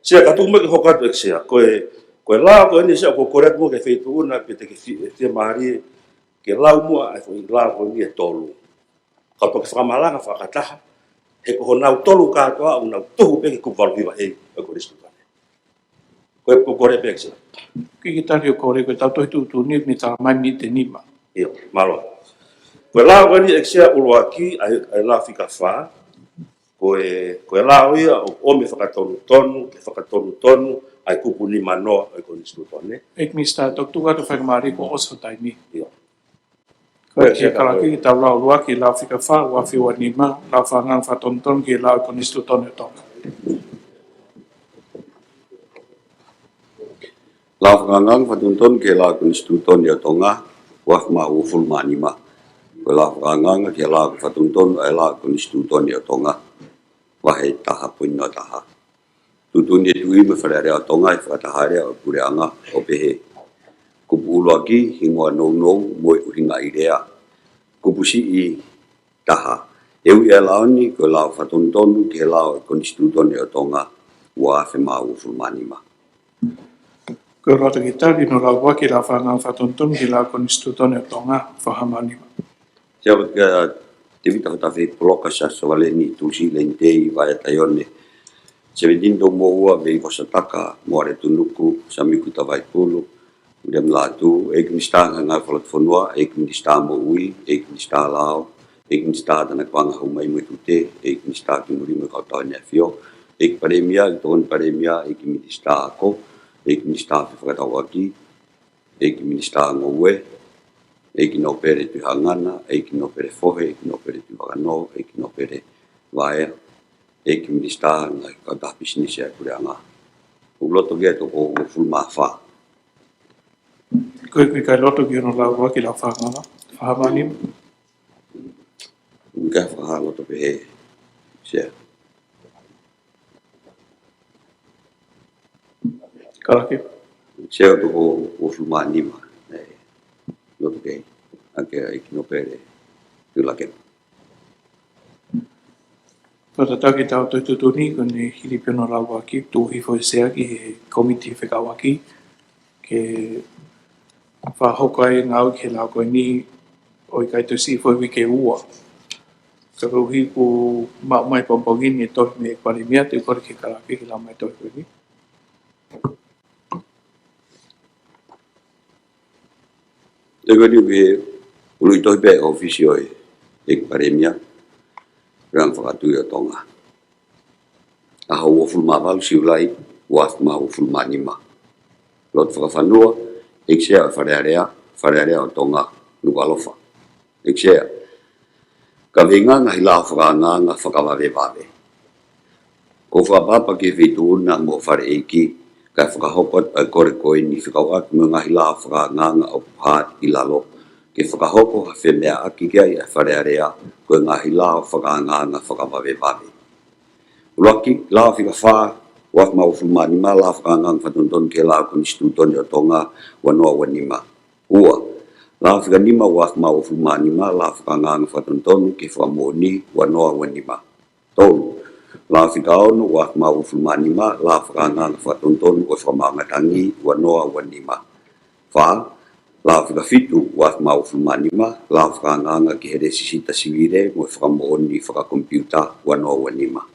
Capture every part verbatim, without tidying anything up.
Sea, ka tuku mai ke hoko atu ʻEiki Sea, ko e, ko e lao ko eni Sea, ʻoku ou kole atu muʻa ki he feituʻu na pe te ke fi-, fiemālie ke lau muʻa ʻa e foʻi lao ko eni ʻe tolu. Ka toki fakamalanga fakataha, he ko honau tolu kātoa ʻoku nau tuhu pē ki he kupu valu hiva A ʻo e Konisitūtone. Ko e, ʻoku ou kole pē ʻEiki Sea. Kiʻi tali ʻo kole, ko ʻetau tohi tuʻutuʻuni mei he talamai miniti ʻe nima. ʻIo, mālō. Ko e lao ko eni ʻEiki Sea, ʻuluaki, ʻa e, ʻa e lao fika fā, ko e, ko e lao ia ʻoku ʻomi e fakatonutonu, ke fakatonutonu ʻa e kupu nimanoa ʻo e Konisitūtone. ʻEiki Minisitā, toki tuku atu faingamālie kuo ʻosi hoʻo taimi. ʻIo. Ko e, ʻEiki Sea, kiʻi kalake, ko e, ke tau lau ʻuluaki, lao fika fā, ua afe ua nima, lao fakaangaanga fakatonutonu ki he lao ʻo e Konisitūtone ʻo Tonga. Lao fakaangaanga fakatonutonu ki he lao ʻo e Konisitūtone ʻo Tonga, ua afe mā uofulu mā nima. Ko e lao fakaangaanga ki he lao ke fakatonutonu ʻa e lao ʻo e Konisitūtone ʻo Tonga, vahe taha poini noa taha. Tuʻutuʻuni ʻe he Tuʻi mo e Fale Alea ʻo Tonga ʻi he fakataha lea ʻo e Puleʻanga ʻo pehē: Kupu ʻuluaki, hingoa nounou mo e ʻuhinga ʻi lea. Kupu siʻi taha, e ui ʻa e lao ni ko e lao fakatonutonu ki he lao ʻo e Konisitūtone ʻo Tonga, ua afe mā uofulu mā nima. Ko e loto ke tali hono lau ʻuluaki, lao fakaangaanga fakatonutonu ki he lao ʻo e Konisitūtone ʻo Tonga, ua afe mā nima. Sea, ko Tēvita Hotafehi Poloka, Siaosi Sovaleni Tulusiʻi Leinitei Vaea Taione, Sevenitini Toumoʻua Veivosa Taka, Moale Tunuku, Samiku Tavaipulu, Viliami Lātū, ʻEiki Minisitā Ngāue Fakalotofonua, ʻEiki Minisitā Moʻui, ʻEiki Minisitā Lao, ʻEiki Minisitā Tānaki Vanga, Hau Mai mo e Tute, ʻEiki Minisitā Kimolimo Kautau ʻEne ʻAfio, ʻEiki Palēmia, ʻEiki Tokoni Palēmia, ʻEiki Minisitā Ako, ʻEiki Minisitā Fefakatauʻaki, ʻEiki Minisitā Ngoue, ʻEiki Nōpele Tuʻihangana, ʻEiki Nōpele Fohe, ʻEiki Nōpele Tuʻivakanō, ʻEiki Nōpele Vaea, ʻEiki Minisitā Ngaahi Kautaha Pisinisi ʻa e Puleʻanga. ʻOku loto ke toko uofulu mā fā. Ko e, ko e ʻikai loto ki hono lau ʻuluaki, lao fakaangaanga, ua afe mā nima. ʻIkai fakahā loto pehē, Sea. Kalake. Sea, toko uofulu mā nima. ʻE, loto ke, ʻa e ʻEiki Nōpele Tuʻilakepa. Fakatatau ki heʻetau tohi tuʻutuʻuni, ko ʻene hili pē hono lau ʻuluaki, tuku hifo ʻe Sea ki he kōmiti fekauʻaki ke fakahoko ai e ngāue ki he lao ko eni ʻo ʻikai toe siʻi foʻi uike ʻe ua. Ka koeʻuhi kuo maʻu mai pongipongi ni e tohi mei he Palēmia, te u kole ki he Kalake ke lau mai e tohi ko eni. Te u kole ki he ʻuluʻi tohi pē ʻa e ʻŌfisi ʻo e ʻEiki Palēmia, Puleʻanga Fakatuʻi ʻo Tonga. ʻAho uofulu mā valu Siulai, ua afe mā uofulu mā nima. Lotu fakafonua, ʻEiki Sea ʻo e Fale Alea, Fale Alea ʻo Tonga, Nukuʻalofa. ʻEiki Sea, kaveinga ngaahi lao fakaangaanga fakavavevave. ʻOku ou fakaʻapaʻapa ki he feituʻu na mo e Fale ʻEiki, kae fakahoko atu ʻa e kole ko eni fekauʻaki mo e ngaahi lao fakaangaanga ʻoku hā ʻi lalo, ke fakahoko ha femeaʻaki ki ai ʻa e Fale Alea, ko e ngaahi lao fakaangaanga fakavavevave. ʻUluaki, lao fika fā, ua afe mā uofulu mā nima, lao fakaangaanga fakatonutonu ki he lao ʻo e Konisitūtone ʻo Tonga, ua noa ua nima. Ua, lao fika nima, ua afe mā uofulu mā nima, lao fakaangaanga fakatonutonu ki he fakamoʻoni, ua noa ua nima. Tolu, lao fika ono, ua afe mā uofulu mā nima, lao fakaangaanga fakatonutonu ʻo e fakamaauʻanga tangi, ua noa ua nima. Fā, lao fika fitu, ua afe mā uofulu mā nima, lao fakaangaanga ki he lēsisita sivile mo e fakamoʻoni fakakomipiuta, ua noa ua nima.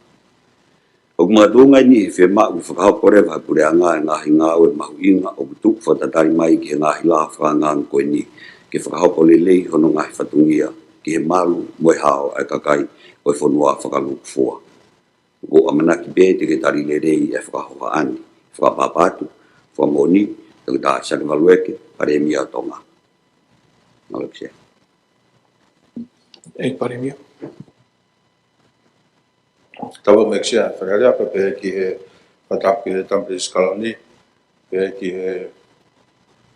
ʻOku makatuʻunga eni he fiemaʻu ke fakahoko leva ʻe he Puleʻanga e ngaahi ngāue mahuʻinga ʻoku tuku fakatatali mai ki he ngaahi lao fakaangaanga ko eni, ke fakahoko lelei hono ngaahi fatongia ki he malu mo e hao ʻa e kakai ʻo e fonua fakalūkufua. ʻOku ou ʻamanaki pē te ke tali lelei e fakahohaʻa ni. Fakaʻapaʻapa atu, fakamoʻoni, Toketā Siake Valueke, Palēmia ʻo Tonga. Mālō ʻEiki Sea. ʻEiki Palēmia. Tapu mo e ʻEiki Sea Fale Alea, pea pehē ki he, fakatapu ki he Tama Palesiteni Sikalani, pehē ki he,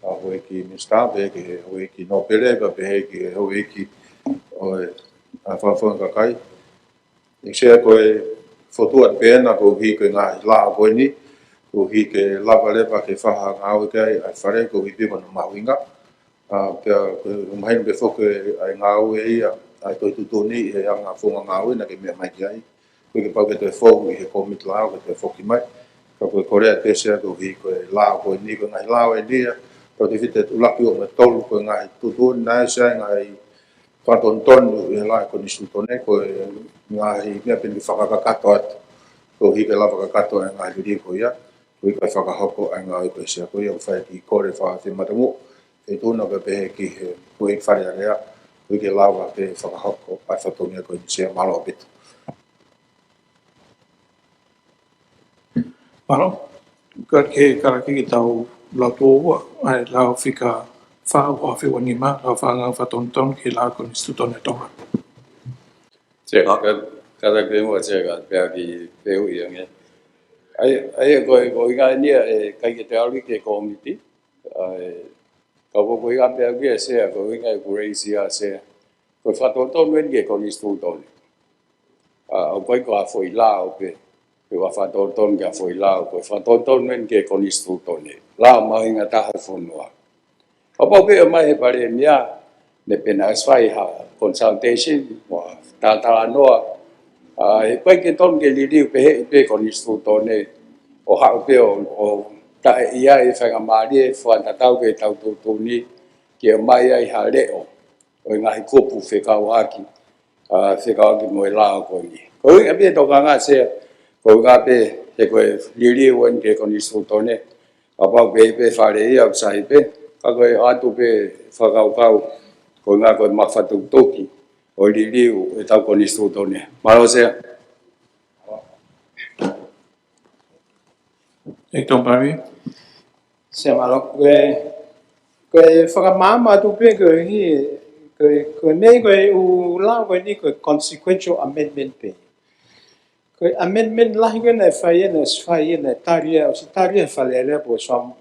ʻa, Houʻeiki Minisitā, pehē ki he Houʻeiki Nōpele, pea pehē ki he Houʻeiki ʻo e, ʻa, Fakafofonga Kakai. ʻEiki Sea, ko e fotu atu pē ena koeʻuhi ko e ngaahi lao ko eni, koeʻuhi ke lava leva ke fakangāueʻaki ai ʻa e Fale koeʻuhi pē ko hono mahuʻinga. ʻA, pea, ko e mahino pē foki ʻa e ngāue ia, ʻa e tohi tuʻutuʻuni ʻi he anga founga ngāue naʻa ke meʻa mai ki ai. Ko e ke pau ke toe fou ʻi he kōmiti lao, ke toe foki mai. Ka ko e kole atu Sea koeʻuhi ko e lao ko eni, ko e ngaahi lao eni ia, tau te fite ʻuluaki ua mo e tolu, ko e ngaahi tuʻutuʻuni naʻe Sea ngaahi fakatonutonu ʻi he lao konisitūtone, ko e ngaahi meʻa pē eni ke fakakakato atu. Koeʻuhi ke lava kakato ʻa e ngaahi liliu ko ia, koeʻuhi ke fakahoko ʻa e ngāue ko Sea ko ia, ʻoku fai ʻaki e kole fakafematamuʻa, feituʻu na ke pehē ki he, ko e Fale Alea, koeʻuhi ke lava ke fakahoko ʻa e fatongia ko eni Sea, mālō ʻaupito. Mālō, ka ke kalake ke tau lau tuʻo ua, ʻa e lao fika fā ua afe ua nima, lao fakatonutonu ki he lao konisitūtone ʻo Tonga. Sea, ka, ka, ka ke mua Sea ka pea ki peuʻi ange. ʻAi, ʻai ko e, ko e ngaahi nia ʻe ʻikai ke te ʻalu ki he kōmiti, ʻa e, ka ko, ko e ngaahi pea ki Sea, ko e ngaahi kureisi ʻa Sea. Ko e fakatonutonu eni ki he konisitūtone. ʻA, ʻoku ʻikai ko ha foʻi lao pē, pe ko ha fakatonutonu ki ha foʻi lao, ko e fakatonutonu eni ki he konisitūtone. Lao mahuʻinga taha ʻo e fonua. Kapau pē ʻe ʻomai he palēmia, ne pena as fai ha consultation, mo ha talatalanoa, ʻa, ʻe ʻikai ke tonu ke liliu pehē pē konisitūtone, ʻo haʻu pē ʻo, ʻo taʻe ʻi ai e faingamālie, fakatatau ki heʻetau tuʻutuʻuni, ke ʻomai ai ha leʻo ʻo e ngaahi kupu fekauʻaki, ʻa, fekauʻaki mo e lao ko eni. Ko e ʻuhinga pē ʻe tokanga Sea, ko e ʻuhinga pē he ko e liliu eni ki he konisitūtone, kapau pē pē fale ia ʻoku sai pē, ka ko e ʻoatu pē fakakaukau, ko e ʻuhinga ko e mafatukituki ʻo e liliu ʻetau konisitūtone. Mālō Sea. ʻEiki Tonga Palēmia. Sea mālō, ko e, ko e fakamaama atu pē koeʻuhi, ko e, ko e meʻa ko e ʻū lao ko eni ko e consequential amendment pē. Ko e amendment lahi ko ē naʻe fai ʻe, naʻe fai ʻe, naʻe tali ʻe, ʻosi tali ʻe he Fale Alea pe ko e Samoa.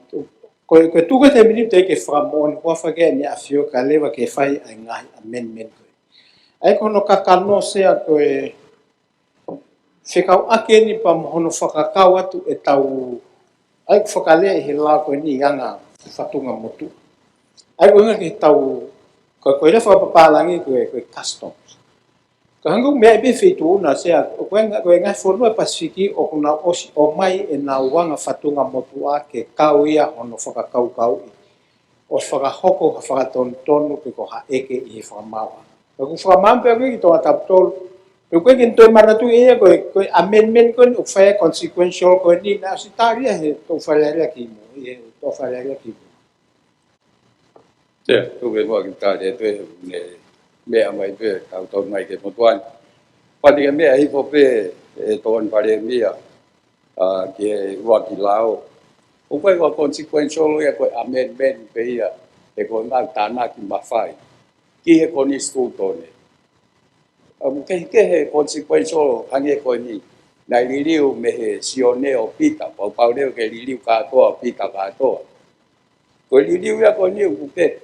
Ko e, ko e tuku ʻe he miniti ke fakamoʻoni, ʻoku fakaʻamu ʻe he ʻAfio kae lava ke fai ʻa e ngaahi amendment ko ē. ʻA ia ko hono kakano Sea ko e fekauʻaki eni pea mo hono fakakau atu ʻetau, ʻa ia ʻoku fakalea ʻi he lao ko eni anga fatunga motuʻa. ʻA ia ko e ʻuhinga ke tau, ko, ko e lea fakapapālangi ko e, ko e customs. Ka hangē ko e meʻa pē feituʻu na Sea, ʻoku ʻi ai e ngaahi fonua Pasifiki ʻoku nau ʻosi ʻomai ʻenau anga fatunga motuʻa ke kau ia hono fakakaukauʻi ʻo fakahoko ha fakatonutonu pe ko ha ʻeke ʻi he fakamaauʻanga. Ka ʻoku fakamaama pē ʻa e ʻEiki Tonga Tapu Tolu, pe ko e ʻEiki Tonga Tapu Tolu ia ko e, ko e amendment ko eni ʻoku fai consequential ko eni naʻe ʻosi tali ʻe he toʻu Fale Alea kimuʻa, ʻi he toʻu Fale Alea kimuʻa. Sea, tuku ke muʻa ke tali atu ʻe he meʻa mai pē, tau tau mai ki he motuʻa ni. Pea te ke meʻa hifo pē ʻe Tonga Palēmia, ʻa, ki he ʻuluaki lao. ʻOku ʻikai ko e consequential ia ko e amendment pē ia, he ko e ngaahi tānaki mafai ki he konisitūtone. ʻA, ʻoku kehekehe e consequential hangē ko eni. Naʻe liliu mei he Sione ʻo Pita, pau pau leva ke liliu kātoa ʻo Pita kātoa. Ko e liliu ia ko eni ʻoku kehe.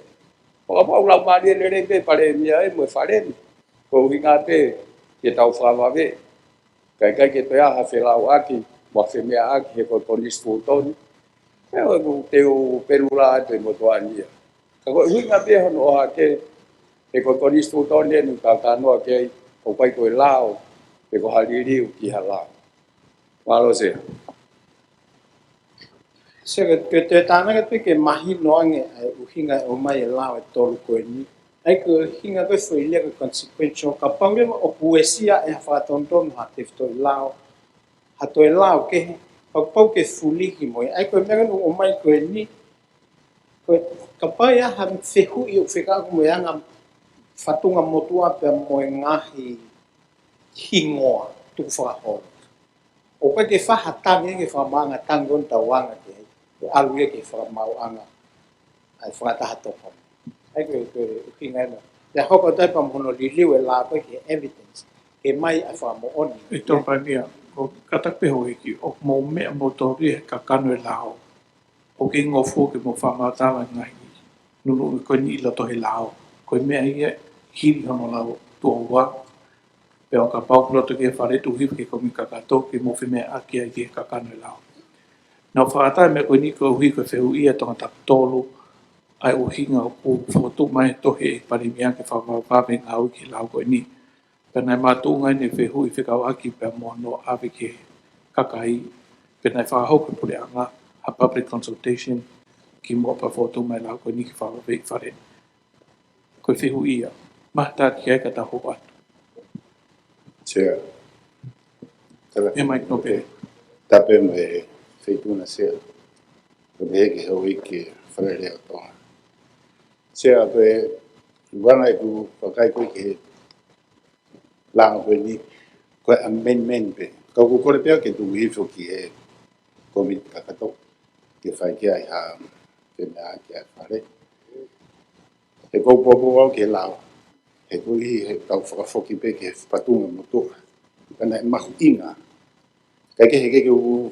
ʻO kapau ʻoku laumālie lelei pē Palēmia ē mo e Fale ni, ko e ʻuhinga pē ke tau fakavave. Kae ʻikai ke toe ʻi ai ha felauʻaki, mo ha femeʻaʻaki he ko e konisitūtone. Pea ʻoku te u penula atu e motuʻa ni ia. Ka ko e ʻuhinga pē hono ʻohake, he ko e konisitūtone eni ʻoku tau talanoa ki ai, ʻoku ʻikai ko e lao, pe ko ha liliu ki ha lao. Mālō Sea. Sea, ke, ke te tānaki pē ke mahino ange ʻa e ʻuhinga e ʻomai e lao ʻe tolu ko eni. ʻA ia ko e ʻuhinga ko e foʻi lea ko e consequential, kapau leva ʻoku uesia ʻe ha fakatonutonu ha tefitoʻi lao, ha toe lao kehe, kapau ke fulihi mo ia. ʻA ia ko e meʻa ko eni ʻoku ʻomai ko eni, ko e kapau ʻe ʻi ai ha fehuʻi ʻoku fekauʻaki mo e anga fatunga motuʻa pea mo e ngaahi hingoa tukufakaholo. ʻOku ʻikai ke fai ha tangi ke fakamaauʻanga tangi ʻo tauanga ke, ke ʻalu ia ke fakamaauʻanga ʻa e fakataha tokoni. ʻA ia ko e, ko e ʻuhinga ena. Pea hoko atu ai pea mo hono liliu e lao ko ē ki he evidence, ke ʻomai ʻa e fakamoʻoni. ʻEiki Tonga Palēmia, ko e kātaki pē houʻeiki, ʻoku mou meʻa moutolu ia he kakano e lao. ʻOku ʻikai ngofua ke mou fakamatala e ngaahi nunuʻi ko eni ʻi loto he lao. Ko e meʻa ia hili hono lau tuʻo ua, pea ʻo kapau ʻoku loto ki he Fale, tuku hifo ki he kōmiti kakato ke mou femeʻaʻaki ai ki he kakano e lao. Naʻa ku fakaʻatā e meʻa ko eni koeʻuhi ko e fehuʻi ʻa Tonga Tapu Tolu, ʻa e ʻuhinga ʻoku fokotuʻu mai e tohi ʻa e Palēmia ke fakavavevave e ngāue ki he lao ko eni. Pea naʻe makatuʻunga ʻene fehuʻi fekauʻaki pea mo hono ʻave ki he kakai, Pea naʻe fakahoko ʻe he puleʻanga ha public consultation kimuʻa pea fokotuʻu mai e lao ko eni ke fakavaveʻi Fale. Ko e fehuʻi ia, mahalo te tau hoko atu. Sea. Tala. ʻE Mike Nōpele. Tapu mo e Feituʻu na Sea. Ko e pehē ki he houʻeiki Fale Alea ʻo Tonga. Sea, ko e ʻuhinga ʻeku vakai ko ē ki he lao ko eni, ko e amendment pē. Ka ʻoku ou kole pē ke tuku hifo ki he komiti kakato, ke fai ki ai ha femeʻaʻaki ʻa e Fale. He ʻoku ou poupou au ki he lao. He koeʻuhi he tau fakafoki pē ki he fatunga motuʻa. Ka naʻe mahuʻinga. Kae kehe ke ke u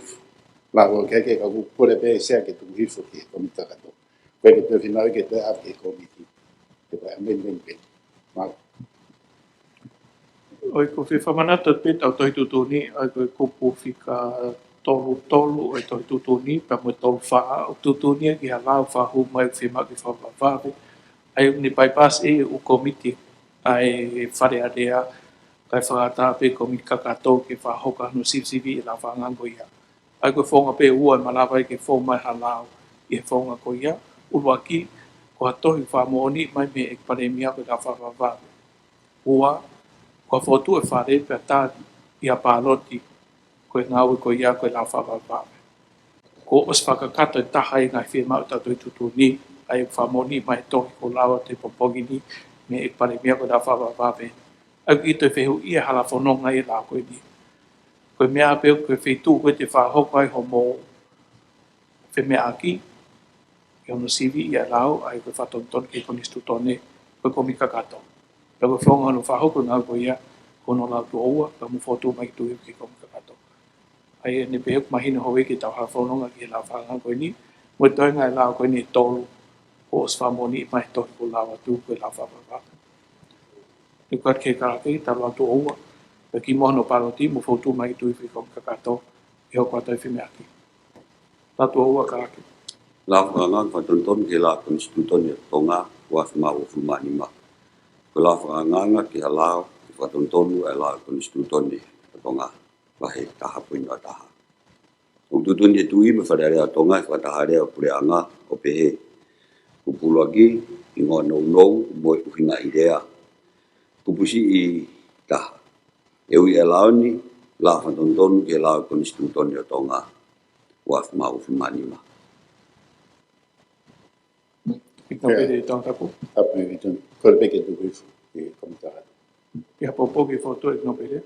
lao, kae kehe ka ʻoku ou kole pē Sea ke tuku hifo ki he komiti kakato. Ko e ke toe finau ke toe ʻave ki he komiti. Ke toe amendment pē. Mālō. ʻOi, ko e fakamanatu pē ʻetau tohi tuʻutuʻuni, ʻa ia ko e kupu fika tolu tolu ʻo e tohi tuʻutuʻuni, pea mo e tolu fā, ʻoku tuʻutuʻuni ia ki ha lao fakahū mai ʻoku fiemaʻu ke fakavavevave. ʻA ia ʻoku ne bypass ʻe he ʻū komiti ʻa e Fale Alea, kae fakaʻatā pē komiti kakato ke fakahoko hono sivisiviʻi e lao fakaangaanga ko ia. ʻA ia ko e founga pē ʻe ua ʻe malava ai ke fou mai ha lao ʻi he founga ko ia. ʻUluaki, ko ha tohi fakamoʻoni mai mei he ʻEiki Palēmia ko e lao fakavavevave. Ua, ko ha fokotuʻu ʻe he Fale pea tali ʻi ha pāloti ko e ngāue ko ia ko e lao fakavavevave. Kuo ʻosi fakakakato ʻe taha e ngaahi fiemaʻu ʻetau tohi tuʻutuʻuni, ʻa ia ʻoku fakamoʻoni mai he tohi kuo lau atu he pongipongi ni mei he ʻEiki Palēmia ko e lao fakavavevave. ʻA ia ʻoku ʻi ai e fehuʻi ia he hala fononga ʻi he lao ko eni. Ko e meʻa pē ko e feituʻu ko ē te fakahoko ai hoʻomou femeʻaʻaki, ʻi hono siviʻi ʻa e lao, ʻa ia ko e fakatonutonu ki he Konisitūtone, ko e komiti kakato. Pea ko e founga hono fakahoko e ngāue ko ia, ko hono lau tuʻo ua, pea mo e fokotuʻu mai ke tuku hifo ki he komiti kakato. ʻA ia ʻoku ne pehē ʻoku mahino houʻeiki ʻetau hala fononga ki he lao fakaangaanga ko eni, mo e toenga e lao ko eni ʻe tolu, kuo ʻosi fakamoʻoni mai he tohi kuo lau atu ko e lao fakavavevave. ʻOku ʻikai ke kalake, tau lau tuʻo ua, pea kimuʻa hono pāloti mo e fokotuʻu mai ke tuku hifo ki he komiti kakato, ʻe hoko atu ai e femeʻaʻaki. Lau tuʻo ua, kalake. Lao fakaangaanga fakatonutonu ki he lao Konisitūtone ʻo Tonga, ua afe mā uofulu mā nima. Ko e lao fakaangaanga ki ha lao ke fakatonutonu ʻa e lao Konisitūtone ʻo Tonga, vahe taha poini ua taha. ʻOku tuʻutuʻuni ʻe he Tuʻi mo e Fale Alea ʻo Tonga e fakataha lea ʻo e puleʻanga ʻo pehē: Kupu ʻuluaki, hingoa nounou mo e ʻuhinga ʻi lea. Kupu siʻi taha, ʻe ui ʻa e lao ni lao fakatonutonu ki he lao Konisitūtone ʻo Tonga, ua afe mā uofulu mā nima. ʻEiki Nōpele, ʻe Tongatapu. Tapu ʻEiki Tongatapu. Kole pē ke tuku hifo ki he komiti kakato. ʻE poupou ki he fokotuʻu ʻEiki Nōpele.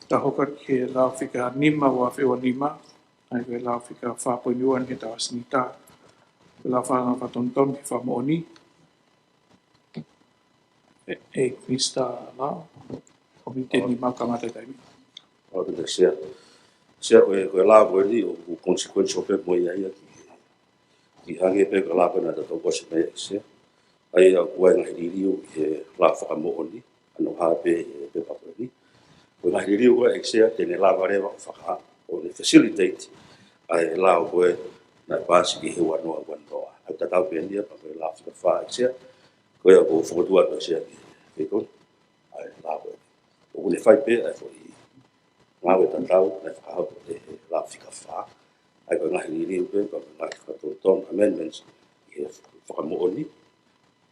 Tau hoko atu ki he lao fika nima ua afe ua nima, ʻa ia ko e lao fika fā poini ua ʻi heʻetau ʻasenita. Ko e lao fakaangaanga fakatonutonu ki he fakamoʻoni. ʻE, ʻe Mister Lau, ko e miniti ʻe nima kamata e taimi. ʻOku ʻikai ke Sea. Sea, ko e, ko e lao ko eni ʻoku consequential pē mo ia ia ki, ki hangē pē ko e lao ko ē naʻa tau ʻosi meʻa Sea. ʻA ia ʻoku ʻi ai e ngaahi liliu ʻi he lao fakamoʻoni, ʻa ia ʻoku hā pē ʻi he pepa ko eni. Ko e ngaahi liliu ko ē ʻEiki Sea te ne lava leva ʻo faka-, ʻo ne facilitate ʻa e lao ko ē naʻe paasi ʻi he ua noa ua noa. ʻA ia tatau pē eni ia pea mo e lao fika fā ʻEiki Sea. Ko ia ʻoku ou fokotuʻu atu ʻEiki Sea ki he Feituʻu, ʻa e lao ko ē. ʻOku ne fai pē ʻa e foʻi ngāue tatau naʻe fakahoko ʻe he lao fika fā. ʻA ia ko e ngaahi liliu pē, ko e ngaahi fakatonutonu, amendments, ʻi he fakamoʻoni,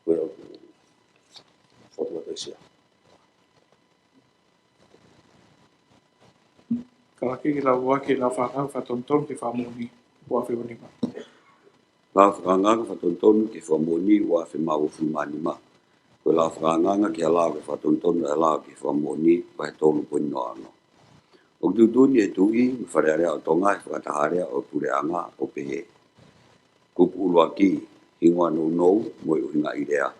ko ia ʻoku ou fokotuʻu atu ʻEiki Sea. Kalake ki he lau ua ki he lao fakaangaanga fakatonutonu ki he fakamoʻoni, ua afe ua nima. Lao fakaangaanga fakatonutonu ki he fakamoʻoni, ua afe mā uofulu mā nima. Ko e lao fakaangaanga ki ha lao ke fakatonutonu ʻa e lao ki he fakamoʻoni, vahe tolu poini noa ono. ʻOku tuʻutuʻuni ʻe he Tuʻi mo e Fale Alea ʻo Tonga e fakataha lea ʻo e puleʻanga ʻo pehē: Kupu ʻuluaki, hingoa nounou mo e ʻuhinga ʻi lea.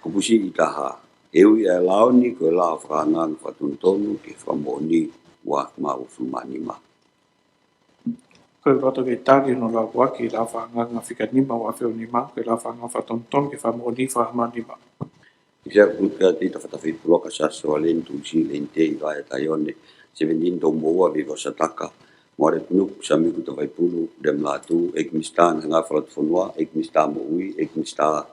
Kupu siʻi taha, ʻe ui ʻa e lao ni ko e lao fakaangaanga fakatonutonu ki he fakamoʻoni, ua afe mā uofulu mā nima. Ko e loto ke tali hono lau ua ki he lao fakaangaanga fika nima ua afe ua nima, ko e lao fakaangaanga fakatonutonu ki he fakamoʻoni, fā mā nima. ʻIo, Sea, ʻoku tuʻu atu ʻi he tafaʻaki fakapuloa kia Siaosi Sovaleni Tuʻusi, Leinitei Vaea Taione, Sevenitini Toumoua, Veiva Sataka, Moale Tunuku, Samiuku Tavaipulu, Lema Lātū, ʻEiki Minisitā Ngaahi Ngāue Fakalotofonua, ʻEiki Minisitā Moʻui, ʻEiki Minisitā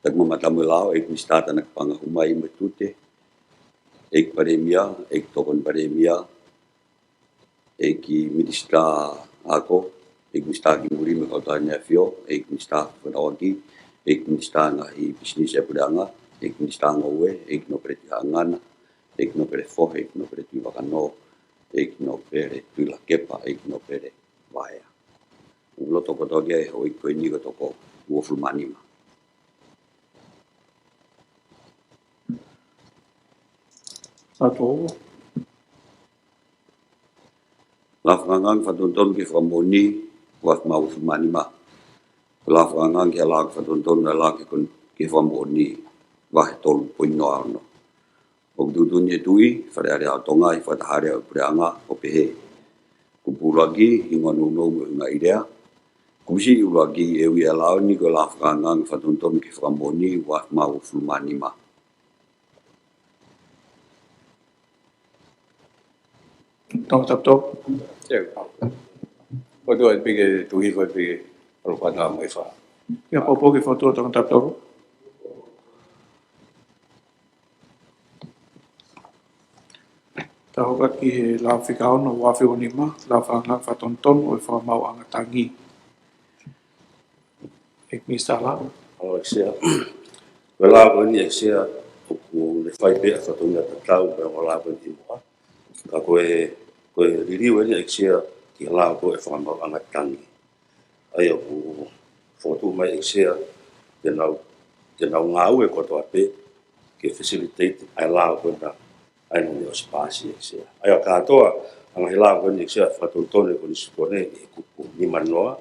Takimatamulao, ʻEiki Minisitā Tanakapanga Humaimotuti, ʻEiki Palēmia, ʻEiki Tokoni Palēmia, ʻEiki Minisitā Ako, ʻEiki Minisitā Kimui mo e Kau Tangata ʻAfio, ʻEiki Minisitā Fekauʻaki, ʻEiki Minisitā Ngaahi Pisinisi ʻa e Puleʻanga, ʻEiki Minisitā Ngoue, ʻEiki Nōpele Tuʻihaʻangana, ʻEiki Nōpele Fohe, ʻEiki Nōpele Tuʻivakanō, ʻEiki Nōpele Tuʻilakepa, ʻEiki Nōpele Vaea. ʻOku loto kotoa ki ai e houʻeiki ko eni ko e toko uofulu mā nima. Sātō. Lao Fakaangaanga Fakatonutonu ki he Fakamoʻoni, ua afe mā uofulu mā nima. Lao Fakaangaanga ki he Lao Fakatonutonu ʻa e Lao ki he Kon-, ki he Fakamoʻoni, vahe tolu poini noa ono. ʻOku tuʻutuʻuni ʻe he Tuʻi, Fale Alea ʻo Tonga, ʻi he fakataha lea ʻo e Puleʻanga, ʻo pehē: Kupu ʻuluaki, hingoa nounou mo e ʻuhinga ʻi lea. Kupu siʻi ʻuluaki, ʻe ui ʻa e lao ni ko e Lao Fakaangaanga Fakatonutonu ki he Fakamoʻoni, ua afe mā uofulu mā nima. Tangata Tau. Sio. Ko e tuʻu ʻa e piki, tuʻu hifo ʻa e piki, ʻalu fana mai fa. ʻIo, poupou ki he fokotuʻu Tangata Tau. Tau hoko atu ki he Lao Fika Ono, ua afe ua nima, Lao Fakaangaanga Fakatonutonu ʻo e Fakamaauʻanga Tangi. ʻEiki Minisitā Lao. ʻAlo, ʻEiki Sea. Ko e lao ko eni, ʻEiki Sea, ʻoku ne fai pē ʻa e fatongia tatau mo e ongo lao ko eni ʻi muʻa. Ka ko e, ko e liliu eni, ʻEiki Sea, ki he lao ko e Fakamaauʻanga Tangi. ʻA ia ʻoku fokotuʻu mai, ʻEiki Sea, te nau, te nau ngāue kotoa pē ke facilitate ʻa e lao ko ena ʻa eni ʻosi paasi, ʻEiki Sea. ʻA ia kātoa ʻa e ngaahi lao ko eni, ʻEiki Sea, fakatonutonu ʻe he Konisitūtone ʻi he kupu nima noa,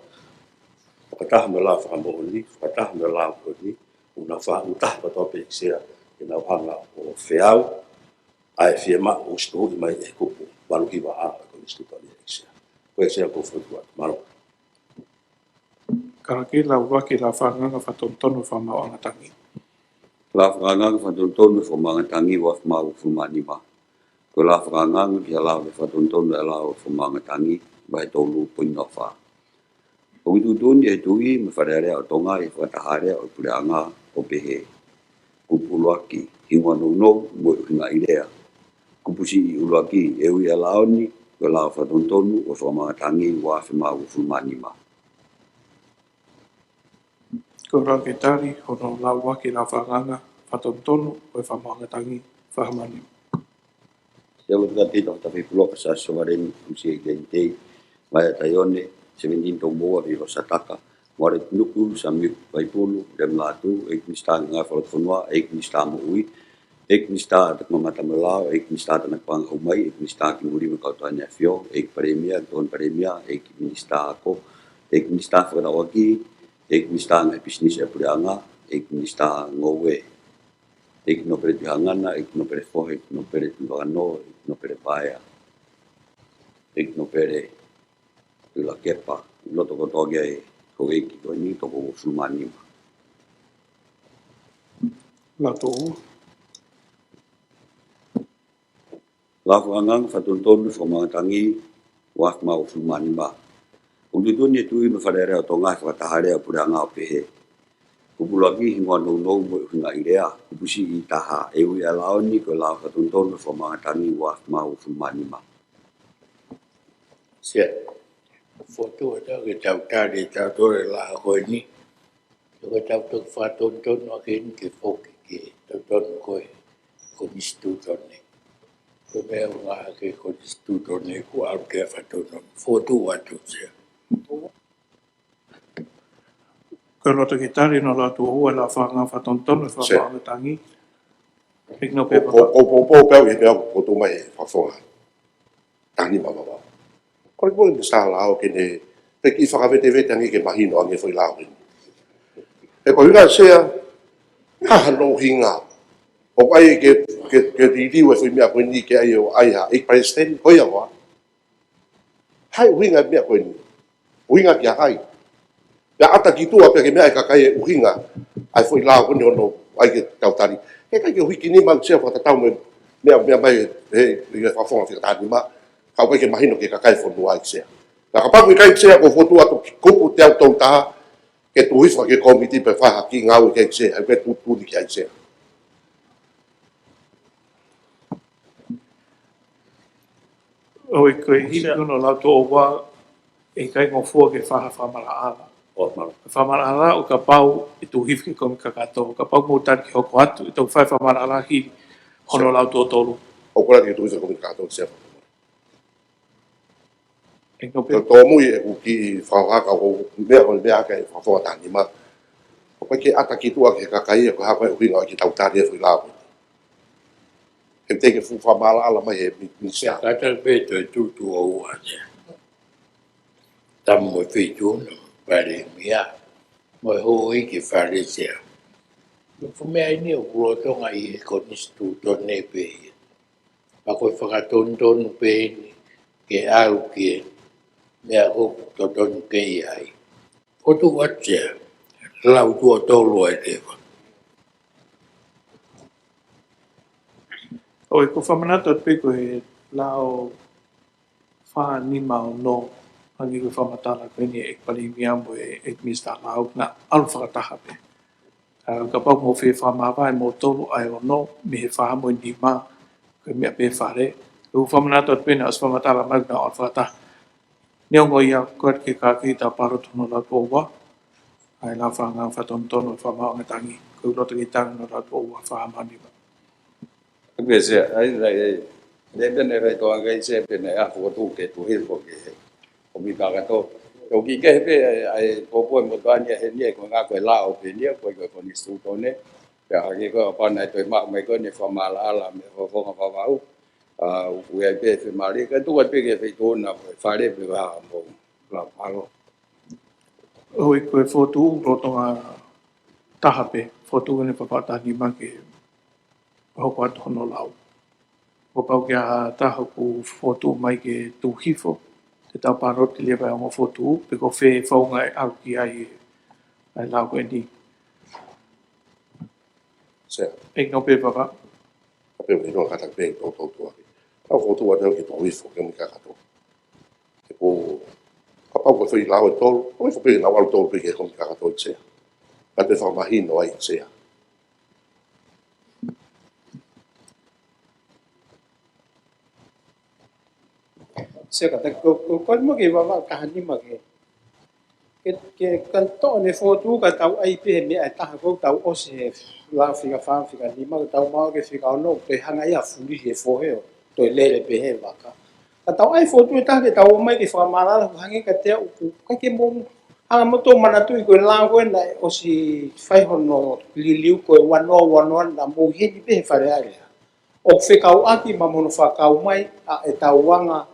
fakataha mo e Lao Fakamoʻoni, fakataha mo e lao ko eni, ʻoku nau faʻu taha kotoa pē, ʻEiki Sea, ke nau hanga ʻo feau ʻa e fiemaʻu ʻosi tuhuʻi mai ʻe he kupu valu hiva A ʻo e Konisitūtone, ʻEiki Sea. Ko ia, ʻEiki Sea, ko e fokotuʻu atu. Mālō. Kae ʻuluaki, Lao ʻuluaki, Lao Fakaangaanga Fakatonutonu ʻo e Fakamaauʻanga Tangi. Lao Fakaangaanga Fakatonutonu ʻo e Fakamaauʻanga Tangi, ua afe mā uofulu mā nima. Ko e Lao Fakaangaanga ki he Lao ki he Fakatonutonu ʻa e Lao ʻo e Fakamaauʻanga Tangi, vahe tolu poini noa fā. ʻOku tuʻutuʻuni ʻe he Tuʻi mo e Fale Alea ʻo Tonga ʻi he fakataha lea ʻo e Puleʻanga, ʻo pehē: Kupu ʻuluaki, hingoa nounou mo e ʻuhinga ʻi lea. Kupu siʻi ʻuluaki, ʻe ui ʻa e lao ni ko e Lao Fakatonutonu ʻo e Fakamaauʻanga Tangi, ua afe mā uofulu mā nima. Ko e lau ke tali hono Lao ʻuluaki, Lao Fakaangaanga Fakatonutonu ʻo e Fakamaauʻanga Tangi, ua afe mā nima. Siʻi ʻEiki Toketā Tafepuloka Siaosi Sovaleni Fusi, ʻEiki Leni Tei Vaea Taione, Sevenitini Tomoua, Viva Sataka, Moale Tunuku, Samiu Vaipulu, Lem Latu, ʻEiki Minisitā Ngāue Fakalotofonua, ʻEiki Minisitā Moʻui, ʻEiki Minisitā Takimatamulao, ʻEiki Minisitā Tanakapanga Humai, ʻEiki Minisitā Kimui mo e Kau Tangata ʻAfio, ʻEiki Palēmia, Tokoni Palēmia, ʻEiki Minisitā Ako, ʻEiki Minisitā Fekauʻaki, ʻEiki Minisitā Ngaahi Pisinisi ʻa e Puleʻanga, ʻEiki Minisitā Ngoue, ʻEiki Nōpele Tuʻihaʻangana, ʻEiki Nōpele Fohe, ʻEiki Nōpele Tuʻivakanō, ʻEiki Nōpele Vaea, ʻEiki Nōpele Tuʻilakepa. Loto kotoa ki ai e houʻeiki ko eni, toko uofulu mā nima. Latu. Lao Fakaangaanga Fakatonutonu ʻo e Fakamaauʻanga Tangi, ua afe mā uofulu mā nima. ʻOku tuʻutuʻuni ʻe he Tuʻi mo e Fale Alea ʻo Tonga ʻi he fakataha lea ʻo e Puleʻanga, ʻo pehē: Kupu ʻuluaki, hingoa nounou mo e ʻuhinga ʻi lea. Kupu siʻi taha, ʻe ui ʻa e lao ni ko e Lao Fakatonutonu ʻo e Fakamaauʻanga Tangi, ua afe mā uofulu mā nima. Sea. Fokotuʻu atu ke tau tali ʻe tautolu e lao ko eni. Ko e tau toki fakatonutonu ʻaki eni ke foki ke totonu ko e Konisitūtone. Ko e meʻa ʻoku ngāueʻaki e Konisitūtone, kuo ʻalu ke fakatonutonu. Fokotuʻu atu, Sea. Ko e loto ke tali hono Lao ua, Lao Fakaangaanga Fakatonutonu ʻo e Fakamaauʻanga Tangi. ʻEiki Nōpele Vaipulu. Ko, ko, ko, ko, pea ʻi he pea ko tu mai e fakafofonga. Tani mama. Ko e ko e Minisitā Lao ke ne, pe ke fakavetevete ange ke mahino ange e foʻi lao eni. He ko e ʻuhinga, Sea, ha hano ʻuhinga ʻoku ʻai ke, ke, ke liliu e foʻi meʻa ko eni ke ʻai ʻo ʻai ha ʻEiki Palesiteni, ko ia ʻoku ʻai. Hai ʻuhinga e meʻa ko eni. ʻUhinga kia hai. Pea ʻata ki tuʻa pea ke meaʻi ʻe he kakai e ʻuhinga ʻa e foʻi lao ko eni hono ʻai ke tau tali. He ʻikai ke hiki nima, Sea, fakatatau mo e meʻa, meʻa mai he, he fakafofonga fika taha nima. Ka ʻoku ʻikai ke mahino ki he kakai e fonua, ʻEiki Sea. Ka kapau ʻoku ʻikai, Sea, ko e fokotuʻu atu ki he kupu teau tolu taha, ke tuʻu hifo ki he kōmiti pea fai ha kiʻi ngāue ki ai Sea, ʻai pē tuʻutuʻuni ki ai Sea. ʻOi, ko e hili hono lau tuʻo ua, ʻe ʻikai ngofua ke fai ha fakamaʻalaʻala. ʻO, mālō. Fakamaʻalaʻala ʻo kapau ʻe tuʻu hifo ki he kōmiti kakato. Kapau mou tali ke hoko atu, ʻe toki fai fakamaʻalaʻala hili hono lau tuʻo tolu. ʻOku ʻikai ke tuʻu hifo ki he kōmiti kakato Sea. ʻIkai pē. Tō, tōmui ʻeku kiʻi fakahaka ʻo meʻa ko e meʻa ke fakafofonga taha nima. ʻOku ʻikai ke ʻata ki tuʻa ki he kakai ia ko e hā ko e ʻuhinga ʻoku tau tali e foʻi lao. He te ke fuʻu fakamaʻalaʻala mai he mi-, mi-, Sea. Kātaki pē toe tuʻu tuʻo ua Sea. Tamu mo e Feituʻuna, Palēmia, mo e houʻeiki Fale Sea. Ko e fuʻu meʻa eni ʻoku lolotonga ʻi he konisitūtone pē ia. Pea ko e fakatonutonu pē eni ke ʻalu ki he meʻa ʻoku totonu ke ʻi ai. Fotu atu Sea, lau tuʻo tolu ai leva. ʻOi, ʻoku ou fakamanatu atu pē ko e lao fā nima ono, hangē ko e fakamatala ko eni ʻa e ʻEiki Palēmia mo e ʻEiki Minisitā Lao, naʻa ʻalu fakataha pē. ʻA, kapau mou fie fakamāvae moutolu ʻa e ono mei he fā mo e nima, ko e meʻa pē Fale. ʻOku ou fakamanatu atu pē naʻe ʻosi fakamatala mai naʻa ʻalu fakataha. Neongo ia, ko e ke kākei tau palōti hono lau tuʻo ua. ʻA e lau fakatonutonu ʻa e fakamaauʻanga tangi. Ko e loto ki tangi hono lau tuʻo ua, fā mo e nima. Pea Sea, ʻai, ʻai, ʻai. Neongo pē naʻe fai toʻa kai Sea pea naʻe ʻa fotu ke tuʻu hifo ki he kōmiti kakato. Toki kehe pē ʻa e, ʻa e pōpō e motuʻa ni ʻa heni ʻa e ko e ngaahi ko e lao pē eni ia, ko e ko e konisitūtone. Pea hangē ko e ʻapaʻapa naʻe toe maʻu mai ko eni fakamaʻalaʻala mei he fakafofonga Vavaʻu. ʻA, ʻoku ʻi ai pē fiemālie, ka tuku atu pē ki he Feituʻuna, Fale pea mo e lau palo. ʻOi, ko e fotu lolotonga taha pē, fotu eni fakatātā nima ke hoko atu hono lau. Kuo pau ke ʻi ai ha taha ʻoku fotu mai ke tuʻu hifo, te tau palōti leva ʻa e ongo fotu, pe ko fē founga ʻe ʻalu ki ai ʻa e lau ko eni. Sea. ʻEiki Nōpele Vavaʻu. Ka pehē ʻe ʻikai ke kātaki pē ʻo toutou ake. Tau fotu atu ke tuʻu hifo ki he kōmiti kakato. He ko, kapau ko e foʻi lau ʻe tolu, ko e foʻi pē lau ʻalu tolu pē ki he kōmiti kakato ʻi Sea. Ka te fakamahino ai Sea. Sea ka te ko, ko, ko mo ke Vavaʻu taha nima ke. Ke, ke ka toʻo ʻene fotu ka tau ʻai pē he meʻa ʻe taha ko tau ʻosi he lau fika fā, fika nima, ka tau maʻu ke fika ono, pea hanga ia ʻo fulihi e fohe ʻo toe lele pē he vaka. Ka tau ʻai fotu ʻe taha ke tau ō mai ke fakamaʻalaʻala, hangē ka te u ku, ka ke mo, hanga mo tō manatuʻi ko e lao ko ē naʻe ʻosi fai hono liliu ko e ua noa ua noa naʻa mou ʻi heni pē he Fale Alea. ʻOku fekauʻaki mo hono fakakau mai ʻa e tau anga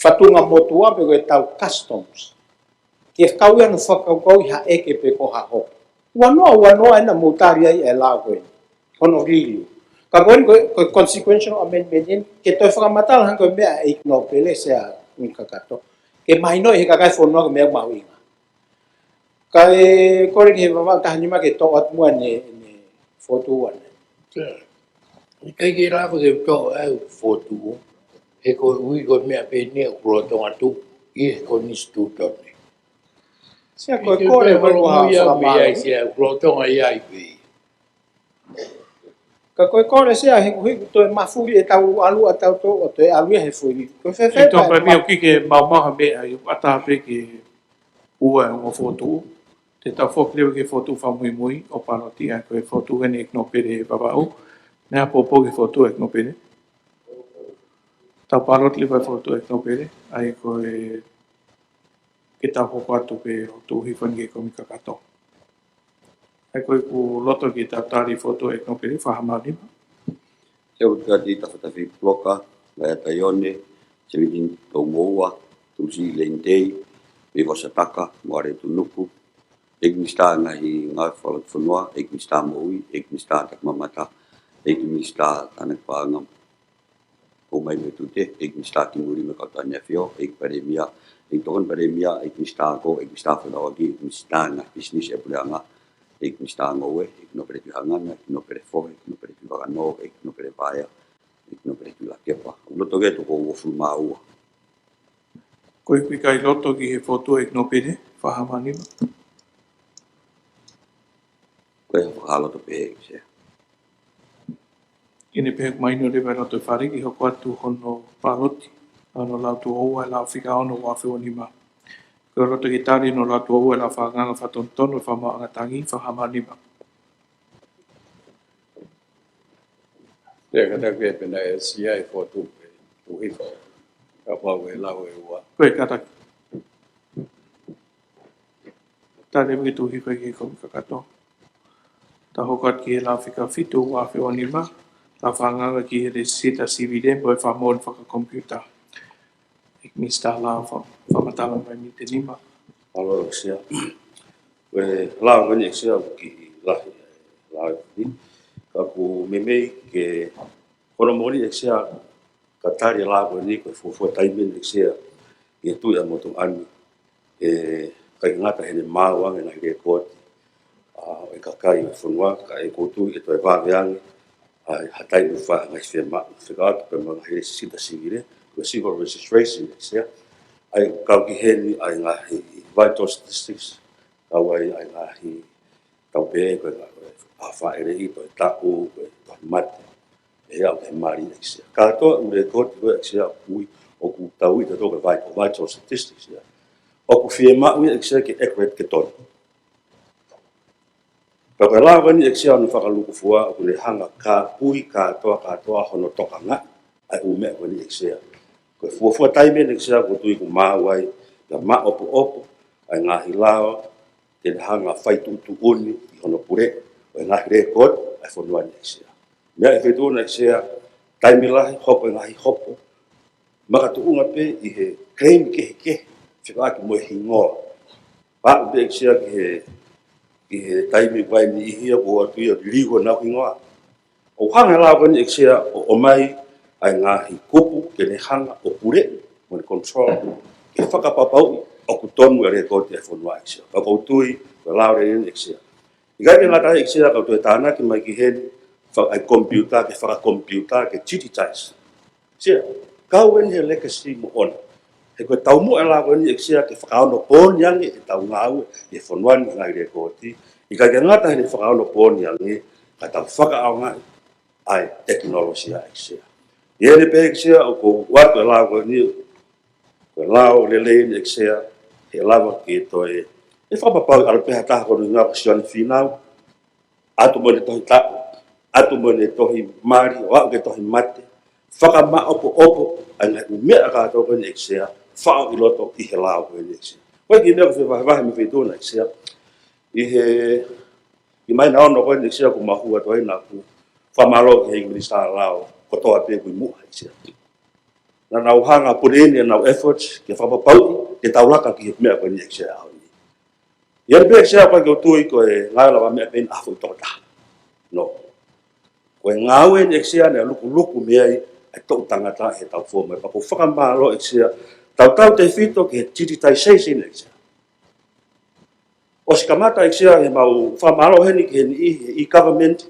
fatunga motuʻa pe ko e tau customs. Ke kau ia ʻo fakakaukauʻi ha ʻeke pe ko ha hopo. Ua noa ua noa ena mou tali ai e lao ko ē. Hono liliu. Ka ko eni ko e, ko e consequential amendment eni, ke toe fakamatala hangē ko e meʻa ʻa ʻEiki Nōpele Sea, kumi kakato. Ke mahinoʻi he kakai fonua ko e meʻa mahuʻinga. Kae kole ki he Vavaʻu taha nima ke toʻo atu muʻa ʻene, ʻene fotu ʻana. ʻIkai ke lava ke toʻo ʻa e fotu, he ko e ui ko e meʻa pē eni ʻoku lolotonga tuʻu ʻi he konisitūtone. Sea ko e kole ko e ko ha ia, fakamālō. Sea ʻoku lolotonga ʻi ai pē. Ka ko e kole Sea he kuo hiki toe mafuli e tau ʻalu ʻa tau tō, ʻo toe ʻalu ia he foʻi. Ko e fēfē ʻe tō pē pē mei ʻo kike mau maha meʻa ʻi ʻata pē ke ua e ongo fotu. Te tau foki leva ki he fotu fakamuimui ʻo palōti ʻa ko e fotu eni ʻEiki Nōpele Vavaʻu. Naʻe ʻa pōpō ki he fotu ʻEiki Nōpele. Tau palōti leva fotu ʻEiki Nōpele. ʻAi ko e ke tau hoko atu pē ʻo tuʻu hifo eni ki he kōmiti kakato. ʻAi ko e ʻoku loto ke tau tali fotu ʻEiki Nōpele, fā mo e nima. Te u tati Tafatafi Puloka, Laea Taione, Seventeen Toumoua, Tulusi Leini Tei, Veivosa Taka, Moale Tunuku, ʻEiki Minisitā Ngaahi Ngāue Fakalotofonua, ʻEiki Minisitā Moʻui, ʻEiki Minisitā Takimamata, ʻEiki Minisitā Tānaki Paʻanga, ʻOmai Moetuʻu Tē, ʻEiki Minisitā Kimui Lima Kautaha ʻAfio, ʻEiki Palēmia, ʻEiki Tokoni Palēmia, ʻEiki Minisitā Ako, ʻEiki Minisitā Fekauʻaki, ʻEiki Minisitā Ngaahi Pisinisi ʻa e Puleʻanga, ʻEiki Minisitā Ngoue, ʻEiki Nōpele Tuʻi Hangana, ʻEiki Nōpele Fohe, ʻEiki Nōpele Tuʻi Vakanō, ʻEiki Nōpele Vaea, ʻEiki Nōpele Tuʻi Lakepa. ʻOku loto ke tuʻu ko e uofulu mā ua. Ko e ʻoku ʻikai loto ki he fotu ʻEiki Nōpele, fā mo e nima. Fakaloto pē, Sea. ʻIo, pea ʻoku mahino leva ʻe he loto fale ke hoko atu hono pāloti ʻa hono lau tuʻo ua ʻa e lao fika ono ua afe ua nima. Ko e loto ke tali hono lau tuʻo ua ʻa e lao fakaangaanga fakatonutonu ʻo e Fakamaauʻanga Tangi, fakahā mai ʻe Nima. Pea kātaki pē pea naʻe Sea e fotu pē tuʻu hifo. Kapau ʻe lau ʻe ua. Ko e kātaki. Tali mai ki he tuʻu hifo ki he koloa kakato. Tau hoko atu ki he lao fika fitu ua afe ua nima, lao fakaangaanga ki he lēsisita sivile mo e fakamoʻoni fakakomipiuta. ʻEiki Minisitā Lao, fa-, fakamatala mai Miniti ʻe Nima. Mālō, Sea. Ko e lao ko eni, ʻEiki Sea, ʻoku kiʻi lahi e lao ni. Ka ʻoku meimei ke, ko hono moʻoni, ʻEiki Sea, ka tali e lao ko eni, ko e fuofua taimi eni, ʻEiki Sea, ʻi he Tuʻi ʻa Motuʻa ni, ʻe ʻikai ke ngata heʻene maau ange ʻa e ngaahi lēkooti ʻa e kakai ʻo e fonua, ka ʻoku ou tui ʻe toe vave ange ʻa e, ha taimi ʻoku fai ha ngaahi fiemaʻu, fekauʻaki pē mo e ngaahi lēsisita sivile, ko e civil registration, ʻEiki Sea. ʻA ia ʻoku kau ki heni ʻa e ngaahi vital statistics, kau ai ʻa e ngaahi tau pehē ko e ngaahi, ko e ʻaho fāʻeleʻi, ko e taʻu, ko e tohi mate, ʻe aʻu ki he mali, ʻEiki Sea. Kātoa e ʻū lēkooti ko ē, ʻEiki Sea, ʻoku ui, ʻoku tau ui tautolu ko e vital, vital statistics ia, ʻoku fiemaʻu ia, ʻEiki Sea, ke accurate, ke tonu. Pea ko e lao ko eni, ʻEiki Sea, hono fakalūkufua, ʻoku ne hanga ʻo kāpui kātoa, kātoa hono tokangaʻi ʻa e ʻū meʻa ko eni, ʻEiki Sea. Ko e fuofua taimi eni, ʻEiki Sea, ʻoku ou tui ʻoku maau ai, pea maʻopoʻopo ʻa e ngaahi lao te ne hanga ʻo fai tuʻutuʻuni ʻi hono puleʻi ʻo e ngaahi lēkooti ʻa e fonua ni, ʻEiki Sea. Meʻa ʻi he feituʻu na, ʻEiki Sea, taimi lahi hoko e ngaahi hopo makatuʻunga pē ʻi he claim kehekehe fekauʻaki mo e hingoa. Pea ʻoku pē, ʻEiki Sea, ki he, ki he taimi ʻoku ʻi ai e niʻihi ia ʻoku ʻoatu ia ʻo liliu honau hingoa. ʻOku hanga e lao ko eni, ʻEiki Sea, ʻo ʻomai ʻa e ngaahi kupu ke ne hanga ʻo puleʻi mo ne control, ke fakapapauʻi ʻoku tonu e lēkooti ʻa e fonua, ʻEiki Sea. Pea ʻoku ou tui ko e lao lelei eni, ʻEiki Sea. ʻIkai ke ngata ai, ʻEiki Sea, ka ʻoku toe tānaki mai ki heni, faka-, ʻa e komipiuta, ke fakakomipiuta, ke digitize. Sea, kau eni he legacy moʻoni. He ko e taumuʻa e lao ko eni, ʻEiki Sea, ke fakaonopooni ange ʻetau ngāue ʻi he fonua ni ʻi he ngaahi lēkooti. ʻIkai ke ngata heʻene fakaonopooni ange, ka tau fakaʻaongaʻi ʻa e tekinolosia, ʻEiki Sea. ʻI heʻene pehē, ʻEiki Sea, ʻoku ou ʻoatu e lao ko eni, ko e lao lelei eni, ʻEiki Sea, he lava ke toe, ʻe fakapapauʻi ʻalu pē ha taha ko hono hingoa ko Sione Fīnau, ʻatu mo ʻene tohi taʻu, ʻatu mo ʻene tohi mali, ʻo aʻu ki he tohi mate, fakamaʻopoʻopo ʻa e ngaahi ʻū meʻa kātoa ko eni, ʻEiki Sea, faʻo ʻi loto ʻi he lao ko eni, ʻEiki Sea. Ko e kiʻi meʻa ʻoku fevahevahe mei he feituʻu na, ʻEiki Sea, ʻi he, ʻi māhina ono ko eni, ʻEiki Sea, kuo mau hū atu ai, naʻá ku fakamālō ki he ʻEiki Minisitā Lao kotoa pē ʻoku ʻi muʻa, ʻEiki Sea. Naʻa nau hanga ʻo put in ʻenau efforts ke fakapapauʻi ke tau laka ki he meʻa ko eni, ʻEiki Sea, ʻaho ni. ʻI heʻene pehē, ʻEiki Sea, ʻoku ʻikai ke u tui ko e ngāue lavameʻa pē ʻeni ʻa e foʻi tokotaha. No. Ko e ngāue eni, ʻEiki Sea, naʻe lukuluku mei ai e toʻu tangata he taʻu foʻou mai. Pea ʻoku ou fakamālō, ʻEiki Sea, tautautefito ki he digitization, ʻEiki Sea. ʻOsi kamata, ʻEiki Sea, ʻemau fakamālō heni ki he niʻihi he e-government,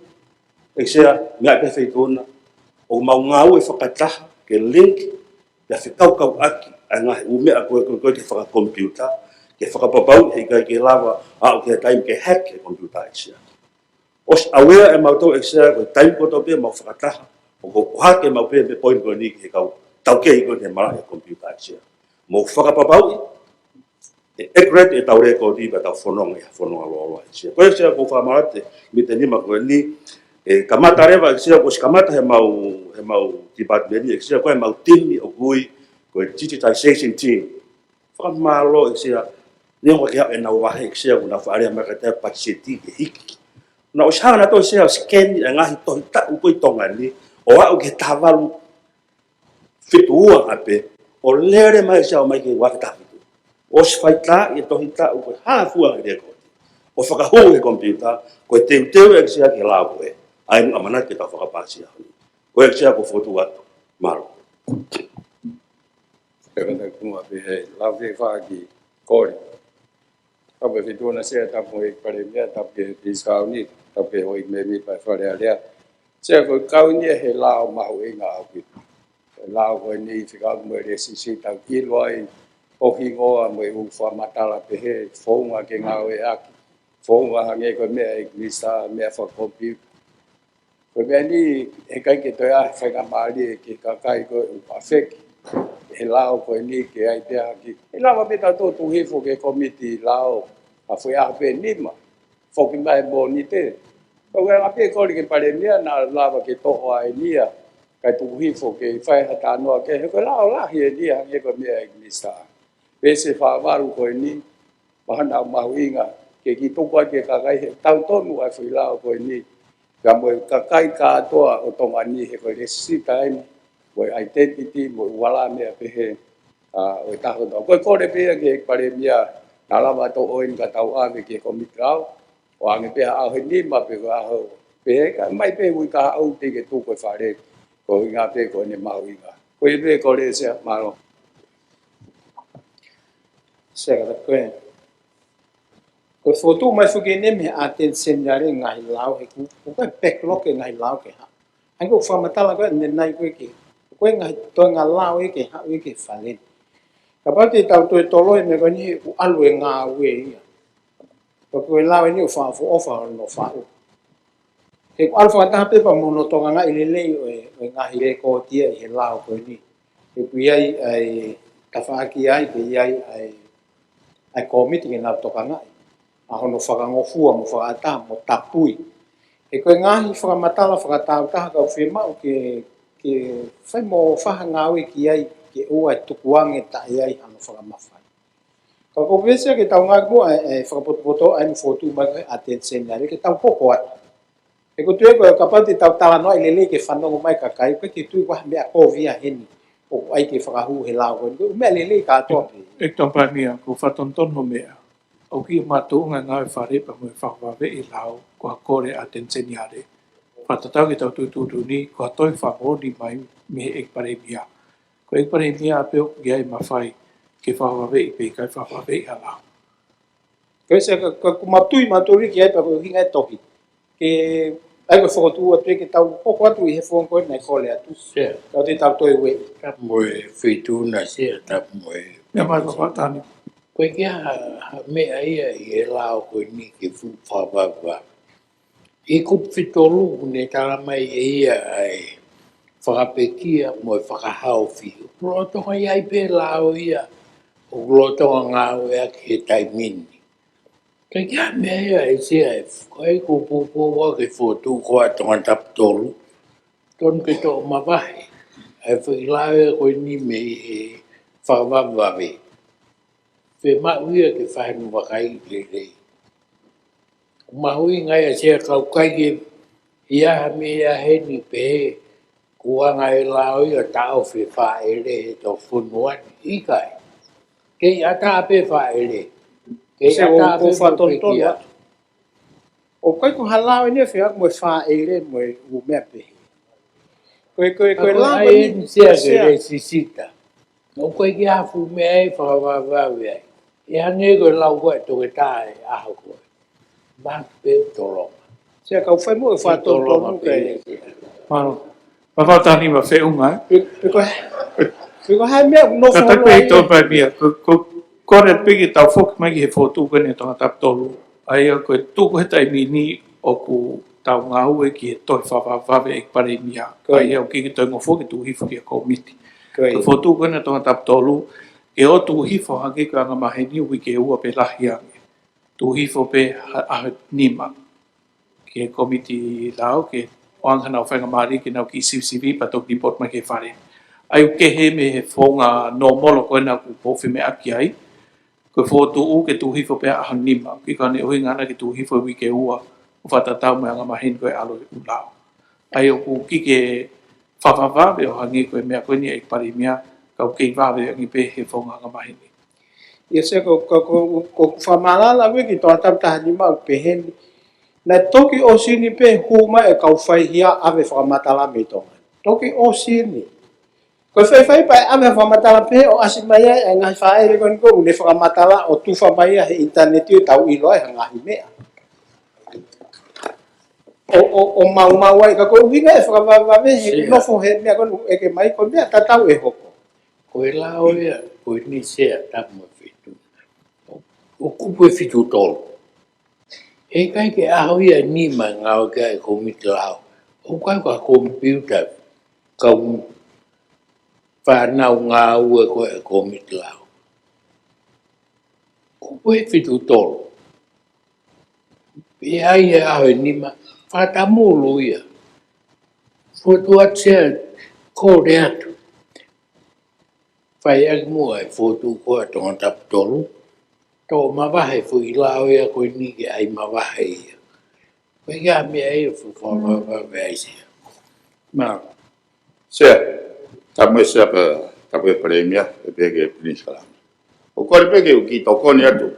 ʻEiki Sea, mei he feituʻu na, ʻoku mau ngāue fakataha ke link, pea fekaukauʻaki ʻa e ngaahi ʻū meʻa ko ē, ko ē, ko ē ki he fakakomipiuta, ke fakapapauʻi heʻikai ke lava ʻo aʻu ki he taimi ke hack e komipiuta, ʻEiki Sea. ʻOsi aware ʻe mautolu, ʻEiki Sea, ko e taimi kotoa pē ʻoku mau fakataha, ʻoku ʻohake maʻu pē mei he poini ko eni ki he kau taukei ko ē ki he malaʻe komipiuta, ʻEiki Sea. Mou fakapapauʻi ʻe accurate ʻetau lēkooti pea tau fononga ʻi ha fononga lōloa, ʻEiki Sea. Ko ia, ʻEiki Sea, ʻoku ou fakamālō atu ki he Miniti ʻe Nima ko eni, ʻe kamata leva, ʻEiki Sea, kuo ʻosi kamata heʻemau, heʻemau department ni, ʻEiki Sea, ko ʻemau timi ʻoku ui ko e digitization team. Fakamālō, ʻEiki Sea, neongo ʻoku ʻikai ke aʻu ʻenau vahe, ʻEiki Sea, kuo nau faʻa lea mai ka ʻi ai e patiseti ke hiki. Naʻa nau ʻosi hanga nautolu, ʻEiki Sea, ʻo scan ʻa e ngaahi tohi taʻu ko ē ʻi Tonga ni, ʻo aʻu ki he taha valu fitu ua ʻapē, ʻo lele mai, ʻEiki Sea, ʻo mai ki he ua afe taha fitu. ʻOsi faitaaʻi e tohi taʻu ko e hā fua e lēkooti, ʻo fakahū he komipiuta, ko e teuteu, ʻEiki Sea, ki he lao ko ē. ʻA ia ʻoku ʻamanaki ke tau fakapāsi ʻaho ni. Ko ia, ʻEiki Sea, ʻoku ou fokotuʻu atu. Mālō. Pea kātaki muʻa pē he lao fefaki kole. Tapu ki he Feituʻu na, Sea, tapu ki he Palēmia, tapu ki he Peisikauni, tapu ki he houʻeiki mēmipa ʻo e Fale Alea. Sea, ko e kau eni ia he lao mahuʻinga ʻaupito. Ko e lao ko eni fekauʻaki mo e lēsisita, ʻoku ʻilo ai ho hingoa mo e ʻū fakamatala pehē, founga ke ngāueʻaki. founga hangē ko e meʻa ʻEiki Minisitā, meʻa fakakomipiuta. Ko e meʻa ni, heʻikai ke toe ʻi ai ha faingamālie ki he kakai ko ē ʻoku ʻafeki ʻe he lao ko eni ke ʻai pē ha kiʻi. ʻE lava pē tautolu ʻo tuku hifo ki he kōmiti lao ha foʻi ʻaho pē ʻe nima, foki mai Mōnite. Ko e anga pē ʻeku kole ki he Palēmia naʻa lava ke toʻo ʻa eni ia, kae tuku hifo ke fai ha talanoa kehe, he ko e lao lahi eni ia hangē ko e meʻa ʻEiki Minisitā. Peesi ʻe fā valu ko eni, mahalo ʻoku mahuʻinga ke kiʻi tuku atu ki he kakai he ʻoku totonu ʻa e foʻi lao ko eni, kae mo e kakai kātoa ʻo Tonga ni, he ko e lēsisita eni, mo e identity, mo e ʻū ala meʻa pehē, ʻa, ʻo e taha kotoa. Ko e kole pē ia ki he Palēmia, naʻa lava toʻo eni ka tau ʻave ki he kōmiti lao, ʻo ʻange pē ha ʻaho ʻe nima pe ko e ʻaho pehē, kae ʻomai pē hui ka haʻu teʻeki ke tuku ʻe he Fale, koeʻuhinga pē ko ʻene mahuʻinga. Ko ia pē, kole Sea, mālō. Sea, ka ko e, ko e fokotuʻu mai foki eni mei he ʻAteni Seniale e ngaahi lao, he ʻoku, ʻoku ʻi ai e backlog e ngaahi lao ke haʻu. ʻA ia ko e fakamatala ko ē ʻanenai ko ē ki he, ko e ngaahi toenga lao ia ke haʻu ia ki he Fale. Kapau te tau toe toloi e meʻa ko eni, he ʻoku ʻalu e ngāue ia. Pea ko e lao eni ʻoku fakaʻofoʻofa hono faʻu. He ʻoku ʻalu fakataha pē pea mo hono tokangaʻi lelei ʻo e, ʻo e ngaahi lekooti ia ʻi he lao ko eni. He ʻoku ʻi ai ʻa e tafaʻaki ai, pea ʻi ai ʻa e, ʻa e kōmiti ke nau tokangaʻi ʻa hono fakangofua mo fakaʻatā mo tapui. He ko e ngaahi fakamatala fakatāutaha ʻoku fiemaʻu ke, ke fai mo fai ha ngāue ki ai, ke ʻoua ʻe tukuange taʻe ʻi ai hano fakamafai. Ka ko e pēsi ia ke tau ngāueʻaki muʻa e, e fakapotopoto ʻa eni fokotuʻu mai ko ē ʻAteni Seniale ke tau hoko atu. He ko e tuʻu ia ko e kapau te tau talanoaʻi lelei ke fanongo mai e kakai, ʻoku ʻikai ke tuʻu ʻi ai ha meʻa kovi ia heni ʻoku ʻai ke fakahū he lao ko eni. Ko e meʻa lelei kātoa pē. ʻEiki Tongatapu Palēmia, ʻoku fakatonutonu hoʻo meʻa. ʻOku ʻi ai e makatuʻunga e ngāue ʻa e Fale pea mo e fakavave e lao ko e kole ʻa ʻAteni Seniale. Fakatatau ki heʻetau tui tuʻutuʻuni, ko e toe fakamoʻoni mai mei he ʻEiki Palēmia. Ko e ʻEiki Palēmia pē ʻoku ʻi ai e mafai ke fakavaveʻi pe ʻikai fakavaveʻi ha lao. Ko e Sea, ka, ka ʻoku mau tui mautolu ki ai pea ko e ʻuhinga e tohi. Ke, ʻa ia ko e fokotuʻu atu ia ke tau hoko atu ʻi he founga ko ē naʻe kole atu. Sea. Tau te tau toe ueʻi. Tapu mo e Feituʻu na Sea, tapu mo e. Meʻa mai Fakatātā ni. ʻOku ʻikai ke ʻi ai ha, ha meʻa ia ʻi he lao ko eni ke fuʻu fakavavevave. ʻI he kupu fitu tolu ʻoku ne tala mai ʻe ia ʻa e fakapekia mo e fakahaofi. ʻOku lolotonga ʻi ai pē lao ia ʻoku lolotonga ngāueʻaki he taimi ni. Ka ʻikai ke ʻi ai ha meʻa ia ʻe Sea, ʻe fuʻu kai ko e poupou ʻa e fokotuʻu ko ē ʻa Tongatapu tolu. Tonu ke toʻo mavahe ʻa e foʻi lao ia ko eni mei he fakavavevave. Fiemaʻu ia ke fai hano vakaiʻi lelei. Mahuʻinga ia Sea, ka ʻoku ʻikai ke ʻi ai ha meʻa ia heni pehē kuo anga e lao ia ʻo taʻofi e fāʻele he toʻofonua ni, ʻikai. Kei ʻatā pē fāʻele. Kei Sea, ʻatā ʻoku pē fakatonutonu pekia. ʻOku ʻikai ko ha lao eni ʻe feʻao mo e fāʻele mo e ʻū meʻa pehē. Ko e, ko e, ko e lao ko eni Sea, ke Sea. Lēsisita. ʻOku ʻikai ke ʻi ai ha fuʻu meʻa ʻe fakavavevave ai. ʻE hangē ko e lau ko ē ʻa e toketā he ʻaho ko ē. Maki pē tolonga. Sea, ka u fai mo e fakatonutonu pē. Mālō. Fakatātā ni ma feʻunga, ē? Pe, pe ko e, pe ko e hā e meʻa ʻoku nofo holo ai. Ko, ko, kole pē ke tau foki mai ki he fokotuʻu ko eni ʻa Tongatapu tolu. ʻA ia ko e tuku he taimi ni ʻoku tau ngāue ki he toe fakavavevave ʻEiki Palēmia. ʻA ia ʻoku ʻikai ke toe ngofua ke tuku hifo ki he kōmiti. Ko e fokotuʻu ko eni ʻa Tongatapu tolu, ke ʻoua ʻe tuku hifo hangē ko e angamaheni uike ua pe lahi ange. Tuku hifo pē ha, ʻaho ʻe nima ki he kōmiti lao ke ʻoange hanau faingamālie ke nau kiʻi sivisiviʻi pea toki lipooti mai ki he Fale. ʻA ia ʻoku kehe mei he founga nōmolo ko ena ʻoku ou fiemaʻu ki ai. Ko e fokotuʻu ke tuku hifo pē ʻaho ʻe nima. ʻOku ʻikai ko hono ʻuhinga ia ke tuku hifo he uike ua ʻo fakatatau mo e angamaheni ko e ʻalu e ʻū lao. ʻA ia ʻoku ʻikai ke fakavavevave ʻo hangē ko e meʻa ko eni ʻEiki Palēmia, ka ʻoku kei vave ange pē he founga angamaheni. ʻIo Sea, ko, ko, ko, ko e fakamālō lahi ki he Tongatapu taha nima ʻoku pehē ni. Naʻe toki ʻosi eni pē hū mai e kau faihia ʻave fakamatala mei Tonga. Toki ʻosi eni. Ko e faifai pē ʻave fakamatala pē ʻo ʻasi mai ai e ngaahi fāʻele ko eni ʻoku ne fakamatala ʻo tufa mai ia he ʻinitaneti ʻo tau ʻilo ai ha ngaahi meʻa. ʻO, ʻo, ʻo maumau ai, ka ko e ʻuhinga e fakavavevave he Sea. Nofo he meʻa ko eni ʻoku ʻeke mai, ko e meʻa tatau ʻe hoko. Ko e lao ia ko eni Sea, tapu mo e Feituʻu. ʻO kupu ʻe fitu tolu. ʻIkai ke ʻaho ia ʻe nima ngāue ki ai e kōmiti lao. ʻOku ʻikai ko e komipiuta, kau fānau ngāue ko ē e kōmiti lao. Ko e fitu tolu. Pea ʻi ai e ʻaho ʻe nima, fakatamulu ia. Fotu atu Sea, kole atu. Fai ʻaki muʻa e fotu ko ē ʻa Tongatapu tolu. Toʻo mavahe foʻi lao ia ko eni ke ʻai mavahe ia. Ko e ʻikai ha meʻa ia ʻoku fuʻu fakamavahe ai Sea. Mālō. Sea, tapu mo e Sea pea, tapu mo e Palēmia, pea pehē ki he Pilinisi Kalani. ʻOku ou kole pē ke u kiʻi tokoni atu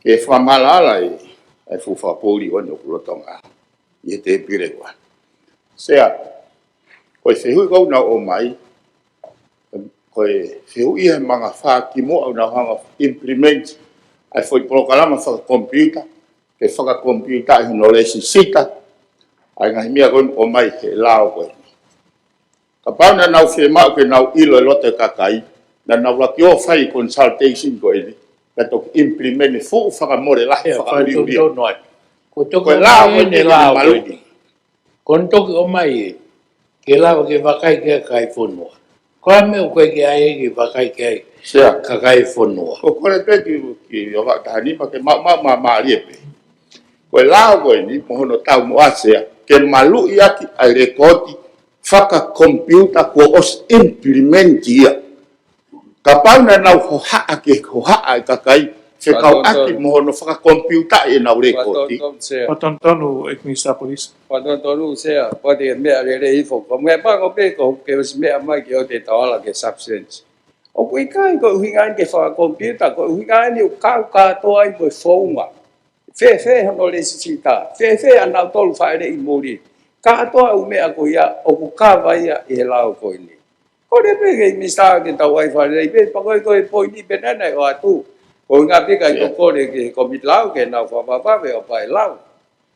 ki he fakamaʻalaʻala ʻa e fuʻu fakapoʻuli ko eni ʻoku lolotonga ʻi he tēpile ko ē. Sea, ko e fehuʻi ʻoku nau ʻomai, ko e fehuʻi he manga fā kimuʻa ʻoku nau hanga ʻo implement ʻa e foʻi polokalama fakakomipiuta, ke fakakomipiutaʻi hono lēsisita ʻa e ngaahi meʻa ko eni ʻoku ʻomai he lao ko eni. Kapau naʻa nau fiemaʻu ke nau ʻilo e loto e kakai, naʻa nau laki ō ʻo fai e consultation ko eni, kae toki implement e fuʻu fakamole lahi. Ē, fakaʻuliʻuli. Fakatonutonu atu. Ko e toki ʻomai eni e lao ko eni. Ko eni toki ʻomai ē, ke lava ke vakai ki ai e kakai e fonua. Ko e hā e meʻa ʻoku ʻikai ke ʻai ke vakai ki ai e kakai e fonua? ʻOku ou kole pē ki, ki he ʻOtua Tahanima ke maʻu, maʻu, maʻu, mālie pē. Ko e lao ko eni, mo hono taumuʻa Sea, ke maluʻi ʻaki ʻa e lekooti fakakomipiuta kuo ʻosi implement ia. Kapau naʻa nau hohaʻa ke hohaʻa e kakai, fekauʻaki mo hono fakakomipiutaʻi ʻenau lekooti. Fakatonutonu Sea. Fakatonutonu, ʻEiki Minisitā Polisi. Fakatonutonu Sea, pea ko e meʻa lelei hifo. Ko e meʻa pango pē ko e ke ʻosi meʻa mai ke ʻoua te tau ala ki he substance. ʻOku ʻikai ko e ʻuhinga eni ke fakakomipiuta, ko e ʻuhinga eni ʻoku kau kātoa ai mo e founga. Fēfē hono lēsisita, fēfē ʻa nautolu fāʻeleʻi muli. Kātoa ʻū meʻa ko ia, ʻoku kava ia ʻi he lao ko eni. Kole pē ki he Minisitā ke tau ʻai fakalelei pē, pea ko e, ko e poini pē naʻe ʻoatu. Ko e ʻuhinga pē ʻikai ke u kole ki he kōmiti lao ke nau fakavavevave ʻo fai e lao.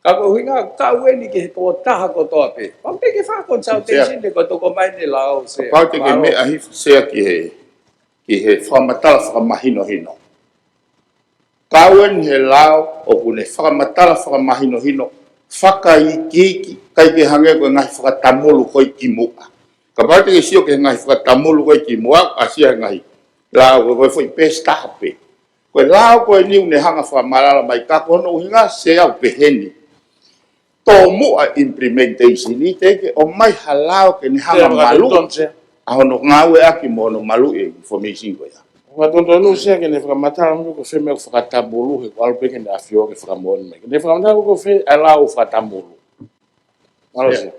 Ka ko e ʻuhinga ʻoku kau eni ki he tokotaha kotoa pē. Pea pē ke fai consultation ē ko e toki ʻomai eni e lao Sea. Kapau te ke meʻa hifo Sea ki he, ki he fakamatala fakamahinohino. Kau eni he lao ʻoku ne fakamatala fakamahinohino, fakaikiiki, ʻikai ke hangē ko e ngaahi fakatamulu ko ē kimuʻa. Kapau te ke sio ki he ngaahi fakatamulu ko ē kimuʻa, ʻasi ia he ngaahi lao ko ē foʻi peesi taha pē. Ko e lao ko eni ʻoku ne hanga ʻo fakamaʻalaʻala mai ka ko hono ʻuhinga Sea ʻoku pehē ni. Tomuʻa implementation ʻi he teʻeki ke ʻomai ha lao ke ne hanga ʻo maluʻi ʻa hono ngāueʻaki mo hono maluʻi e information ko ia. Fakatonutonu Sea ke ne fakamatala mai ko e fē meʻa ʻoku fakatamulu he ʻoku ʻalu pē ke ne ʻafioʻi ke fakamoʻoni mai. Ke ne fakamatala ko e fē ʻa e lao ʻoku fakatamulu. Mālō Sea.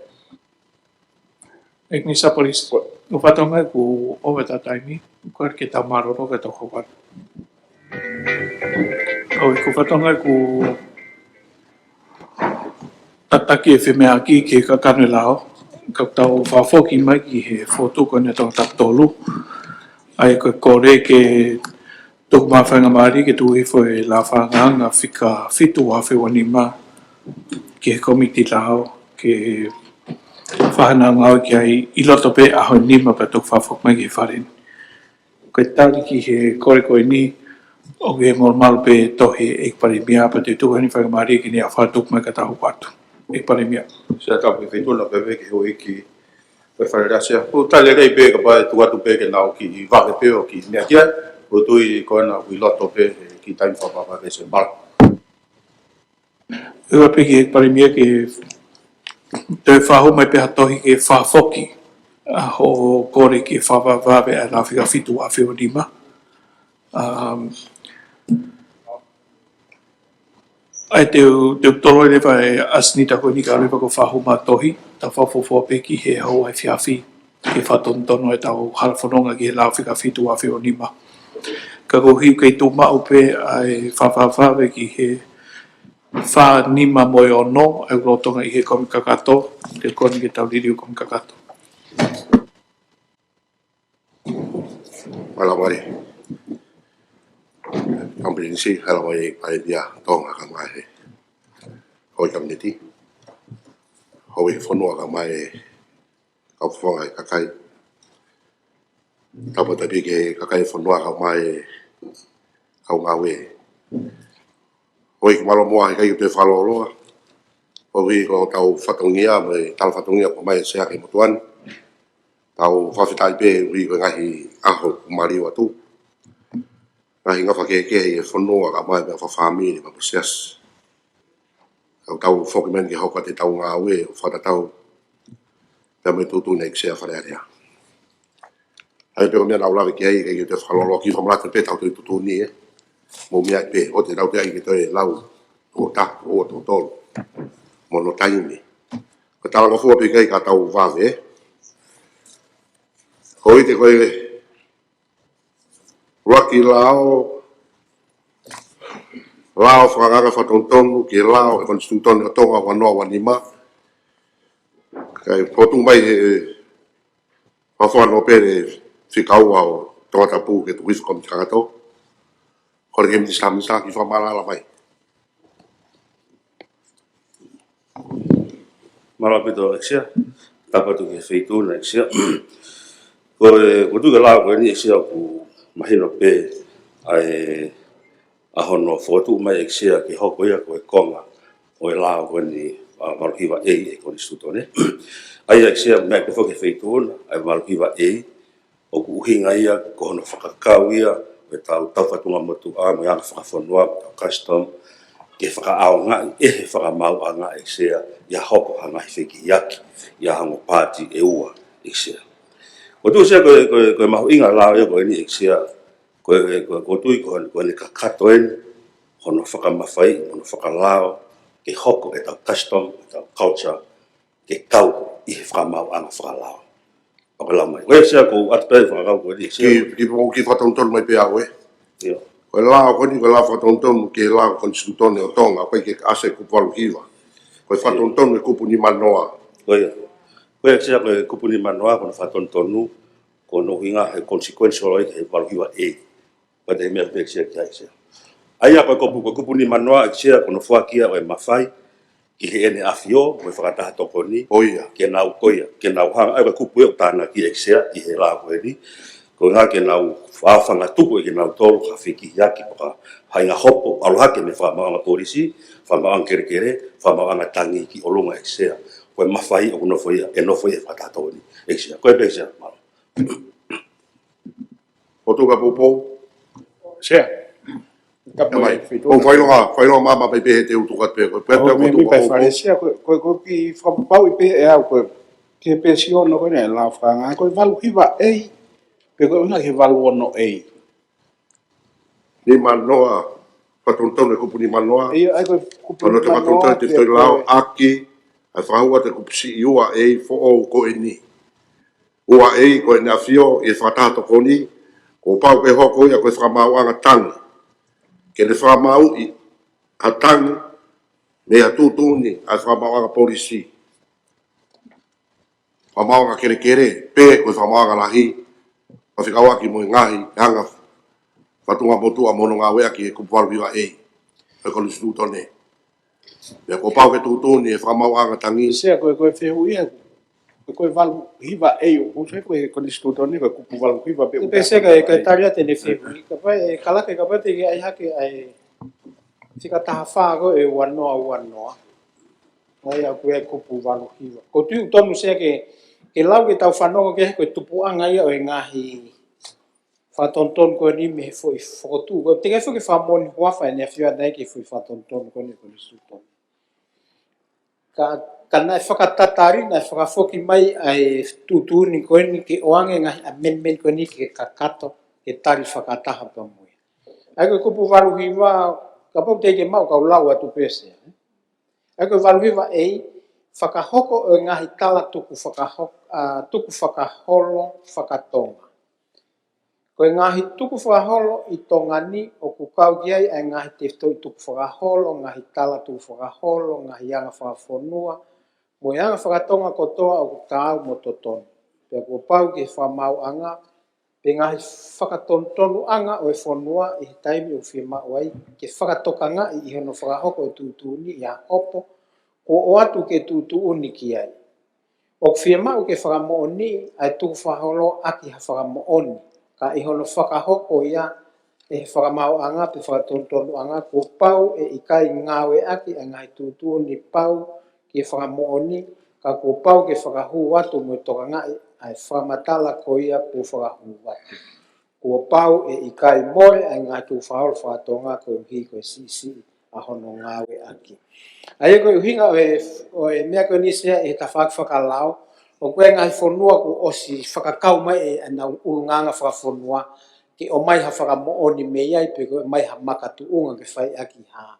ʻEiki Minisitā Polisi, ʻoku ou fakatokangaʻi kuo ʻova ʻetau taimi, ʻoku ʻikai ke tau mālōlō ke tau hoko atu. ʻOku ou fakatokangaʻi kuo tataki e femeʻaʻaki ki he kakano e lao, ka tau fakafoki mai ki he fotu ko eni ʻa Tongatapu tolu, ʻa ia ko e kole ke tuku mai e faingamālie ke tuku hifo e lao fakaangaanga fika fitu afe ua nima ki he kōmiti lao ke fai haʻanau ngāue ki ai ʻi loto pē ʻaho ʻe nima pea toki fakafoki mai ki he Fale ni. Ko e tali ki he kole ko eni, ʻoku ʻi he molumalu pē tohi ʻa e ʻEiki Palēmia pea te u tuku heni e faingamālie ke ne fakatupu mai ka tau hoko atu. ʻEiki Palēmia. Sea, tapu ki he Feituʻu na pea pehē ki he Houʻeiki ko e Fale Alea Sea. ʻOku tali lelei pē kapau ʻe tuku atu pē ke nau kiʻi vave pē ʻo kiʻi meʻa ki ai. ʻOku ou tui ko ena ʻoku ʻi loto pē he kiʻi taimi fakavavevave Sea. Mālō. ʻOua pē ki he Palēmia ke toe fakahū mai pē ha tohi ke fakafoki ʻa hoʻo kole ke fakavavevave ʻa e lao fika fitu afe ua nima. Um, ʻA ia te u, te u toloi leva e ʻasenita ko eni ka leva ko e fakahū mai e tohi, tau fakafuofua pē ki he houa efiafi, ke fakatonutonu ʻetau hala fononga ki he lao fika fitu afe ua nima. Ka koeʻuhi ʻoku kei tuʻu maʻu pē ʻa e fakavavevave ki he fā nima mo e ono, ʻa ia ʻoku lolotonga ʻi he kōmiti kakato, te u kole ke tau liliu kōmiti kakato. Mālō Palēmia. Kau Pilinisi, mālō Palēmia Tonga kae ʻumaʻā e Houʻeiki Kapineti. Houʻeiki Fonua kae ʻumaʻā e kau fofonga e kakai. Tapu atu pē ki he kakai e fonua kae ʻumaʻā e kau ngāue Houʻeiki Mālō Moa, ʻikai ke u toe fakalōloa. Koeʻuhi ko hotau fatongia, mo e tala fatongia ʻoku ʻomai ʻe he Sea ki he motuʻa ni. Tau fakafetaʻi pē koeʻuhi ko e ngaahi ʻaho kuo maliu atu. Ngaahi ngafa kehekehe ʻi he fonua kae ʻumaʻā e meʻa fakafāmili mo e siasi. Tau tau foki mai ke hoko atu ʻetau ngāue ʻo fakatatau pea mo e tuʻutuʻuni ʻa e ʻEiki Sea Fale Alea. ʻA ia pē ko e meʻa naʻa ku lave ki ai, ʻikai ke u toe fakalōloa, kiʻi fakamanatu pē ʻetau tuʻutuʻuni, ē. Mou meaʻi pē, ʻoua te tau toe ʻai ke toe lau, ʻo taha, ʻo ua, ʻo tolu. Mo hono taimi. Ko e talangofua pē ʻikai ke tau vave, ē. Ko ʻete ko e ʻuluaki lao, lao fakaangaanga fakatonutonu ki he lao ʻo e Konisitūtone ʻo Tonga ua noa ua nima. Kae fotu mai ʻe he Fakafofonga Nōpele Fika Ua ʻo Tongatapu ke tuku hifo kōmiti kakato. Kole ki he Minisitā, Minisitā ke fakamaʻalaʻala mai. Mālō ʻaupito ʻEiki Sea, tapu atu ki he Feituʻuna ʻEiki Sea. Ko e, ko e tuʻu ki he lao ko eni ʻEiki Sea ʻoku mahino pē ʻa e, ʻa hono fokotuʻu mai ʻEiki Sea ke hoko ia ko e konga ʻo e lao ko eni, ʻa, valu hiva A ʻo e Konisitūtone. ʻA ia ʻEiki Sea, meaʻi pē foki ʻe he Feituʻuna, ʻa e valu hiva A, ʻoku ʻuhinga ia ko hono fakakau ia ʻo ʻetau tau fatunga motuʻa mo e anga fakafonua mo ʻetau custom, ke fakaʻaongaʻi ʻe he Fakamaauʻanga ʻEiki Sea ʻi ha hoko ha ngaahi fekihiaki ʻi ha ongo paati ʻe ua ʻEiki Sea. Ko e tuʻu Sea ko e, ko e, ko e mahuʻinga lao ia ko eni ʻEiki Sea, ko e, ko e, ko e tui ko e, ko ʻene kakato eni hono fakamafaiʻi, hono fakalao, ke hoko ʻetau custom, ʻetau culture, ke kau ʻi he Fakamaauʻanga fakalao. Pea ko e lao mai. Ko e Sea, ʻoku ou ʻatu pē fakakau ko eni ʻEiki Sea. Kiʻi, kiʻi, kiʻi fakatonutonu mai pē au, ē. ʻIo. Ko e lao ko eni, ko e lao fakatonutonu ki he lao Konisitūtone ʻo Tonga, ʻoku ʻikai ke ʻasi he kupu valu hiva. Ko e fakatonutonu e kupu nima noa. Ko ia. Ko e ʻEiki Sea, ko e kupu nima noa, ko hono fakatonutonu, ko hono ʻuhinga he consequential ʻo e valu hiva A. Pea te meʻa pē ʻEiki Sea ki ai ʻEiki Sea. ʻA ia ko e kupu, ko e kupu nima noa ʻEiki Sea, ko hono foaki ia ʻo e mafai ki Heʻene ʻAfio mo e Fakataha Tokoni. ʻO ia. Ke nau ko ia, ke nau hanga, ʻa ia ko e kupu ʻoku tānaki ʻEiki Sea ʻi he lao ko eni. Ko e ʻuhinga ke nau fa-, fangatuku ʻe kinautolu ha fekihiaki pe ko ha faʻahinga hopo, ʻalu hake mei he Fakamaauʻanga Polisi, Fakamaauʻanga Kelekele, Fakamaauʻanga Tangi ki ʻolunga ʻEiki Sea. Ko e mafai ʻoku nofo ia, ʻe nofo ia he Fakataha Tokoni ʻEiki Sea. Ko ia pē ʻEiki Sea, mālō. Ko e tuʻu ka poupou. Sea. Ka ʻomai. Poupou. Fai loa, fai loa māmā pē he te u tuku atu pē. Ko e pē ʻo, te u meʻa tuku pē poupou. Fale Sea, ko, ko, ko e kiʻi fakapapauʻi pē ʻe au ko e, ki he peesi ono ko eni ʻa e lao fakaangaanga. Ko e valu hiva A, pe ko e ʻuhinga ki he valu ono A. Nima noa, fakatonutonu e kupu nima noa. ʻIo, ʻa ia ko e kupu nima noa, fakatonutonu e tefitoʻi lao, ʻaki ʻa e fakahū atu e kupu siʻi ua A foʻou ko eni. Ua A, ko ʻEne ʻAfio ʻi he Fakataha Tokoni, kuo pau ke hoko ia ko e Fakamaauʻanga Tangi. Ke ne fakamaauʻi ha tangi mei ha tuʻutuʻuni ʻa e Fakamaauʻanga Polisi, Fakamaauʻanga Kelekele, pe ko e Fakamaauʻanga Lahi, ʻo fekauʻaki mo e ngaahi anga fatunga motuʻa mo hono ngāueʻaki ʻe he kupu valu hiva A ʻo e Konisitūtone. Pea kuo pau ke tuʻutuʻuni ʻe he Fakamaauʻanga Tangi. Sea, ko e, ko e fehuʻi ia, ko e valu hiva A ʻoku sai ko e Konisitūtone, ko e kupu valu hiva pē. Pea Sea, ka, ka tali atu ʻene fehuʻi, kapau ʻe kalake, kapau te ke ʻai hake ʻa e fika taha fā ko ē ua noa ua noa. ʻA ia ko e kupu valu hiva. Ko e tuʻu tonu Sea ke, ke lau ke tau fanongo ki he ko e tupuʻanga ia ʻo e ngaahi fakatonutonu ko eni mei he foʻi fokotuʻu. Ko e teʻeki ai foki ke fakamoʻoni huafa ʻEne ʻAfio ʻanai ki he foʻi fakatonutonu ko eni ʻo e Konisitūtone. Ka, ka naʻe fakatatali, naʻe fakafoki mai ʻa e tuʻutuʻuni ko eni ke ʻoange ngaahi amendment ko eni ke kakato, ke tali fakataha pea mo ia. ʻA ia ko e kupu valu hiva, kapau te ke maʻu kau lau atu pē Sea, ē? ʻA ia ko e valu hiva A, fakahoko ʻo e ngaahi tala tuku fakaho-, ʻa, tuku fakaholo fakatonga. Ko e ngaahi tuku fakaholo ʻi Tonga ni ʻoku kau ki ai ʻa e ngaahi tefitoʻi tuku fakaholo, ngaahi tala tuku fakaholo, ngaahi anga fakafonua, mo e anga fakatonga kotoa ʻoku taau mo totonu. Pea kuo pau ke fakamaauʻanga, pe ngaahi fakatonutonuʻanga ʻo e fonua ʻi he taimi ʻoku fiemaʻu ai ke fakatokangaʻi ʻi hono fakahoko e tuʻutuʻuni ʻi ha hopo kuo ʻoatu ke tuʻutuʻuni ki ai. ʻOku fiemaʻu ke fakamoʻoniʻi ʻa e tuku fakaholo ʻaki ha fakamoʻoni, ka ʻi hono fakahoko ia ʻe he fakamaauʻanga pe fakatonutonuʻanga, kuo pau ʻe ʻikai ngāueʻaki ʻa e ngaahi tuʻutuʻuni pau ki he fakamoʻoni, ka kuo pau ke fakahū atu mo e tokangaʻi ʻa e fakamatala ko ia kuo fakahū atu. Kuo pau ʻe ʻikai mole ʻa e ngaahi tukufakaholo fakatonga koeʻuhi ko e siʻisiʻi ʻa hono ngāueʻaki. ʻA ia ko e ʻuhinga ʻo e, ʻo e meʻa ko eni Sea ʻi he tafaʻaki fakalao, ʻoku ʻi ai e ngaahi fonua kuo ʻosi fakakau mai ʻe ʻenau ʻulungaanga fakafonua ke ʻomai ha fakamoʻoni mei ai pe ko e ʻomai ha makatuʻunga ke fai ʻaki ha,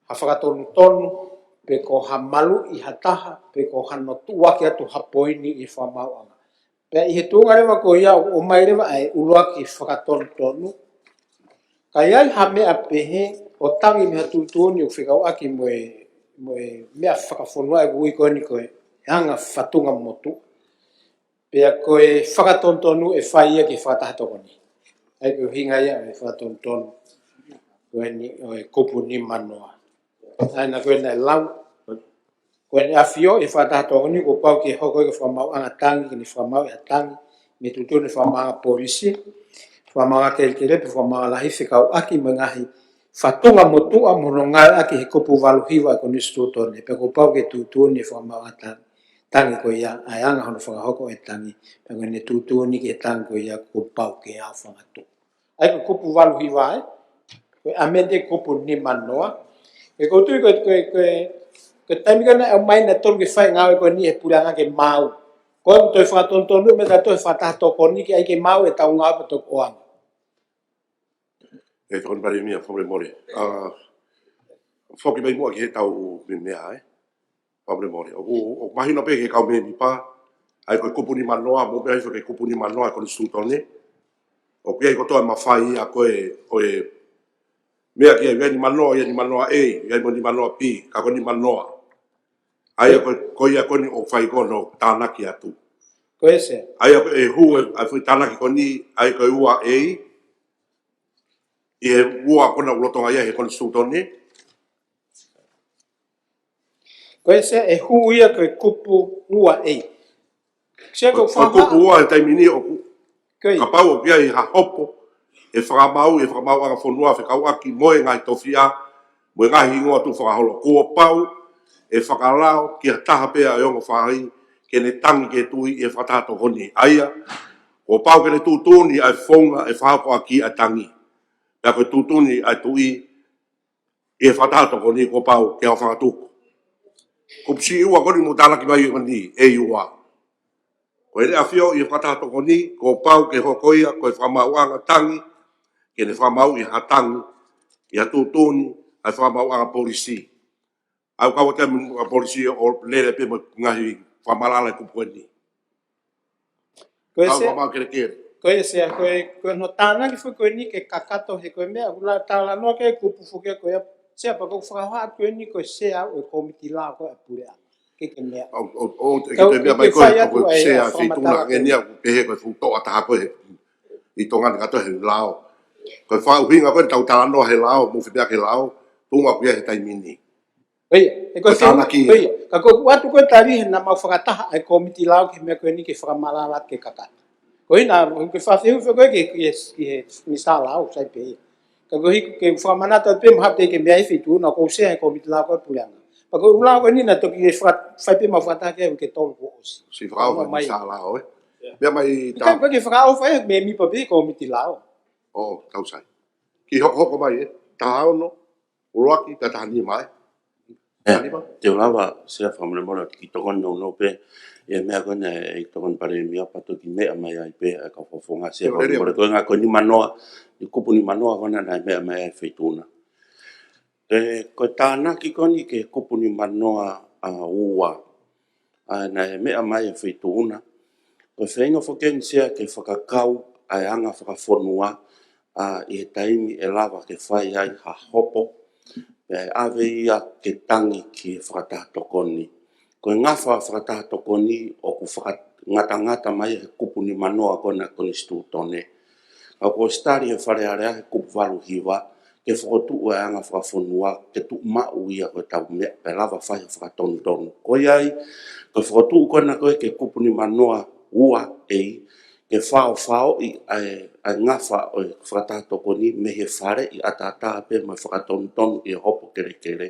ha fakatonutonu, pe ko ha maluʻi ha taha, pe ko hano tuʻuaki atu ha poini ʻi he fakamaauʻanga. Pea ʻi he tuʻunga leva ko ia ʻoku ʻomai leva ʻa e ʻuluaki fakatonutonu. Ka ʻi ai ha meʻa pehē ʻo tangi mei ha tuʻutuʻuni ʻoku fekauʻaki mo e, mo e meʻa fakafonua ʻoku ui ko eni ko e anga fatunga motuʻa. Pea ko e fakatonutonu ʻe fai ia ki he fakataha tokoni. ʻA ia ko e ʻuhinga ia ʻo e fakatonutonu ko eni ʻo e kupu nimanoa. ʻA ia ko ena ʻe lau. Ko ʻEne ʻAfio ʻi he fakataha tokoni, kuo pau ke hoko ia ko e fakamaauʻanga tangi, ke ne fakamaauʻi ha tangi mei he tuʻutuʻuni fakamaauʻanga polisi, fakamaauʻanga kelekele, pe fakamaauʻanga lahi fekauʻaki mo e ngaahi fatunga motuʻa mo hono ngāueʻaki he kupu valu hiva ʻo e Konisitūtone, pea kuo pau ke tuʻutuʻuni e fakamaauʻanga tangi, tangi ko ia, ʻa e anga hono fakahoko e tangi, pea ko ʻene tuʻutuʻuni ki he tangi ko ia kuo pau ke aofangatuʻu. ʻA ia ko e kupu valu hiva ē, ko e amend e kupu nimanoa. He ʻoku ou tui ko e, ko e, ko e, ko e taimi ko ena ʻe ʻomai nautolu ke fai e ngāue ko eni he puleʻanga ke maau. Ko e toe fakatonutonu mei he toe fakataha tokoni ke ʻai ke maau ʻetau ngāue pea toki ʻoange. ʻE Tokoni Palēmia, fakamolemole. ʻA, foki mai muʻa ki heʻetau meʻa ē. Fakamolemole. ʻOku, ʻoku mahino pē ki he kau mēmipa, ʻa ia ko e kupu nimanoa, mou meʻa hifo ki he kupu nimanoa ʻo e Konisitūtone. ʻOku ʻi ai kotoa e mafai ia ko e, ko e meʻa ki ai, ʻi ai nimanoa, ʻi ai nimanoa A, ʻi ai mo nimanoa B, ka ko e nimanoa. ʻA ia ko, ko ia ko eni ʻoku fai ko hono tānaki atu. Ko e Sea. ʻA ia ko e hū e, ʻa e foʻi tānaki ko eni, ʻa ia ko e ua A, ʻi he ua ko ena ʻoku lolotonga ʻi ai he Konisitūtone. Ko e Sea, ʻe hū ia ko e kupu ua A. Sea, ko e, ko e kupu ua he taimi ni ʻoku, ko ia, kapau ʻoku ʻi ai ha hopo ʻe fakamaau ʻe he fakamaauʻanga fonua fekauʻaki mo e ngaahi tofiʻa mo e ngaahi hingoa tukufakaholo, kuo pau ʻe fakalao ki ha taha pē ʻa e ongo fāʻeleʻi ke ne tangi ki he tuʻi ʻi he fakataha tokoni. ʻA ia, kuo pau ke ne tuʻutuʻuni ʻa e founga ʻe fakahoko ʻaki ʻa e tangi. Pea ko e tuʻutuʻuni ʻa e tuʻi ʻi he fakataha tokoni kuo pau ke aofangatuku. Kupu siʻi ua ko eni mou tānaki mai ko eni, A ua. Ko ʻEne ʻAfio ʻi he fakataha tokoni, kuo pau ke hoko ia ko e fakamaauʻanga tangi ke ne fakamaauʻi ha tangi ʻi ha tuʻutuʻuni ʻa e fakamaauʻanga polisi. ʻA ia ʻoku kau atu mo e polisi ʻo lele pē mo e ngaahi fakamaʻalaʻala ʻo e kupu ko eni. Ko e Sea, ko e, ko e hono tānaki foki ko eni ke kakato he ko e meʻa ʻoku lava talanoa ki ai e kupu foki ko ia. Sea, pea ʻoku ou fakahā atu ko eni ko e Sea ʻo e Kōmiti Lao ko ē ʻa e Puleʻanga. Ke ke meʻa. ʻO, ʻo, ʻo, ke ke meʻa mai ko e, ko e Sea ʻa e feituʻuna ko eni ʻoku pehē ko e fuʻu toʻa taha ko ē ʻi Tonga ni kātoa he lao. Ko e fakaʻuhinga ko ē ʻetau talanoa he lao, mou fie meʻa ki he lao, tuʻunga ʻoku ʻi ai he taimi ni. ʻIo, ʻe ko e tānaki. ʻIo, ka ko e ʻoatu ko e tali he naʻa mau fakataha ʻa e Kōmiti Lao ki he meʻa ko eni ke fakamaʻalaʻala ke kakato. Ko ia naʻa ke fafehu fe ko e ke, ke, ke Minisitā Lao, sai pē ia. Ka ko e hiki ke fakamanatu pē mo ha pē ke meʻa ʻi he feituʻuna ko e Sea he Kōmiti Lao ko ē ʻa e Puleʻanga. Pea ko e ʻū lao ko eni naʻa toki ke faka-, fai pē mau fakataha ki ai ke tolu kuo ʻosi. Siʻi fakaʻofa mai Minisitā Lao, ē? Meʻa mai ʻIkai tā- ko e ke fakaʻofa ē, mēmipa pē Kōmiti Lao. ʻO, tau sai. Kiʻi hokohoko mai, ē? Taha ono, ʻuluaki, pea taha nima, ē? ʻIo, taha nima. Te u lava, Sea, fakamolemole, kiʻi tokoni nounou pē ʻi he meʻa ko ena ʻe Tokoni Palēmia pea toki meʻa mai ai pē ʻa e kau fakafofonga, Sea, fakamolemole. Ko e ʻuhinga ko e nimanoa, ʻi he kupu nimanoa ko ena naʻe meʻa mai ai e feituʻuna. ʻE, ko e tānaki ko eni ki he kupu nimanoa ʻa ua, ʻa ia naʻe meʻa mai e feituʻuna. Ko e feinga foki eni Sea ke fakakau ʻa e anga fakafonua, ʻa, ʻi he taimi ʻe lava ke fai ai ha hopo, pea ʻe ʻave ia ke tangi ki he fakataha tokoni. Ko e ngafa fakataha tokoni ʻoku fakangatangata mai he kupu nimanoa ko ena ʻa e Konisitūtone. Ka kuo ʻosi tali ʻe he Fale Alea he kupu valu hiva, ke fokotuʻu e anga fakafonua, ke tuʻumaʻu ia ko ʻetau meʻa, pea lava fai ha fakatonutonu. Ko ia ai, ko e fokotuʻu ko ena ko ē ki he kupu nimanoa ua A, ke faofaoʻi ʻa e, ʻa e ngafa ʻo e fakataha tokoni mei he fale ʻi ʻataʻatā pē mo e fakatonutonu ʻi he hopo kelekele,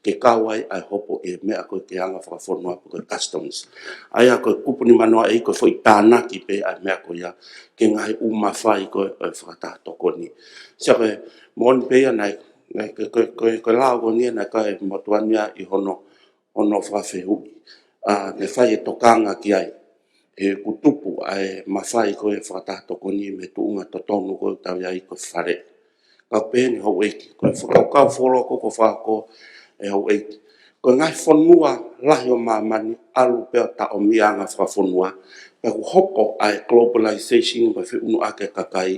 ke kau ai ʻa e hopo ʻi he meʻa ko ē ki he anga fakafonua pe ko e customs. ʻA ia ko e kupu nimanoa A ko e foʻi tānaki pē ʻa e meʻa ko ia ki he ngaahi ʻū mafai ko ē ʻo e fakataha tokoni. Sai, ko e moʻoni pē ia naʻe, naʻe, ko e, ko e, ko e, ko e lao ko eni naʻe ʻikai motuʻa ia ʻi hono, hono fakafehuʻi. ʻA, ne fai e tokanga ki ai he kuo tupu ʻa e mafai ko ē fakataha tokoni mei he tuʻunga totonu ko ē ʻoku tau ʻi ai ko e fale. Ka pehē ni houʻeiki, ko e fakakaukau fuoloa ko ē ʻoku ou fakahoko ʻe houʻeiki, ko e ngaahi fonua lahi ʻo māmani ʻalu pē ʻo taʻomi ʻa e anga fakafonua, pea kuo hoko ʻa e globalization ko e feʻunuʻaki ʻa e kakai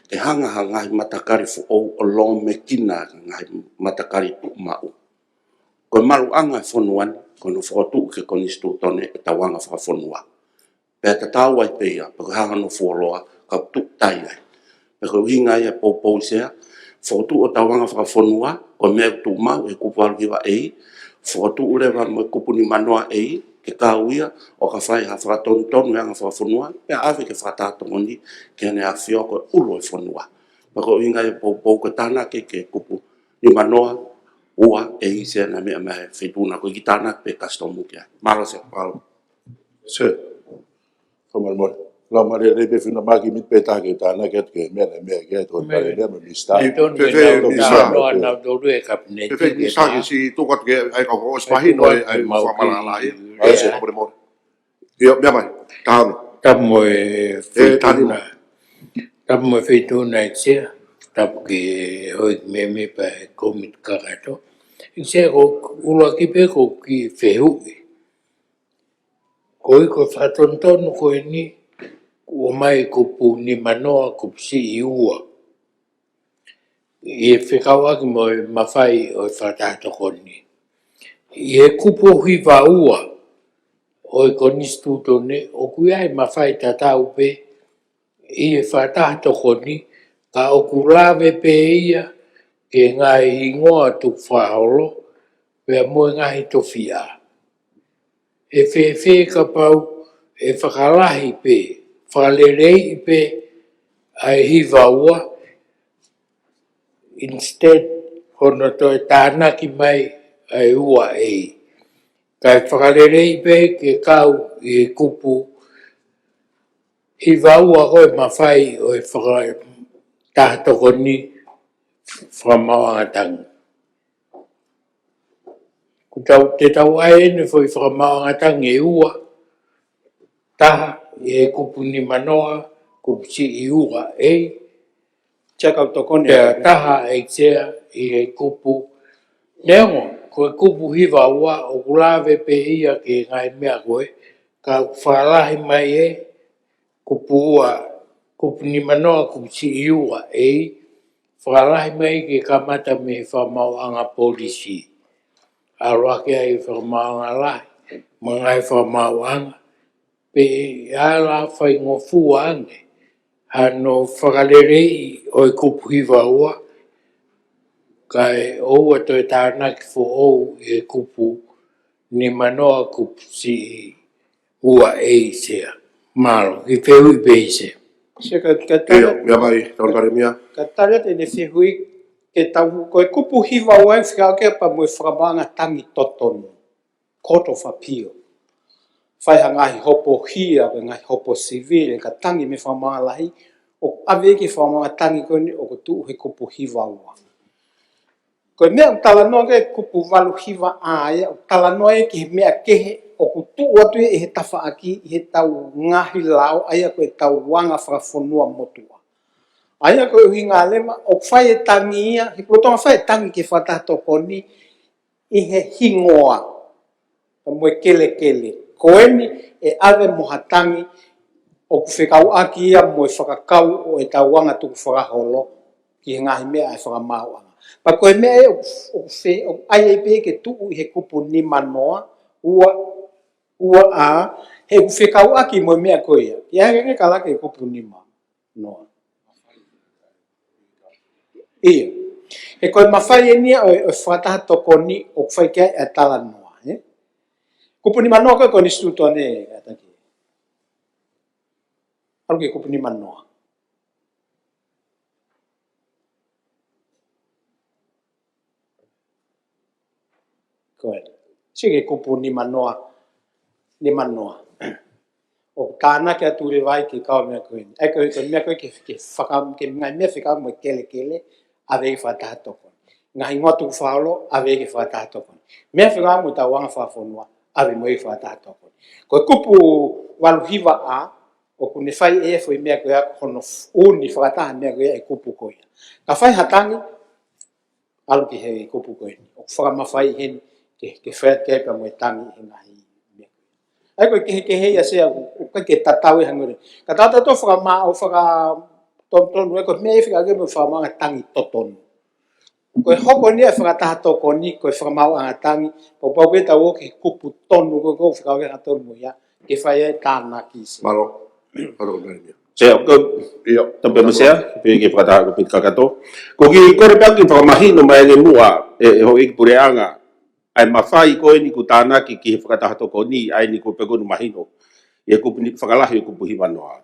ke hanga ha ngaahi matakali foʻou ʻo lōmekina ʻa e ngaahi matakali tuʻumaʻu. Ko e maluʻanga ʻo e fonua ni, ko hono fokotuʻu ki he konisitūtone ʻetau anga fakafonua. Pea tatau ai pē ia, pe ko e hā hono fuoloa, ka tuʻu tai ai. Pea ko e ʻuhinga ia e poupou Sea, fokotuʻu hotau anga fakafonua, ko e meʻa ʻoku tuʻumaʻu he kupu valu hiva A, fokotuʻu leva mo e kupu nimanoa A, ke kau ia ʻo ka fai ha fakatonutonu he anga fakafonua, pea ʻave ki he fakataha tokoni ki Heʻene ʻAfio ko e ʻulu ʻo e fonua. Pea ko e ʻuhinga ia e poupou ko e tānaki ki he kupu nimanoa ua A Sea naʻe meʻa mai he feituʻu na ko e kiʻi tānaki pē custom ki ai. Mālō Sea. Mālō. Sea. Fakamolemole. Laumālie lelei pē Finemaki, ʻoku ou ʻomi pē ʻa e kiʻi tānaki atu ki he meʻa naʻe meʻa ki ai ʻa e Tokoni Palēmia mo e Minisitā. Fefe, Minisitā. Fefe, Minisitā, ke siʻi tuku atu ki he ʻai ka ko e ʻosi pahino ʻa e, ʻa e fakamālō lahi. ʻAi, Sea, fakamolemole. ʻIo, meʻa mai, taha ono. Tapu mo e feituʻu na. Tapu mo e feituʻu na ʻEiki Sea. Tapu ki he houʻeiki mēmipa ʻo e kōmiti kakato. ʻEiki Sea, ko e ʻuluaki pē ko e kiʻi fehuʻi. Ko e, ko e fakatonutonu ko eni, ʻomai kupu nimanoa, kupu siʻi ua. ʻI he fekauʻaki mo e mafai ʻo e fakataha tokoni. ʻI he kupu hiva ua ʻo e konisitūtone, ʻoku ʻi ai e mafai tatau pē ʻi he fakataha tokoni, ka ʻoku lave pē ia ki he ngaahi hingoa tukufakaholo, pea mo e ngaahi tofiʻa. ʻE fēfē kapau ʻe fakalahi pē, fakaleleiʻi pē ʻa e hiva ua, instead hono toe tānaki mai ʻa e ua A. Kae fakaleleiʻi pē ke kau ʻi he kupu hiva ua ko e mafai ʻo e fakataha tokoni fakamaauʻanga tangi. Kuo tau, te tau ʻai ʻeni foʻi fakamaauʻanga tangi ʻe ua, taha ʻi he kupu nimanoa, kupu siʻi ua A, Sea, kau tokoni pea atu. Taha ʻEiki Sea ʻi he kupu. Neongo, ko e kupu hiva ua ʻoku lave pē ia ki he ngaahi meʻa ko ē, ka ʻoku fakalahi mai ʻe kupu ua, kupu nimanoa, kupu siʻi ua A, fakalahi mai ke kamata mei he fakamaauʻanga polisi. ʻAlu hake ai e fakamaauʻanga lahi, mo e ngaahi fakamaauʻanga, pea ʻe ala faingofua ange hano fakaleleiʻi ʻo e kupu hiva ua, kae ʻoua toe tānaki foʻou ʻi he kupu nimanoa, kupu siʻi ua A, Sea. Mālō, kiʻi fehuʻi pē Sea. Sea, ka, ka tali, ʻio, meʻa mai, Tokoni Palēmia. Ka tali atu ʻene fehuʻi, ke tau, ko e kupu hiva ua ʻe fekauʻaki pē mo e fakamaauʻanga tangi totonu, Court of Appeal. Fai ha ngaahi hopo hia, pe ngaahi hopo sivile, ka tangi mei he fakamaauʻanga lahi, ʻo ʻave ki he fakamaauʻanga tangi ko eni ʻoku tuʻu he kupu hiva ua. Ko e meʻa ʻoku talanoa ki ai e kupu valu hiva A ia, ʻoku talanoa ia ki he meʻa kehe ʻoku tuʻu atu ia ʻi he tafaʻaki ʻi heʻetau ngaahi lao, ʻa ia ko ʻetau anga fakafonua motuʻa. ʻA ia ko e ʻuhinga leva, ʻoku fai e tangi ia, he ʻoku lolotonga fai e tangi ki he fakataha tokoni ʻi he hingoa, pea mo e kelekele. Ko eni ʻe ʻave mo ha tangi ʻoku fekauʻaki ia mo e fakakau ʻo ʻetau anga tukufakaholo ki he ngaahi meʻa ʻa e fakamaauʻanga. Pea ko e meʻa ia ʻoku, ʻoku fe-, ʻoku ʻai ai pē ke tuʻu ʻi he kupu nimanoa, ua, ua A, he ʻoku fekauʻaki mo e meʻa ko ia. ʻI ai ke kalake kupu nimanoa. ʻIo. He ko e mafai eni ia ʻo e, ʻo e fakataha tokoni ʻoku fai ki ai ʻa e talanoa, ē? Kupu nimanoa ko e konisitūtone, kātaki. Ko e kupu nimanoa. Ko e. Sio ki he kupu nimanoa. Nimanoa. ʻOku tānaki atu leva ai ke kau meʻa ko eni. ʻA ia ko e, ko e meʻa ko ē ke, ke faka-, ke ngaahi meʻa fekau mo e kelekele, ʻave ki he fakataha tokoni. Ngaahi hingoa tukufakaholo, ʻave ki he fakataha tokoni. Meʻa fekau mo e tauʻanga fakafonua, ʻave mo e fakataha tokoni. Ko e kupu valu hiva A, ʻoku ne fai ʻe ia foʻi meʻa ko ia ko hono f-, ʻuni fakataha meʻa ko ia ʻe kupu ko ia. Ka fai ha tangi, ʻalu ki he kupu ko eni. ʻOku fakamafai heni ke, ke fai atu pea mo e tangi he ngaahi meʻa. ʻA ia ko e kehekehe ia Sea ʻoku, ʻoku ʻikai ke tatau ia hangē. Ka tatau tō fakama-, ʻo fakatonutonu ʻa e ko e meʻa ʻe fika ke mo e fakamaʻuʻanga tangi totonu. Ko e hoko ni ʻa e fakataha tokoni, ko e fakamaʻuʻanga tangi, pau pau ke tau ō ki he kupu tonu ko ē ʻoku fekau ke ʻatonu mo ia, ke fai ai e tānaki Sea. Mālō. Mālō, Naimia. Sea, ko, ʻIo. Tapu mo Sea, pea ke fakataha ko e piti kakato. Ko e kiʻi kole pē ke fakamahino mai ange muʻa, ʻe, ʻe houʻeiki puleʻanga, ʻa e mafai ko eni ʻoku tānaki ki he fakataha tokoni, ʻa eni ko e pē ko eni mahino, ʻi he kupu ni fakalahi ʻo e kupu hiva noa.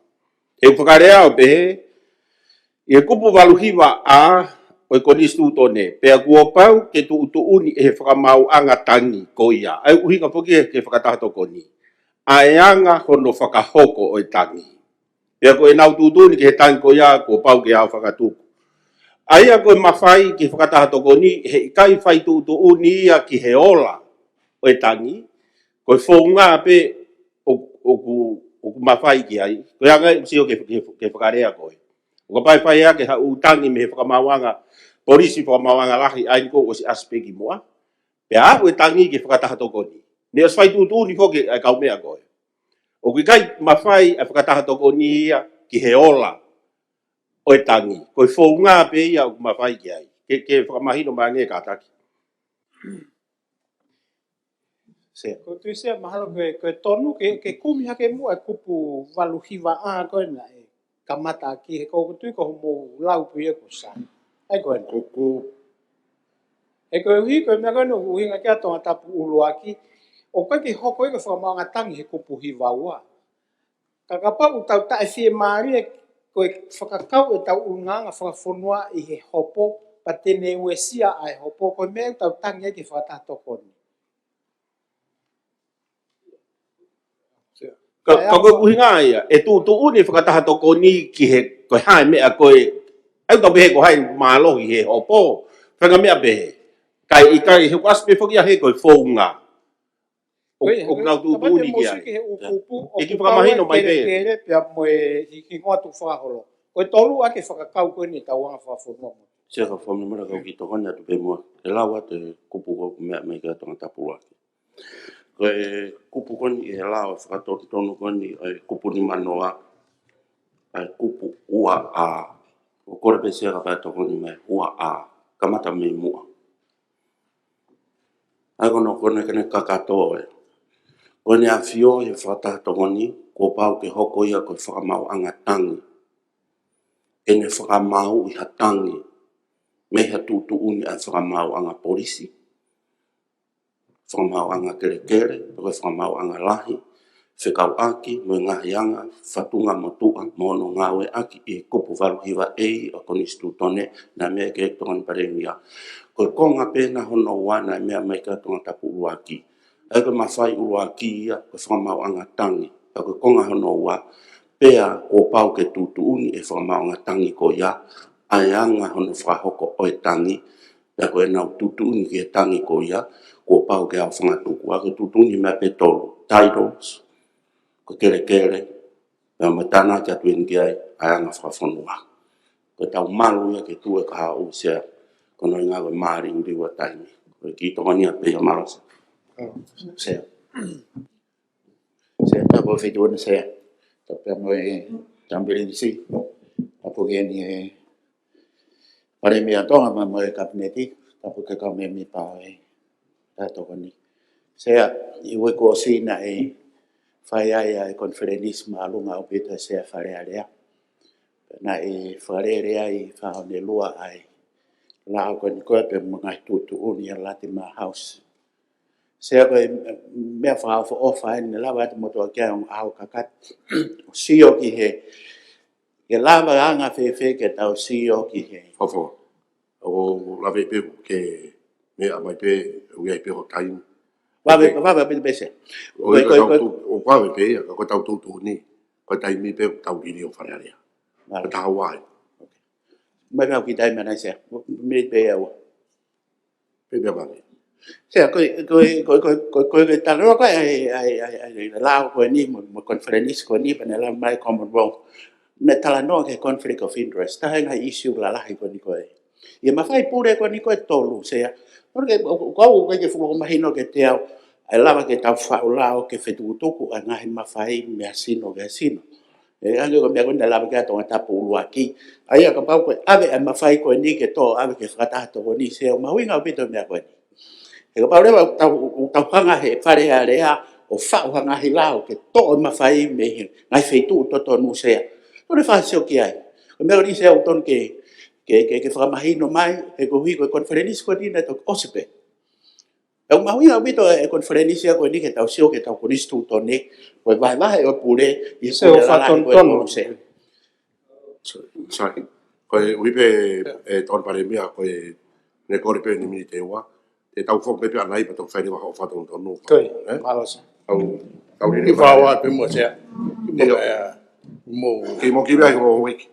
He fakalea ʻo pehē, ʻi he kupu valu hiva A ʻo e Konisitūtone, pea kuo pau ke tuʻutuʻuni ʻe he fakamaʻuʻanga tangi ko ia. ʻA ia ʻuhinga foki ki he fakataha tokoni. ʻA e anga hono fakahoko ʻo e tangi. Pea ko ʻenau tuʻutuʻuni ki he tangi ko ia, kuo pau ke aofangatuku. ʻA ia ko e mafai ki he fakataha tokoni, heʻikai fai tuʻutuʻuni ia ki he ola ʻo e tangi, ko e founga pē ʻo, ʻoku, ʻoku mafai ki ai. Ko e anga ʻoku sio ki he, ki he, ki he fakalea ko ē. ʻO kapau ʻe fai ʻaki ha ʻū tangi mei he fakamaʻuʻanga polisi, fakamaʻuʻanga lahi, ʻa eni ko ē ʻosi ʻasi pē ki muʻa. Pea aʻu e tangi ki he fakataha tokoni. Ne ʻosi fai tuʻutuʻuni foki ʻa e kaumeʻa ko ē. ʻOku ʻikai mafai ʻa e fakataha tokoni ia ki he ola ʻo e tangi. Ko e founga pē ia ʻoku mafai ki ai. Ke, ke fakamahino mai ange kātaki. Sea. Ko e tui Sea mahalo ko e, ko e tonu ke, ke kumi hake muʻa e kupu valu hiva A ko ē naʻe kamata ʻaki he ko e tui ko hoʻomou lau pē ia ko Sea. ʻA ia ko ē. Kuku. He koeʻuhi, ko e meʻa ko ē ʻoku ʻuhinga ki ai Tongatapu ʻuluaki, ʻoku ʻikai ke hoko ia ko e fakamaʻuʻanga tangi he kupu hiva ua. Ka kapau ʻoku tau taʻefiemālie ko e fakakau ʻetau ʻulungaanga fakafonua ʻi he hopo, pea te ne uesia ʻa e hopo, ko e meʻa ʻoku tau tangi ai ki he fakataha tokoni. Ka, ka ko e ʻuhinga ia, ʻe tuʻutuʻuni fakataha tokoni ki he, ko e hā e meʻa ko ē, ʻoku tau pehē ko hai mālohi he hopo, fenga meʻa pehē. Kae ʻikai, he ʻoku ʻasi pē foki ia he ko e founga. ʻO, ʻOku, ʻoku nau tuʻutuʻuni ki ai. Ki he ʻū kupu, ʻE kiʻi fakamahino mai pē. Kelekele, pea mo e hi-, hingoa tukufakaholo. Ko e tolu ʻa e fakakau ko eni ʻetau anga fakafonua mo. Sea ka fomni mara kau kiʻi tokoni atu pē muʻa. ʻE lau atu e kupu ko ē meʻa mai kia Tongatapu ʻuluaki. Ko e kupu ko eni ʻe lau ʻa e fakatonutonu ko eni ʻa e kupu nimanoa, ʻa e kupu ua A. ʻOku kole pē Sea ka fai tokoni mai ua A. Kamata mei muʻa. ʻA ia ko hono, ko hono ʻikai ke ne kakato ē. Ko ʻene ʻafio ʻi he fakataha tokoni, kuo pau ke hoko ia ko e fakamaʻuʻanga tangi. ʻEne fakamaauʻi ha tangi mei ha tuʻutuʻuni ʻa e fakamaʻuʻanga polisi, fakamaʻuʻanga kelekele, pe ko e fakamaʻuʻanga lahi, fekauʻaki mo e ngaahi anga fatunga motuʻa mo hono ngāueʻaki ʻi he kupu valu hiva A ʻo e Konisitūtone, naʻe meʻa ki ai e Tokoni Palēmia. Ko e konga pē ena hono ua naʻe meʻa mai kia Tongatapu ʻuluaki. ʻA ia ko e mafai ʻuluaki ia ko e fakamaʻuʻanga tangi. Ka ko e konga hono ua, pea kuo pau ke tuʻutuʻuni ʻe he fakamaʻuʻanga tangi ko ia ʻa e anga hono fakahoko ʻo e tangi, pea ko ʻenau tuʻutuʻuni ki he tangi ko ia, kuo pau ke aofangatuku. ʻA ia ko e tuʻutuʻuni meʻa pē tolu, titles, ko e kelekele, pea mo e tānaki atu eni ki ai ʻa e anga fakafonua. Ko ʻetau malu ia ke tuʻu e kahaʻu Sea, ko hono ʻuhinga ko e māliu liua taimi. Ko e kiʻi tokoni ia pē ia, mālō Sea. Sea. Sea, tapu Feituʻuna Sea. Tapu pea mo e Tama Pilinisi. Tapu ki he Palēmia ʻo Tonga mo e Kapineti. Tapu ki he kau mēmipa ʻo e Tokoni. Sea, ʻi he uike kuo ʻosi naʻe fai ai ʻa e konifelenisi māʻolunga ʻaupito ʻa e Sea Fale Alea. Naʻe fakalele ai ʻe he Fale Alea ʻa e lao ko eni ko ē pea mo e ngaahi tuʻutuʻuni ʻa e Latima House. Sea, ko e meʻa fakaʻofoʻofa eni naʻe lava atu motuʻa ki ai ʻo ʻaho kakato ʻo sio ki he Ke lava anga fēfē ke tau sio ki he. Fafo. ʻO lave pē ke meʻa mai pē, ʻoku ʻi ai pē hoʻo taimi. Vave, vave pē pē Sea. ʻO Ko e, ko e, tau ko e. tu-, ʻo vave pē ia, ka ko e tau tuʻutuʻuni. Ko e taimi pē tau liliu ʻo Fale Alea. Vale. Ko e taha ua ai. Mai pē au ki taimi anai Sea. Miniti pē ia ua. Pē pē vale. Sea, ko e, ko e, ko e, ko e, ko e, ko e, ko e talanoa ko e, ʻa e, ʻa e, ʻa e, ʻa e, ʻa e lao ko eni, mo, mo e konifelenisi ko eni, pea ne lava mai Commonwealth. Ne talanoa ki he conflict of interest. Taha e ngaahi issue lalahi ko eni ko e. ʻI he mafai pule ko eni ko e tolu, Sea. Ko e, ko, ko, ko au ʻoku ʻikai ke fuʻu loko mahino kiate au, ʻa e lava ke tau faʻu lao ke fetukutuku ʻa e ngaahi mafai mei he sino ki he sino. ʻE, hangē ko e meʻa ko eni naʻe lave ki ai ʻa Tongatapu ʻuluaki. ʻA ia kapau ko e ʻave ʻa e mafai ko eni ke tō ʻave ki he fakataha tokoni Sea, ʻoku mahuʻinga ʻaupito e meʻa ko eni. He kapau leva ʻoku tau, ʻoku tau hanga he Fale Alea ʻo faʻu ha ngaahi lao ke tō e mafai mei he ngaahi feituʻu totonu Sea. Ko e fai sio ki ai. Ko e meʻa ko eni Sea ʻoku totonu ke, ke, ke, ke fakamahino mai, he koeʻuhi ko e konifelenisi ko eni naʻe toki ʻosi pē. ʻOku mahuʻinga ʻaupito e konifelenisi ia ko eni ke tau sio ki he tau konisitūtone, ko e vahevahe ʻo e pule, ʻi he Sea, pule lalahi ko e fatonutonu. tolu Sea. So-, sorry. Ko e ui pē, ʻe, Tokoni Palēmia, ko e ne kole pē ni miniti ua. Te tau foki pē pea nai pea tau fai leva hoʻo fatonutonu. Ko ia, ē? Mālō Sea. Tau, tau lele Kiʻi fakaʻosi pē mo Sea. Kiʻi mo, ʻIo. ʻe, mo. Kiʻi mo kiʻi ai mo wiki.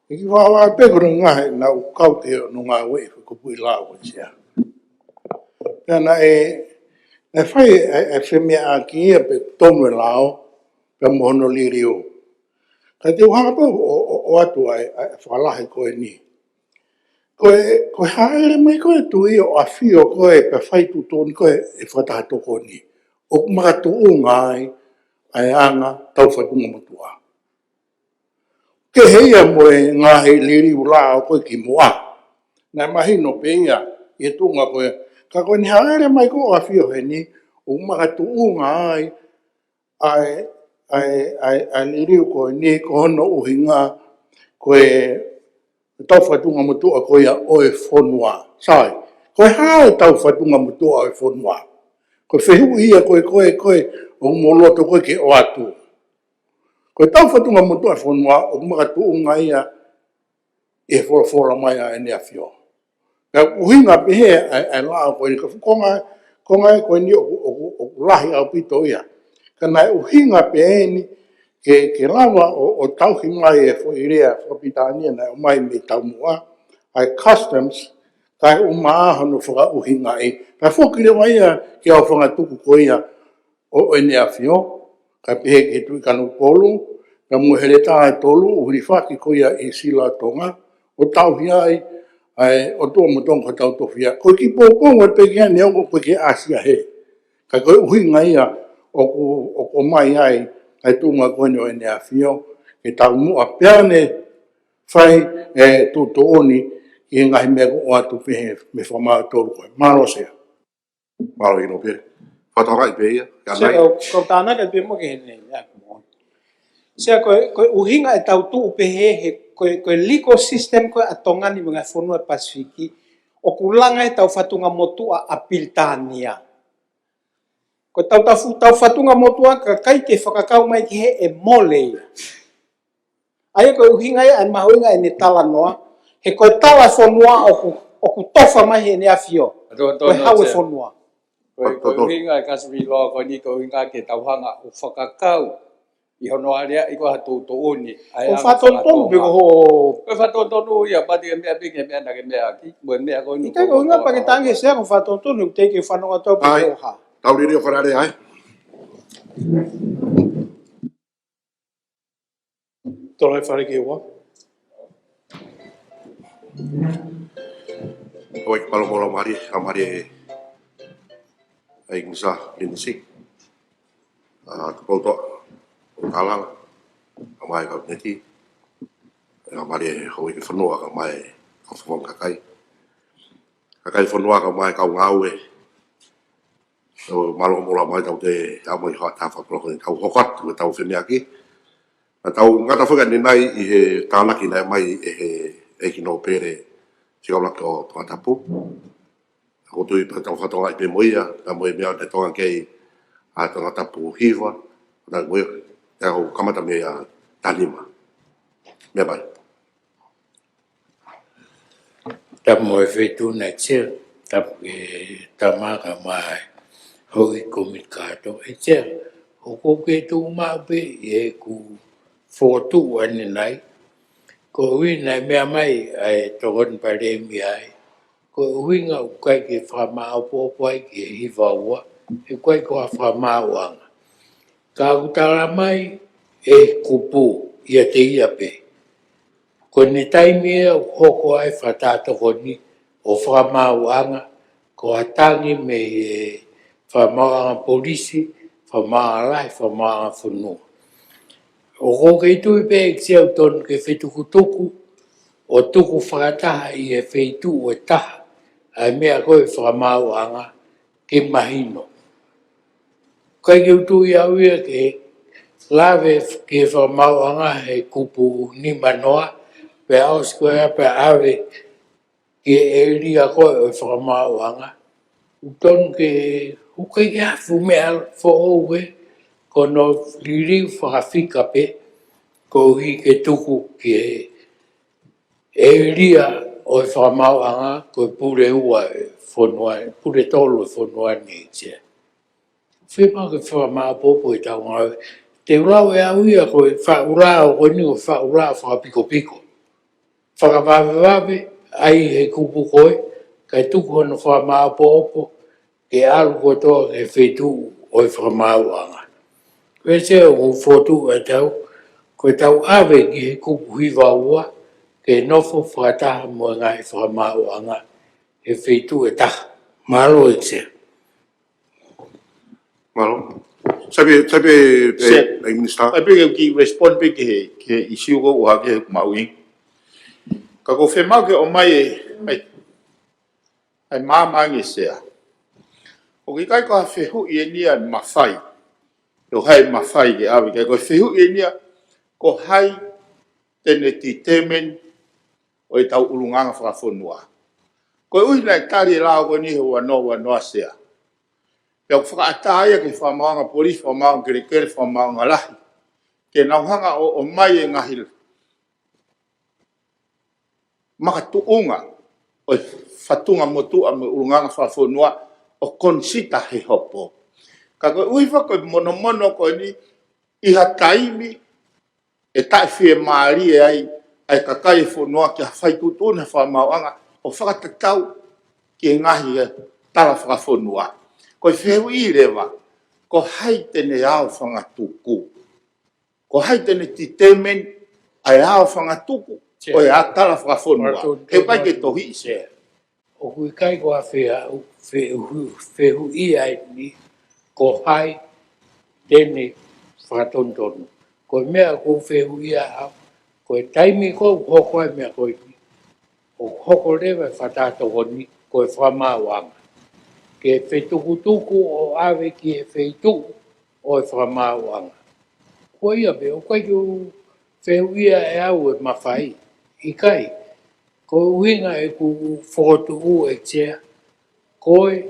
ʻIkai ke u ʻai pē ko e ngaahi naʻa ku kau ki hono ngāue ʻi he kupuʻi lao ko ē Sea. Pea naʻe, naʻe fai e, e femeʻaʻaki ia pea tonu e lao, pea mo hono liliu. Ka te u hanga pē ʻo, ʻo, ʻo ʻoatu ʻa e, ʻa e fakalahi ko eni. Ko e, ko e hāʻele mai ko ē Tuʻi ʻo ʻafio ko ē pea fai tuʻutuʻuni ko ē e fakataha tokoni. ʻOku makatuʻunga ai, ʻa e anga tau fatunga motuʻa. Kehe ia mo e ngaahi liliu lao ko ē kimuʻa. Naʻe mahino pē ia ʻi he tuʻunga ko ē. Ka ko eni hāʻele mai ko ē ʻo ʻafio heni, ʻoku makatuʻunga ai, ʻa e, ʻa e, ʻa e, ʻa e liliu ko eni ko hono ʻuhinga ko e tau fatunga motuʻa ko ia ʻo e fonua. Sai, ko e hā e tau fatunga motuʻa ʻo e fonua? Ko e fehuʻi ia ko ē, ko ē, ko ē, ʻoku mou loto ko ē ke ʻoatu. Ko e tau fatunga motuʻa ʻo e fonua, ʻoku makatuʻunga ia ʻi he folofola mai ʻa ʻEne ʻAfio. Pea ʻuhinga pē he, ʻa e, ʻa e lao ko eni ka fu-, konga, konga ko eni ʻoku, ʻoku, ʻoku lahi ʻaupito ia. Ka naʻe ʻuhinga pē eni ke, ke lava ʻo, ʻo tauhi mai e foʻi lea fakapilitānia naʻe ʻomai mei taumuʻa, ʻa e customs, kae ʻumaʻā hono fakaʻuhingaʻi. Kae foki leva ia ki he ʻaofangatuku ko ia ʻo ʻEne ʻAfio, kae pehē ki he Tuʻi Kanokupolu, pea mo e heletā ʻe tolu, ʻoku hilifaki ko ia ʻi he sila ʻo Tonga, ʻo tauhi ai, ʻa e ʻOtua mo Tonga ko hotau tofiʻa. Ko e kiʻi poupou ʻe pehē ki ai neongo ko e ke ʻasi ʻa hē. Ka ko e ʻuhinga ia ʻoku, ʻoku ʻomai ai, ʻa e tuʻunga ko eni ʻo ʻEne ʻAfio, ke taumuʻa pea ne fai e tuʻutuʻuni ki he ngaahi meʻa kuo ʻoatu pē he, mei he fakamaau ʻe tolu ko ē. Mālō Sea. Mālō ʻEiki Nōpele. Fakatokangaʻi pē ia, ka Sea, nai. ʻOku ou tānaki pē mo ke hene, ia, mo. Sea, ko e, ko e ʻuhinga e tau tuʻu pē he, he, ko e, ko e legal system ko ē ʻa Tonga ni mo e ngaahi fonua Pasifiki, ʻoku langa e tau fatunga motuʻa ʻa Pilitānia. Ko e tau, tau fu-, tau fatunga motuʻa ka ʻikai ke fakakau mai ki hē ʻe mole ia. ʻA ia ko e ʻuhinga ia ʻa e mahuʻinga ʻene talanoa, he ko e tala fonua ʻoku, ʻoku tofa mai he ʻEne ʻAfio. Ko e hau e fonua. Ko e, ko e ʻuhinga e kasi vilo ko eni ko e ʻuhinga ke tau hanga ʻo fakakau ʻi hono aleaʻi ko ē ha tuʻutuʻuni. ʻA e anga fatonutonu pē ko ho. Ko e fatonutonu ia, pati e meʻa pē ke meʻa naʻa ke meʻa ki, mo e meʻa ko eni ʻIkai ko e ʻuhinga pē ke tangi Sea ko e fatonutonu, te ke fanongo atu pē ko ha. Tau liliu ʻo Fale Alea ai. Tolo e fale ke ua. ʻOi, mālō, mālō, mālō, ʻa mālō, ʻa e Kumisā Pilinisi. ʻA, Tupoutoʻa, ʻo Kalala, ʻa mai Kapineti. ʻA mālō, ʻa e Houʻeiki Fonua, ʻa mai, ʻa Fofong Kakai. Kakai Fonua, ʻa mai, kau ngāue. ʻO mālō mo la mai tau te ʻa mai hoa tafa koloko ni tau hoko atu e tau femeʻaʻaki. Naʻa tau ngata foki ʻanenai ʻi he tānaki naʻe mai ʻe he ʻEiki Nōpele Sikaulaki ʻo Tongatapu. ʻOku ou tui pē tau fakatokangaʻi pē mo ia, ka mo e meʻa ʻoku tau ʻoange ki ai ʻa Tongatapu hiva, ʻa mo ia, ʻe au kamata mei he taha nima. Meʻa mai. Tapu mo e Feituʻu na ʻEiki Sea, tapu ki he Tama kae ʻumaʻā e houʻeiki komiti kātoa. ʻEiki Sea, ʻoku ou kei tuʻu maʻu pē ʻi heʻeku fokotuʻu ʻanenai, koeʻuhi naʻe meʻa mai ʻa e Tokoni Palēmia ai, ko e ʻuhinga ʻoku ʻikai ke fakamāʻopoʻopo ai ki he hiva ua, he ʻoku ʻikai ko ha fakamaauʻanga. Ka ʻoku tala mai ʻe he kupu ʻiate ia pē, ko ʻene taimi ia ʻoku hoko ai e fakatātokoni ʻo e fakamaauʻanga, ko ha tangi mei he Fakamaauʻanga Polisi, Fakamaauʻanga Lahi, Fakamaauʻanga Fonua. ʻOku ou kei tui pē ʻEiki Sea ʻoku totonu ke fetukutuku ʻo tuku fakataha ʻi he feituʻu ʻe taha ʻa e meʻa ko e fakamaauʻanga ke mahino. ʻIkai ke u tui au ia ke lave ki he fakamaauʻanga he kupu nima noa, pea ʻosi ko ia pea ʻave ki he ʻēlia ko ē ʻo e fakamaauʻanga. ʻOku totonu ke, ʻoku ʻikai ke ʻi ai ha fuʻu meʻa foʻou ē, ko hono liliu fakafika pē, koeʻuhi ke tuku ki he ʻēlia ʻo e fakamaauʻanga, ko e pule ua e fonua, pule tolu e fonua ni ʻEiki Sea. Fiemaʻu ke fakamāʻopoʻopo ʻetau ngāue. Te u lau ʻe au ia ko e faʻu lao ko eni ko e faʻu lao fakapikopiko. Fakavavevave ai he kupu ko ē, kae tuku hono fakamāʻopoʻopo, ke ʻalu kotoa ki he feituʻu ʻo e fakamaauʻanga. Ko e ʻEiki Sea ʻoku ou fokotuʻu ʻe au, ko ʻetau ʻave ki he kupu hiva ua, ke nofo fakataha mo e ngaahi fakamaauʻanga he feituʻu ʻe taha. Mālō ʻEiki Sea. Mālō. Sai pē, sai pē, pē, Sea. ʻEiki Minisitā. Sai pē ke u kiʻi respond pē ki he, ki he ʻīsiu ko ē ʻoku ʻohake he maui. Ka ʻoku ou fiemaʻu ke ʻomai e, ʻai, ʻai māmani Sea. ʻOku ʻikai ko ha fehuʻi eni ia ʻe mafai. ʻE ʻi ai e mafai ke ʻave, ka ko e fehuʻi eni ia, ko hai te ne determine ʻo ʻetau ʻulungaanga fakafonua. Koeʻuhi naʻe tali e lao ko eni he ua noa ua noa Sea. Pea ʻoku fakaʻatā ia ki he Fakamaauʻanga Polisi, Fakamaauʻanga Kelekele, Fakamaauʻanga Lahi, ke nau hanga ʻo, ʻomai e ngaahi makatuʻunga ʻo e fatungamotuʻa mo e ʻulungaanga fakafonua ʻo consider he hopo. Ka koeʻuhi foki ko e monomono ko eni ʻi ha taimi ʻe taʻefiemālie ai ʻa e kakai e fonua ki ha fai tuʻutuʻuni he fakamaauʻanga ʻo fakatatau ki he ngaahi tala fakafonua. Ko e fehuʻi leva, ko hai te ne aofangatuku? Ko hai te ne determine ʻa e aofangatuku ʻo e tala fakafonua? He ʻikai ke tohi Sea. ʻOku ʻikai ko ha fehuʻi, fehuʻi, fehuʻi ia eni, ko hai te ne fakatonutonu. Ko e meʻa ʻoku ou fehuʻia au, ko e taimi ko ē ʻoku hoko ai e meʻa ko eni, ʻoku hoko leva e fakatātokoni ko e fakamaauʻanga ke fetukutuku ʻo ʻave ki he feituʻu ʻo e fakamaauʻanga. Ko ia pē, ʻoku ʻikai ke u fehuʻia ʻe au e mafai, ʻikai. Ko e ʻuhinga ʻeku fokotuʻu ʻEiki Sea, ko e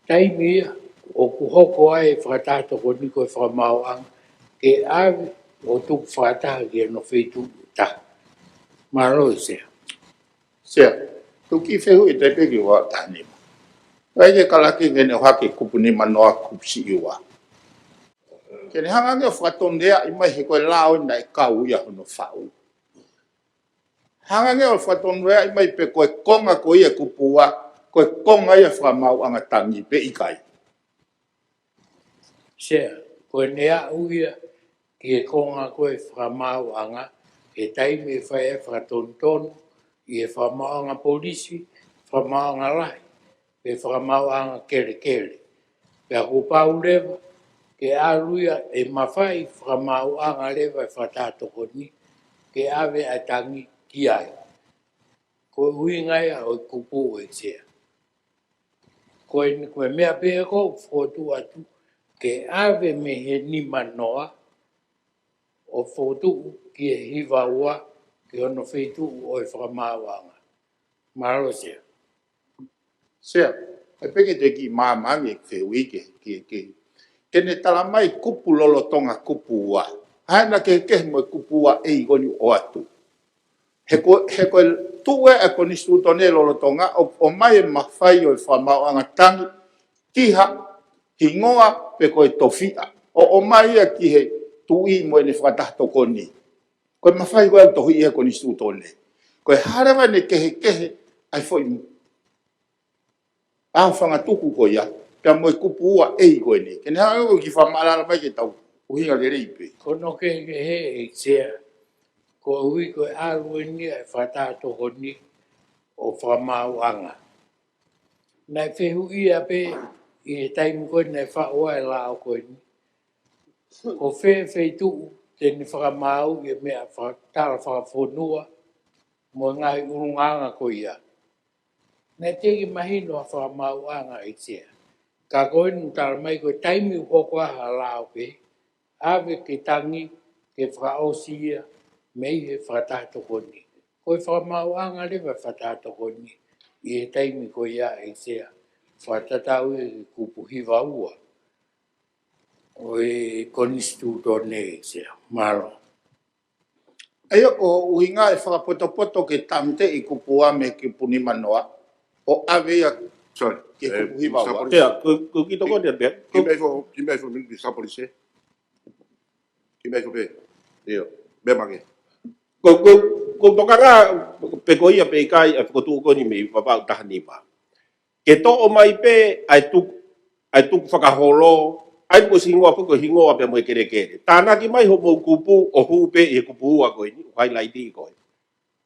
taimi ia ʻoku hoko ai e fakatātokoni ko e fakamaauʻanga ke ʻave ʻo tuku fakataha ki hono feituʻu ʻe taha. Mālō ʻEiki Sea. Sea, tuku e fehuʻi ʻe taha pē ki he taha nima. Vai ke kalake ke ne ʻohake kupu nima noa kupu siʻi ua. Ke ne hanga ange ʻo fakatonuleaʻi mai he ko e lao eni naʻe kau ia hono faʻu. Hanga ange ʻo fakatonuleaʻi mai pe ko e konga ko ia e kupu ua, ko e konga ia e fakamaauʻanga tangi pe ʻikai. Sea, ko ʻene aʻu ia ki he konga ko e fakamaauʻanga, he taimi ʻe fai ai e fakatonutonu ʻi he Fakamaauʻanga Polisi, Fakamaauʻanga Lahi, pe Fakamaauʻanga Kelekele. Pea kuo pau leva ke ʻalu ia, ʻe mafai e Fakamaauʻanga leva e fakatātokoni ke ʻave ʻa e tangi ki ai. Ko e ʻuhinga ia ʻo e kupu ʻEiki Sea. Ko e, ko e meʻa pē ʻoku ou fokotuʻu atu, ke ʻave mei he nima noa ʻo fokotuʻu ki he hiva ua ki hono feituʻu ʻo e fakamaauʻanga. Mālō Sea. Sea, ʻai pē ke te kiʻi māmani e fehuʻi ke, ke, ke, ke ne tala mai kupu lolotonga kupu ua. Hā e meʻa kehekehe mo e kupu ua ʻe ʻi heni ʻoatu? He ko, he ko e tuʻu ʻa e konisitūtone lolotonga ʻo, ʻomai e mafai ʻo e fakamaauʻanga tangi, kiha, hingoa, pe ko e tofiʻa. ʻO, ʻomai ia ki he tuʻi mo ʻene fakataha tokoni. Ko e mafai ko ē ʻoku tohi ʻi he konisitūtone. Ko e hā leva ʻene kehekehe ʻa e foʻi ʻa e fanga tuku ko ia, pea mo e kupu ua A ko eni. Ke ne hanga ʻo kiʻi fakamaʻalaʻala mai ke tau ʻuhinga lelei pē. Ko hono kehekehe ʻEiki Sea, koeʻuhi ko e ʻalu eni ʻa e fakataha tokoni ʻo fakamaauʻanga. Naʻe fehuʻia pē ʻi he taimi ko ē naʻe faʻu ai e lao ko eni, ko fē feituʻu te ne fakamaauʻi e meʻa faka-, tala fakafonua mo e ngaahi ʻulungaanga ko ia. Naʻe teʻeki mahino ʻa e fakamaauʻanga ʻEiki Sea. Ka ko eni ʻoku tala mai ko e taimi ʻoku hoko ai ha lao pē, ʻave ke tangi ke fakaʻosi ia mei he fakataha tokoni. Ko e fakamaauʻanga leva e fakataha tokoni ʻi he taimi ko ia ʻEiki Sea, fakatatau ki he kupu hiva ua ʻo e konisitūtone ʻEiki Sea. Mālō. ʻA ia ko e ʻuhinga e fakapotopoto ke tāmateʻi e kupu ua mei he kupu nima noa, ʻo ʻave ia Sorry. Ki he kupu hiva ua. Mister Polisi. Ia, ko, ko ki toko ni pē. Kiʻi meʻa hifo, kiʻi meʻa hifo, Mister Polisi. Kiʻi meʻa hifo pē. ʻIo, meʻa mai ange. Ko, ko, ko e tokanga pē ko ia pe ʻikai ʻa e fokotuʻu ko eni mei Vavaʻu taha nima. Ke toʻo mai pē ʻa e tuku, ʻa e tukufakaholo, ʻa ia ko e hingoa, ko e hingoa pea mo e kelekele. Tānaki mai hoʻomou kupu ʻo hū pē ʻi he kupu ua ko eni, ʻoku highlight ʻi ko ē.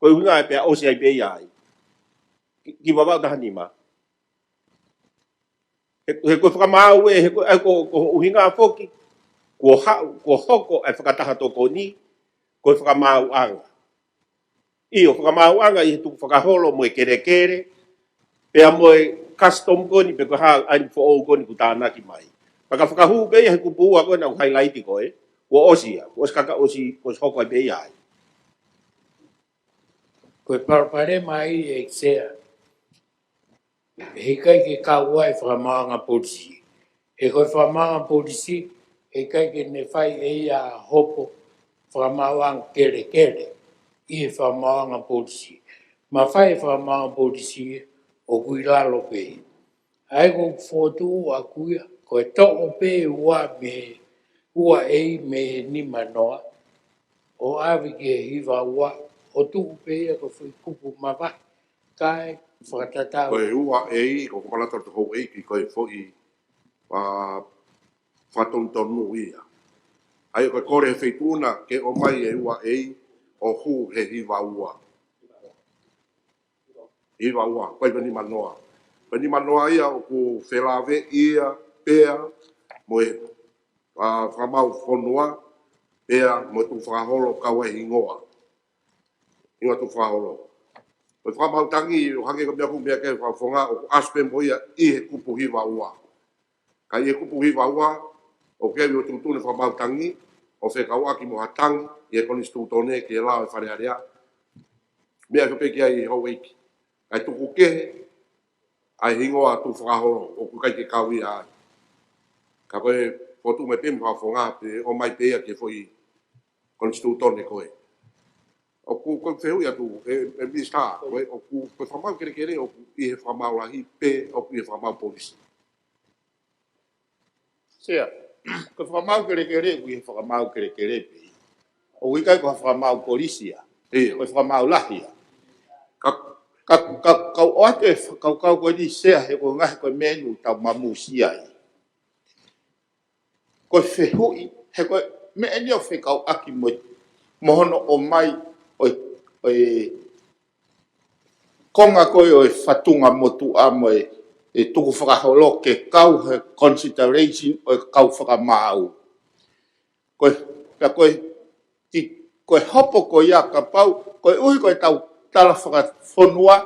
Ko e ʻuhinga ia pea ʻosi ai pē ia ai. Ki, ki Vavaʻu taha nima. He, he ko e fakamaau ē, he ko, ʻa ia ko, ko e ʻuhinga foki, kuo haʻu, kuo hoko ʻa e fakataha tokoni, ko e fakamaauʻanga. ʻIo, fakamaauʻanga ʻi he tukufakaholo mo e kelekele, pea mo e custom ko eni pe ko e hā ʻa e foʻou ko eni kuo tānaki mai. Pea ka fakahū pē ia he kupu ua ko ē naʻá ku highlight ko ē, kuo ʻosi ia, kuo ʻosi kaka ʻosi, kuo ʻosi hoko ai pē ia ai. Ko e palopalema ia ʻEiki Sea, he ʻikai ke kau ai e fakamaauʻanga polisi. He ko e fakamaauʻanga polisi, he ʻikai ke ne fai ʻe ia ha hopo fakamaauʻanga kelekele ʻi he fakamaauʻanga polisi. Mafai e fakamaauʻanga polisi ʻoku ʻi lalo pē. ʻA ia ko e fokotuʻu ʻaku ia, ko e toʻo pē ua mei he ua A mei he nima noa, ʻo ʻave ki he hiva ua, ʻo tuʻu pē ia ko e foʻi kupu mavahe, kae fakatatau. Ko e ua A, ko e palata to hou ʻEiki, ko e foʻi, ʻa, fakatonutonu ia. ʻA ia ko e kole he feituʻu na ke ʻomai e ua A ʻo hū he hiva ua. Hiva ua, ko e nima noa. Ko e nima noa ia ʻoku felāveʻi ia pea mo e, ʻa, fakamaau fonua, pea mo e tukufakaholo kau ai e hingoa. Hingoa tukufakaholo. Ko e fakamaau tangi, ʻo hangē ko e meʻa ʻoku meʻa ki ai e fakafofonga, ʻoku ʻasi pē mo ia ʻi he kupu hiva ua. Ka ʻi he kupu hiva ua, ʻoku ʻi ai e tuʻutuʻuni fakamaau tangi, ʻo fekauʻaki mo ha tangi ʻi he konisitūtone ki he lao ʻo e Fale Alea. Meʻa ko ē pē ki ai hou ʻEiki. ʻA e tuku kehe ʻa e hingoa tukufakaholo, ʻoku ʻikai ke kau ia ai. Ka ko e fokotuʻu mai pē mei he fakafofonga, pe ʻomai pē ia ki he foʻi konisitūtone ko ē. ʻOku, ko e fehuʻi atu, ē, ē Minisitā, ko e, ʻoku, ko e fakamaau kelekele, ʻoku ʻi he fakamaau lahi, pe ʻoku ʻi he fakamaau polisi. Sea, ko e fakamaau kelekele, ʻoku ʻi he fakamaau kelekele pē. ʻOku ʻikai ko ha fakamaau polisi ia. ʻIo. Ko e fakamaau lahi ia. Ka, ka, ka, kau ʻoatu e fakakaukau ko eni Sea he ko e ngaahi ko e meʻa ʻoku tau mamusia ai. Ko e fehuʻi, he ko e meʻa eni ʻoku fekauʻaki mo, mo hono ʻomai ʻo e, ʻo e konga ko ē ʻo e fatunga motuʻa mo e, e tukufakaholo ke kau he consideration ʻo e kau fakamaau. Ko e, ka ko e, ti, ko e hopo ko ia kapau, koeʻuhi ko e tau tala fakafonua,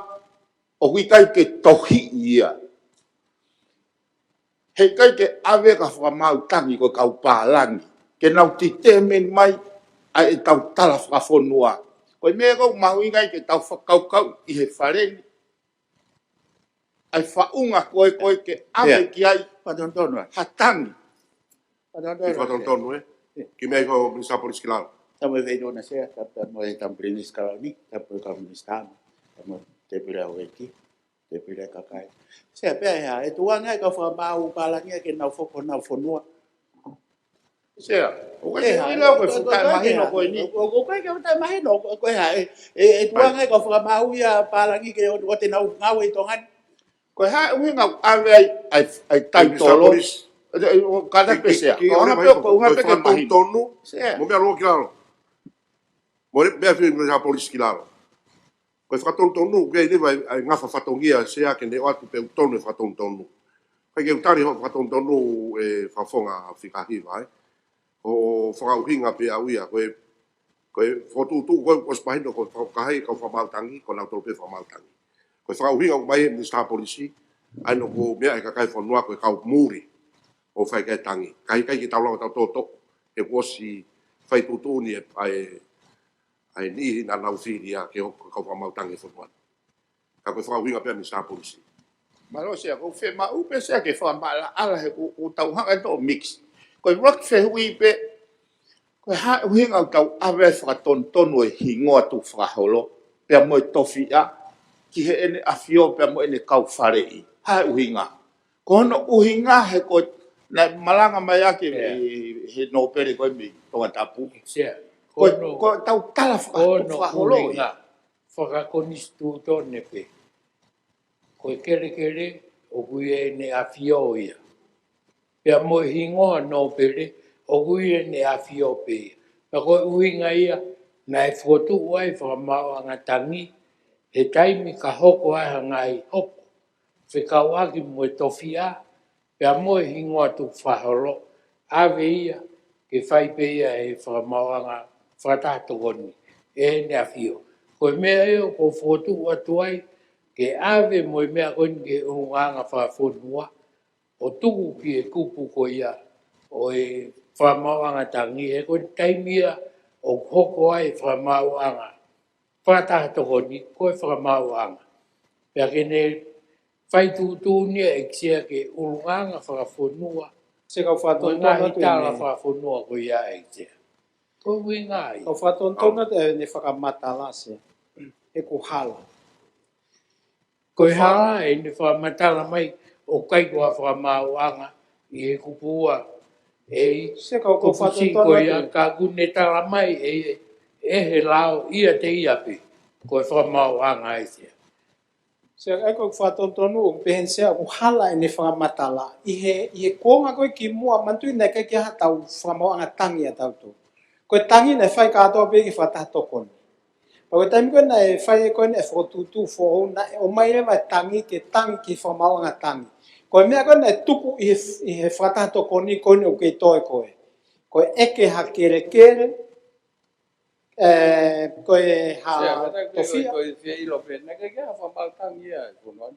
ʻoku ʻikai ke tohiʻi ia. He ʻikai ke ʻave ka fakamaau tangi ko e kau pālangi. Ke nau determine mai ʻa e tau tala fakafonua. Ko e meʻa ʻoku mahuʻinga ai ke tau fakakaukau ʻi he Fale ni. ʻA e faʻunga ko ē ko ē ke ʻave ki ai. Fakatonutonu ē. Ha tangi. Fakatonutonu ē. Kiʻi meʻa hifo Minisitā Polisi ki lalo. Tapu mo e Feituʻuna Sea, tapu mo e Tama Pilinisi Kalauni, tapu mo e Kau Minisitā, tapu mo e Tēpile ʻa e ʻEiki, Tēpile ʻa e kakai. Sea, pea ʻe hā, ʻe tuʻu ange ʻa e kau fakamaau pālangi ke nau foki honau fonua. Sea, ʻoku ʻikai ke ʻilo ko e fuʻu taʻemahino ko eni. ʻOku ʻikai ke fuʻu taʻemahino, ko e hā, ʻe, ʻe, ʻe tuʻu ange ʻa e kau fakamaau ia pālangi ke ʻo, ʻo te nau ngāue ʻi Tonga ni. Ko e hā e ʻuhinga ʻoku ʻave ai, ai, ai taitolo. Minisitā Polisi. Ē, ē, ʻo kātaki pē Sea. Ko e ʻuhinga pē ʻoku, ʻuhinga pē ke tonu. Sea. Mo e meʻa lō ki lalo. Mo e meʻa fili Minisitā Polisi ki lalo. Ko e fakatonutonu, ke leva ai, ai ngafa fatongia Sea ke ne ʻoatu pē ʻoku tonu e fakatonutonu. ʻIkai ke u tali hoʻo fakatonutonu ʻe Fakafofonga Fika Hiva, ē. ʻO fakaʻuhinga pē ʻaʻau ia, ko e, ko e fokotuʻutuʻu, ko e ʻosi mahino, ko e fakakakai, kau fakamaau tangi, ko nautolu pē fakamaau tangi. Ko e fakaʻuhinga ʻoku ʻomai ʻe Minisitā Polisi, ʻa ia ʻoku meʻa ʻa e kakai e fonua ko e kau muli, ʻo fai ki ai e tangi. Ka ʻikai ke tau lava ʻo tau toʻotoʻo, he kuo ʻosi fai tuʻutuʻuni ʻe, ʻa e, ʻa e niʻihi naʻa nau fili ia ke hoko ko e kau fakamaau tangi e fonua. Ka ko e fakaʻuhinga pē ʻa Minisitā Polisi. Mālō Sea, ʻoku ou fiemaʻu pē Sea ke fakamaʻalaʻala he ʻoku, ʻoku tau hanga ʻo mix. Ko e ʻuluaki fehuʻi pē, ko e hā e ʻuhinga ʻoku tau ʻave e fakatonutonu e hingoa tukufakaholo, pea mo e tofiʻa, ki heʻene ʻafio, pea mo ʻene kau faleʻi. Hā e ʻuhinga. Ko hono ʻuhinga he ko e, naʻe malanga mai ʻaki ʻe, ʻe he nōpele ko ē mei Tongatapu. Sea. Ko e, ko e tau tala faka-, tukufakaholo ia. Fakakonisitūtone pē. Ko e kelekele, ʻoku ʻi heʻene ʻafio ia. Pea mo e hingoa nōpele, ʻoku ʻi heʻene ʻafio pē ia. Pea ko e ʻuhinga ia, naʻe fokotuʻu ai e fakamaauʻanga tangi, he taimi ka hoko ai ha ngaahi hopo. Fekauʻaki mo e tofiʻa, pea mo e hingoa tukufakaholo, ʻave ia, ke fai pē ia ʻe he fakamaauʻanga fakataha tokoni, ʻi heʻene ʻafio. Ko e meʻa ia ʻoku ou fokotuʻu atu ai, ke ʻave mo e meʻa ko eni ki he ʻulungaanga fakafonua, ʻo tuku ki he kupu ko ia, ʻo e fakamaauʻanga tangi, he ko e taimi ia, ʻoku hoko ai e fakamaauʻanga fakataha tokoni, ko e fakamaauʻanga. Pea ke ne fai tuʻutuʻuni ʻEiki Sea ki he ʻulungaanga fakafonua. Sea, kau fakatonutonu atu e meʻa. Mo e ngaahi tala fakafonua ko ia ʻEiki Sea. Ko e ʻuhinga ia. Kau fakatonutonu atu ʻene fakamatala Sea. ʻOku hala. Ko e hala ʻene fakamatala mai ʻoku ʻikai ko ha fakamaauʻanga ʻi he kupu ua. ʻEi, Sea, kau, kau fakatonutonu atu. Ko ia ka ʻoku ne tala mai ʻe, ʻe he lao ʻiate ia pē. Ko e fakamaauʻanga ʻEiki Sea. Sea, ʻa ia ko e fakatonutonu ʻoku pehē ni Sea ʻoku hala ʻene fakamatala. ʻI he, ʻi he kuonga ko ē kimuʻa manatuʻi naʻe ʻikai ke ʻi ai haʻatau fakamaauʻanga tangi ʻatautolu. Ko e tangi naʻe fai kātoa pē ki he fakataha tokoni. Pea ko e taimi ko ē naʻe fai ko ē naʻe fokotuʻutuʻu foʻou naʻe ʻomai leva e tangi ke tangi ki he fakamaauʻanga tangi. Ko e meʻa ko ē naʻe tupu ʻi he, ʻi he fakataha tokoni ko eni ʻoku kei toe ko ē. Ko e ʻeke ha kelekele, ē, ko e hā, Sea, kātaki pē tofiʻa. Ko e, ko e fie ʻilo pē, naʻe ʻikai ke ʻi ai ha fakamaau tangi ia, ko eni.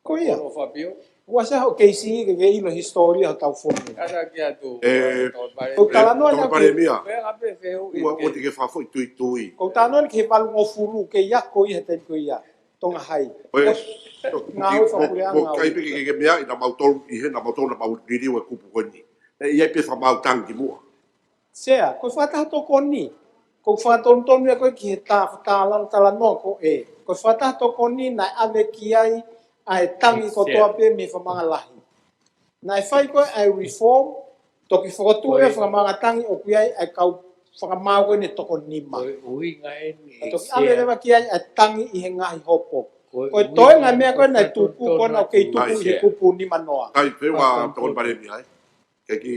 Ko ia. Ko Lofapio. Ua Sea hoʻo keisi ke ke ʻilo hisitōlia hotau fonua. Kātaki atu, ē, Tokoni Palēmia. ʻOku talanoa ʻEiki Sea. Pea ngā pē fehuʻi. Ua, ua te ke fakafoʻituitui. ʻOku talanoa ki he valungofulu ke ia ko ia he taimi ko ia. Tonga Hai. ʻOi, ʻOi, ngāue fakapuleʻanga. Ko e ʻikai pē ke ke meaʻi naʻa mautolu, ʻi he naʻa mautolu naʻa mau liliu e kupu ko eni. ʻE, ʻi ai pē fakamaau tangi kimuʻa. Sea, ko e fakataha tokoni. Ko e fakatonutonu ia ko ē ki he tā, tā lalo talanoa ko ē. Ko e fakataha tokoni naʻe ʻave ki ai ʻa e tangi kotoa pē mei he fakamaauʻanga lahi. Naʻe fai ko ē ʻa e reform, toki fokotuʻu e fakamaauʻanga tangi ʻoku ʻi ai ʻa e kau fakamaau ko eni ʻe toko nima. Ko e ʻuhinga eni. Ka toki ʻave leva ki ai ʻa e tangi ʻi he ngaahi hopo. Ko e toenga meʻa ko ē naʻe tupu, ko ena ʻoku kei tupu ʻi he kupu nima noa. Kai, pea ua Tokoni Palēmia ai. Ke ki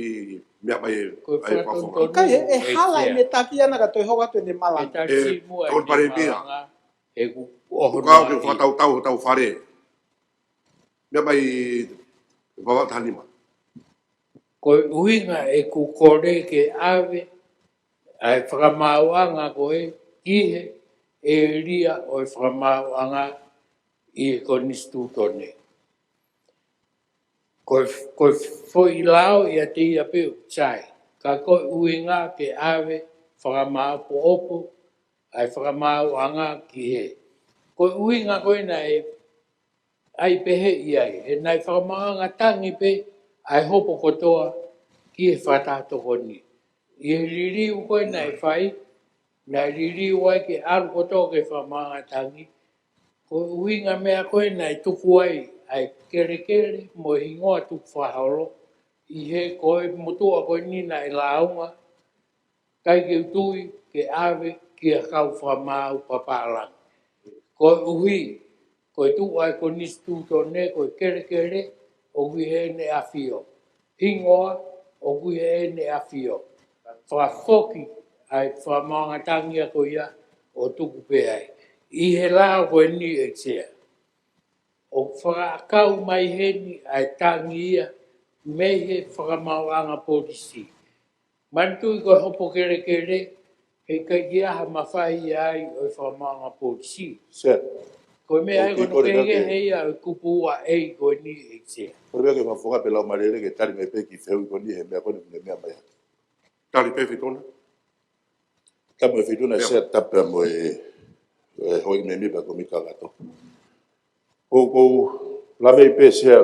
meʻa mai e, ko e ai fakatonutonu. Kai, ʻe, ʻe hala ʻene taki ʻana ka toe hoko atu ʻene malanga. ʻE, Tokoni Palēmia. ʻE ku ʻoho. Tuku au ke fakatautau hotau fale. Meʻa mai Vavaʻu taha nima. Ko e ʻuhinga ʻeku kole ke ʻave ʻa e fakamaauʻanga ko ē ki he ʻēlia ʻo e fakamaauʻanga ʻi he konisitūtone. Ko e, ko e foʻi lao ʻiate ia pē ʻoku sai. Ka ko e ʻuhinga ke ʻave fakamāʻopoʻopo ʻa e fakamaauʻanga ki he. Ko e ʻuhinga ko ē naʻe ʻai pehē ʻi ai, he naʻe fakamaauʻanga tangi pē ʻa e hopo kotoa ki he fakataha tokoni. ʻI he liliu ko ē naʻe fai, naʻe liliu ai ke ʻalu kotoa ki he fakamaauʻanga tangi, ko e ʻuhinga meʻa ko ē naʻe tuku ai ʻa e kelekele mo e hingoa tukufakaholo, ʻi he ko e motuʻa ko eni naʻe lāunga, ʻikai ke u tui ke ʻave ki he kau fakamaau papālangi. Koeʻuhi, ko e tuʻu ʻa e konisitūtone ko e kelekele ʻoku ʻi heʻene ʻafio. Hingoa ʻoku ʻi heʻene ʻafio. Fakafoki ʻa e fakamaauʻanga tangi ko ia ʻo tuku pē ai. ʻI he lao ko eni ʻEiki Sea, ʻoku fakaʻakau mai heni ʻa e tangi ia mei he fakamaauʻanga polisi. Manatuʻi ko e hopo kelekele, heʻikai ke ʻi ai ha mafai ia ai ʻo e fakamaauʻanga polisi. Sea. Ko e meʻa ʻoku ʻikai ke kole ke pehē ia ʻa e kupu ua A ko eni ʻEiki Sea. Kole ke fakafofonga pē lau mālōlō ke tali mai pē ki he fehuʻi ko eni he meʻa ko eni, meʻa mai. Tali pē Fituna. Tapu mo Fituna, Sea, tapu mo e, e houʻeiki mēmipa kau kakato. ʻOku ou lave pē Sea,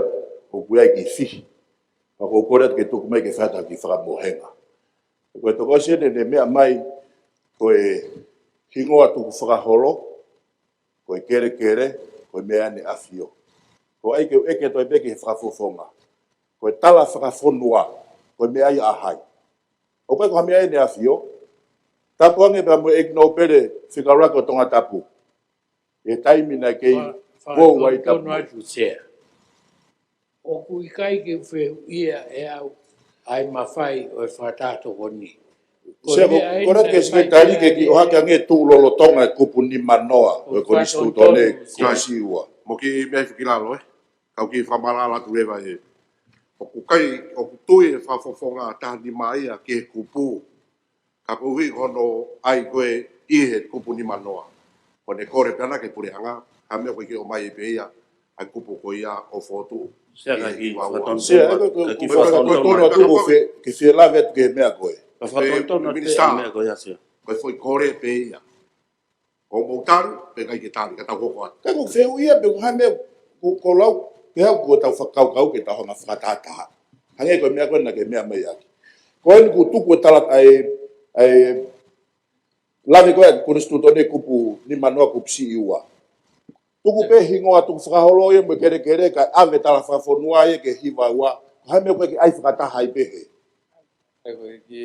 ʻoku ʻi ai e kiʻi fihi. Ka ʻoku ou kole atu ke tuku mai ke fai ha kiʻi fakamohenga. Ko e tokosiʻi eni ʻene meʻa mai, ko e hingoa tukufakaholo, ko e kelekele, ko e meʻa ʻene ʻafio. Ko e ʻai ke u ʻeke atu ai pē ki he fakafofonga. Ko e tala fakafonua, ko e meʻa ia ʻa hai? ʻOku ʻikai ko ha meʻa ʻene ʻafio. Tapu ange pea mo e ʻEiki Nōpele Fika Ua ko Tongatapu. ʻI he taimi naʻe kei kou ai tapu. Atu Sea. ʻOku ʻikai ke u fehuʻia ʻe au ʻa e mafai ʻo e fakataha tokoni. Sea, ko e meʻa eni ko e naʻe ke fai Sekelitali ke kiʻi ʻohake ange tuʻu lolotonga e kupu nimanoa ʻo e konisitūtone, kupu siʻi ua. Mo e kiʻi meʻa hifo ki lalo, ē. Kau kiʻi fakamaʻalaʻala atu leva ē. ʻOku ʻikai, ʻoku tui e fakafofonga taha nima ia ki he kupu. Ka koeʻuhi ko hono ʻai ko ē ʻi he kupu nimanoa, ko ʻene kole pē ʻana ki he puleʻanga, ha meʻa ko ē ke ʻomai pē ia ʻa e kupu ko ia ʻo fokotuʻu. Sea, ka kiʻi fakatonutonu, Sea, ko e, ko e, ka kiʻi ko e, ko e fakatonutonu, tonu atu ko e, ke fie lave atu ki he meʻa ko ē. Ka fakatonutonu atu Minisitā, meʻa ko ia, Sea. Ko e foʻi kole pē ia. Ko hoʻomou tali, pe ʻikai ke tali, ka tau hoko atu. Ka ʻoku ou fehuʻia pē, ko e hā e meʻa, ko, ko lau, pe hā ko ʻetau fakakaukau ke tau hanga fakatahataha. Hangē ko e meʻa ko ē naʻa ke meʻa mai ʻaki. Ko eni kuo tuku e tala ʻa e, ʻa e lave ko ē konisitūtone kupu nimanoa kupu siʻi ua. Tuku pē hingoa tukufakaholo ia mo e kelekele kae ʻave tala fakafonua ia ki he hiva ua. Ko e hā e meʻa ko ē ke ʻai fakataha ai pehē?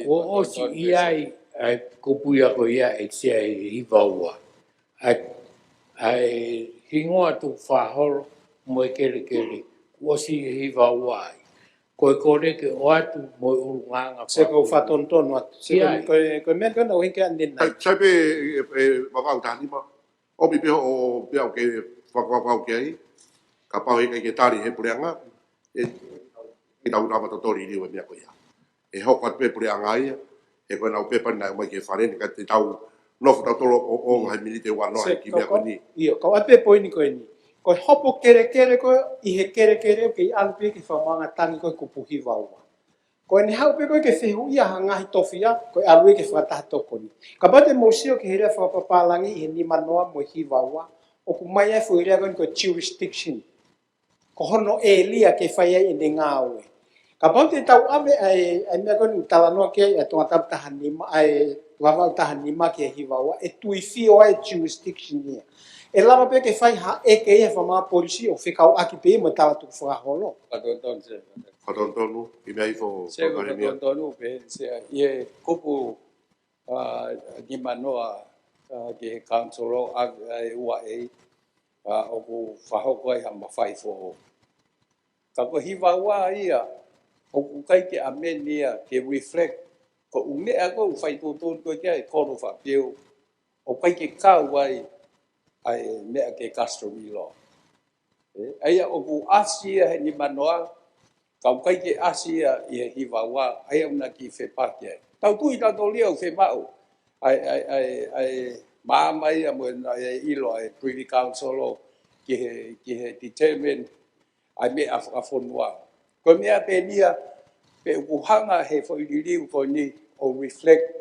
Kuo ʻosi ʻi ai ʻa e kupu ia ko ia ʻEiki Sea, ʻi he hiva ua. ʻA e, ʻa e hingoa tukufakaholo mo e kelekele, kuo ʻosi ʻi he hiva ua ai. Ko e kole ke ʻoatu mo e ʻulungaanga. Sea, ko e fakatonutonu atu. Sea, ko e, ko e, ko e meʻa ko ē naʻe ʻuhinga ki ai ʻanenai. Sai, sai pē, ē, ē, Vavau taha nima. ʻOmi pē hoʻo, pea ʻoku ke fakakaukau ki ai, kapau heʻikai ke tali he puleʻanga, ʻe, ʻe tau lava totoli liliu e meʻa ko ia. ʻE hoko atu pē puleʻanga ia, he ko ʻenau pepa naʻe ʻomai ki he fale ni, ka te tau nofo tautolu ʻo, ʻo, he miniti ʻe ua noa he kiʻi meʻa ko eni. ʻIo, kau ʻai pē poini ko eni. Ko e hopo kelekele ko ē, ʻi he kelekele ʻoku kei ʻalu pē ki he fakamaauʻanga tangi ko e kupu hiva ua. Ko ʻene haʻu pē ko ē ke fehuʻia ha ngaahi tofiʻa, ko e ʻalu ia ki he fakataha tokoni. Kapau te mou sio ki he lea fakapapālangi ʻi he nimanoa mo e hiva ua, ʻoku ʻomai ai e foʻi lea ko eni ko e jurisdiction. Ko hono ʻēlia ke fai ai ʻene ngāue. Kapau te tau ʻave ʻa e, ʻa e meʻa ko eni ʻoku talanoa ki ai ʻa e Tongatapu taha nima, ʻa e Vavau taha nima ki he hiva ua, ʻe tuifio ai e jurisdiction ia. ʻE lava pē ke fai ha ʻeke ia he fakamaau polisi ʻo fekauʻaki pē ia mo e tala tukufakaholo. Fakatonutonu, Sea. Fakatonutonu, ʻi meʻa hifo, Sea, ko e Palēmia. Fakatonutonu pē, Sea, ʻi he kupu, ā, nimanoa, ā, ki he council ʻa, ʻa e ua A, ā, ʻoku fakahoko ai ha mafai foʻou. Ka ko e hiva ua ia, ʻoku ʻikai ke amend ia ke reflect, ko e ʻū meʻa ko ē ʻoku fai tuʻutuʻuni ko ē ki ai e kolo fakapiu, ʻoku ʻikai ke kau ai, ʻa e meʻa ki he customary law. Ē, ʻa ia ʻoku ʻasi ia he nimanoa, ka ʻoku ʻikai ke ʻasi ia ʻi he hiva ua, ʻa ia ʻoku na kiʻi fepaki ai. Tau tui tautolu ia ʻoku fiemaʻu ʻa e, ʻa e, ʻa e, ʻa e maama ia mo e, ʻa e ʻilo ʻa e Privy Council ʻo ki he, ki he determine ʻa e meʻa fakafonua. Ko e meʻa pē ia, pe ʻoku hanga he foʻi liliu ko eni ʻo reflect,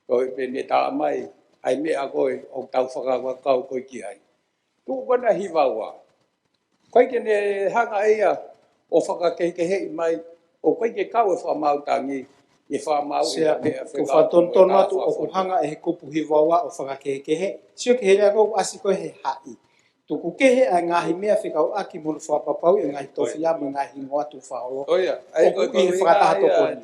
ko e pē ne tala mai, ʻa e meʻa ko ē ʻoku tau fakakaukau ko ē ki ai. Tuʻu ko ena hiva ua. ʻIkai ke ne hanga ia ʻo fakakehekeheʻi mai, ʻoku ʻikai ke kau e fakamaau tangi, ʻi he fakamaau ʻi he meʻa fekauʻaki mo e taha fakafonua. Hanga ʻe he kupu hiva ua ʻo fakakehekehe. Sio ki he lea ko ē ʻoku ʻasi ko ē he haʻi. Tuku kehe ʻa e ngaahi meʻa fekauʻaki mo hono fakapapauʻi ʻo e ngaahi tofiʻa mo e ngaahi hingoa tukufakaholo. ʻOku ʻi he fakataha tokoni.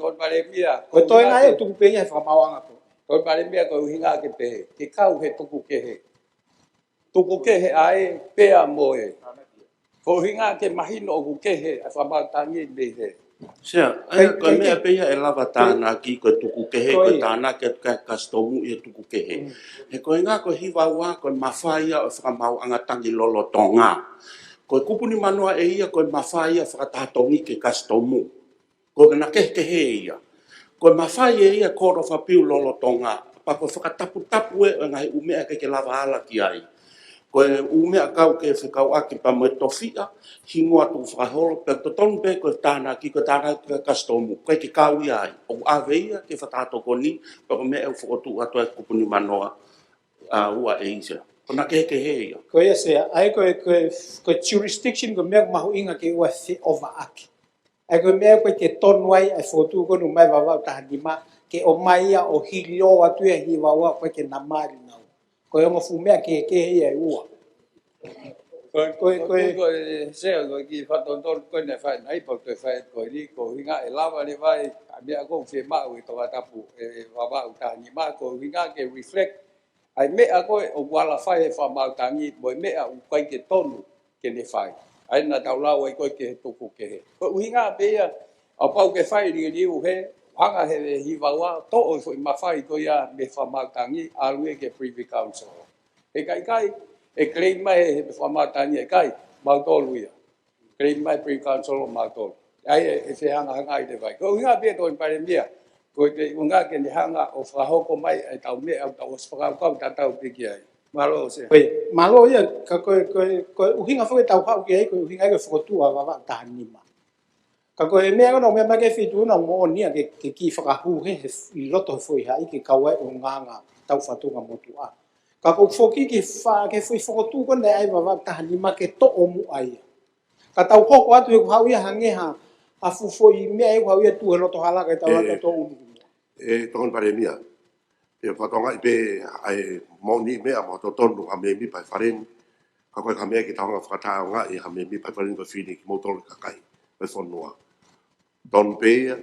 Ko e toenga ia ʻoku tuku pē ia he fakamaauʻanga ko ē. Ko e Palēmia, ko e ʻuhinga ke pehē, ke kau he tuku kehe. Tuku kehe ʻa e pea mo e. Ko e ʻuhinga ke mahino ʻoku kehe ʻa e fakamaau tangi mei he. Sea, ʻa ia ko e meʻa pē ia ʻe lava tānaki, ko e tuku kehe, ko e tānaki atu ki he kasitomu ʻi he tuku kehe. He ko e ʻuhinga ko e hiva ua, ko e mafai ia ʻo e fakamaauʻanga tangi lolotonga. Ko e kupu nima noa ʻe ia, ko e mafai ia fakataha tongi ki he kasitomu. Ko e naʻe kehekehe ia. Ko e mafai ʻe ia Court of Appeal lolotonga. Pea ko e fakataputapu ē ʻo e ngaahi ʻū meʻa ʻikai ke lava ala ki ai. Ko e ʻū meʻa kau ki he fekauʻaki pea mo e tofiʻa, hingoa tukufakaholo, pea totonu pē ko e tānaki, ko e tānaki ki he kasitomu. ʻIkai ke kau ia ai. ʻOku ʻave ia ki he fakataha tokoni, pea ko e meʻa ʻoku fokotuʻu atu ai kupu nima noa, ʻa, ua ʻe ia. Ko e naʻe kehekehe ia. Ko ia Sea, ʻa ia ko e, ko e, ko e jurisdiction ko e meʻa mahuʻinga ke ʻoua ʻe feʻofaʻaki. ʻA ia ko e meʻa ʻoku ʻikai ke tonu ai ʻa e fokotuʻu ko eni ʻomai Vavaʻu taha nima, ke ʻomai ia ʻo hili ʻo atu ia hiva ua ʻoku ʻikai ke na mali nau. Ko e ongo fuʻu meʻa kehekehe ia ʻe ua. Ko e, ko e, ko e, ko e, Sea, ko e kiʻi fakatonutonu ko eni naʻe fai, naʻe ʻi ai pau toe fai ko eni, ko e ʻuhinga ʻe lava leva ʻa e meʻa ko ē ʻoku fiemaʻu ʻe he tongatapu ʻe Vavaʻu taha nima, ko e ʻuhinga ke reflect ʻa e meʻa ko ē ʻoku ala fai he fakamaau tangi mo e meʻa ʻoku ʻikai ke tonu ke ne fai. ʻA ia naʻa tau lau ai ko ē ki he tuku kehe. Ko e ʻuhinga pē ia, ʻoku pau ke fai liliu he, hanga he hiva ua, toʻo e foʻi mafai ko ia mei he fakamaau tangi, ʻalu ia ki he Privy Council. He ʻikai, ʻikai, ʻe claim mai he, he fakamaau tangi, ʻikai, mautolu ia. Claim mai Privy Council ʻo mautolu. ʻA ia ʻe, ʻe fehangahangai leva ai. Ko e ʻuhinga pē ia Tokoni Palēmia, ko e ʻuhinga ke ne hanga ʻo fakahoko mai ʻa e tau meʻa ʻoku tau ʻosi fakakaukau tatau pē ki ai. Mālō Sea. Ko ia, mālō ia, ka ko e, ko e, ko e ʻuhinga foki ʻetau haʻu ki ai, ko e ʻuhinga ia ko e fokotuʻu ʻa Vavaʻu taha nima. Ka ko e meʻa ko ena ʻoku meʻa mai ki he feituʻu na ʻoku moʻoni ia ke, ke kiʻi fakahū he, he ʻi loto he foʻi haʻi ke kau ai ʻulungaanga tau fatunga motuʻa. Ka ko e foki ke fa-, ke foʻi fokotuʻu ko ena ʻa e Vavaʻu taha nima ke toʻo muʻa ia. Ka tau hoko atu he ʻoku haʻu ia hangē ha, ha fuʻu foʻi meʻa ʻoku haʻu ia tuʻu he loto hala kae tau lata tō unu. ʻE Tokoni Palēmia, ʻe fakatokangaʻi pē ʻa e moʻoni meʻa mo totonu ha mēmipa ʻi he Fale ni. Ka ko e ka meʻa ke tau hanga fakatokangaʻi ha mēmipa ʻi he Fale ni ko e fili kimoutolu kakai ʻo e fonua. Tonu pē ia,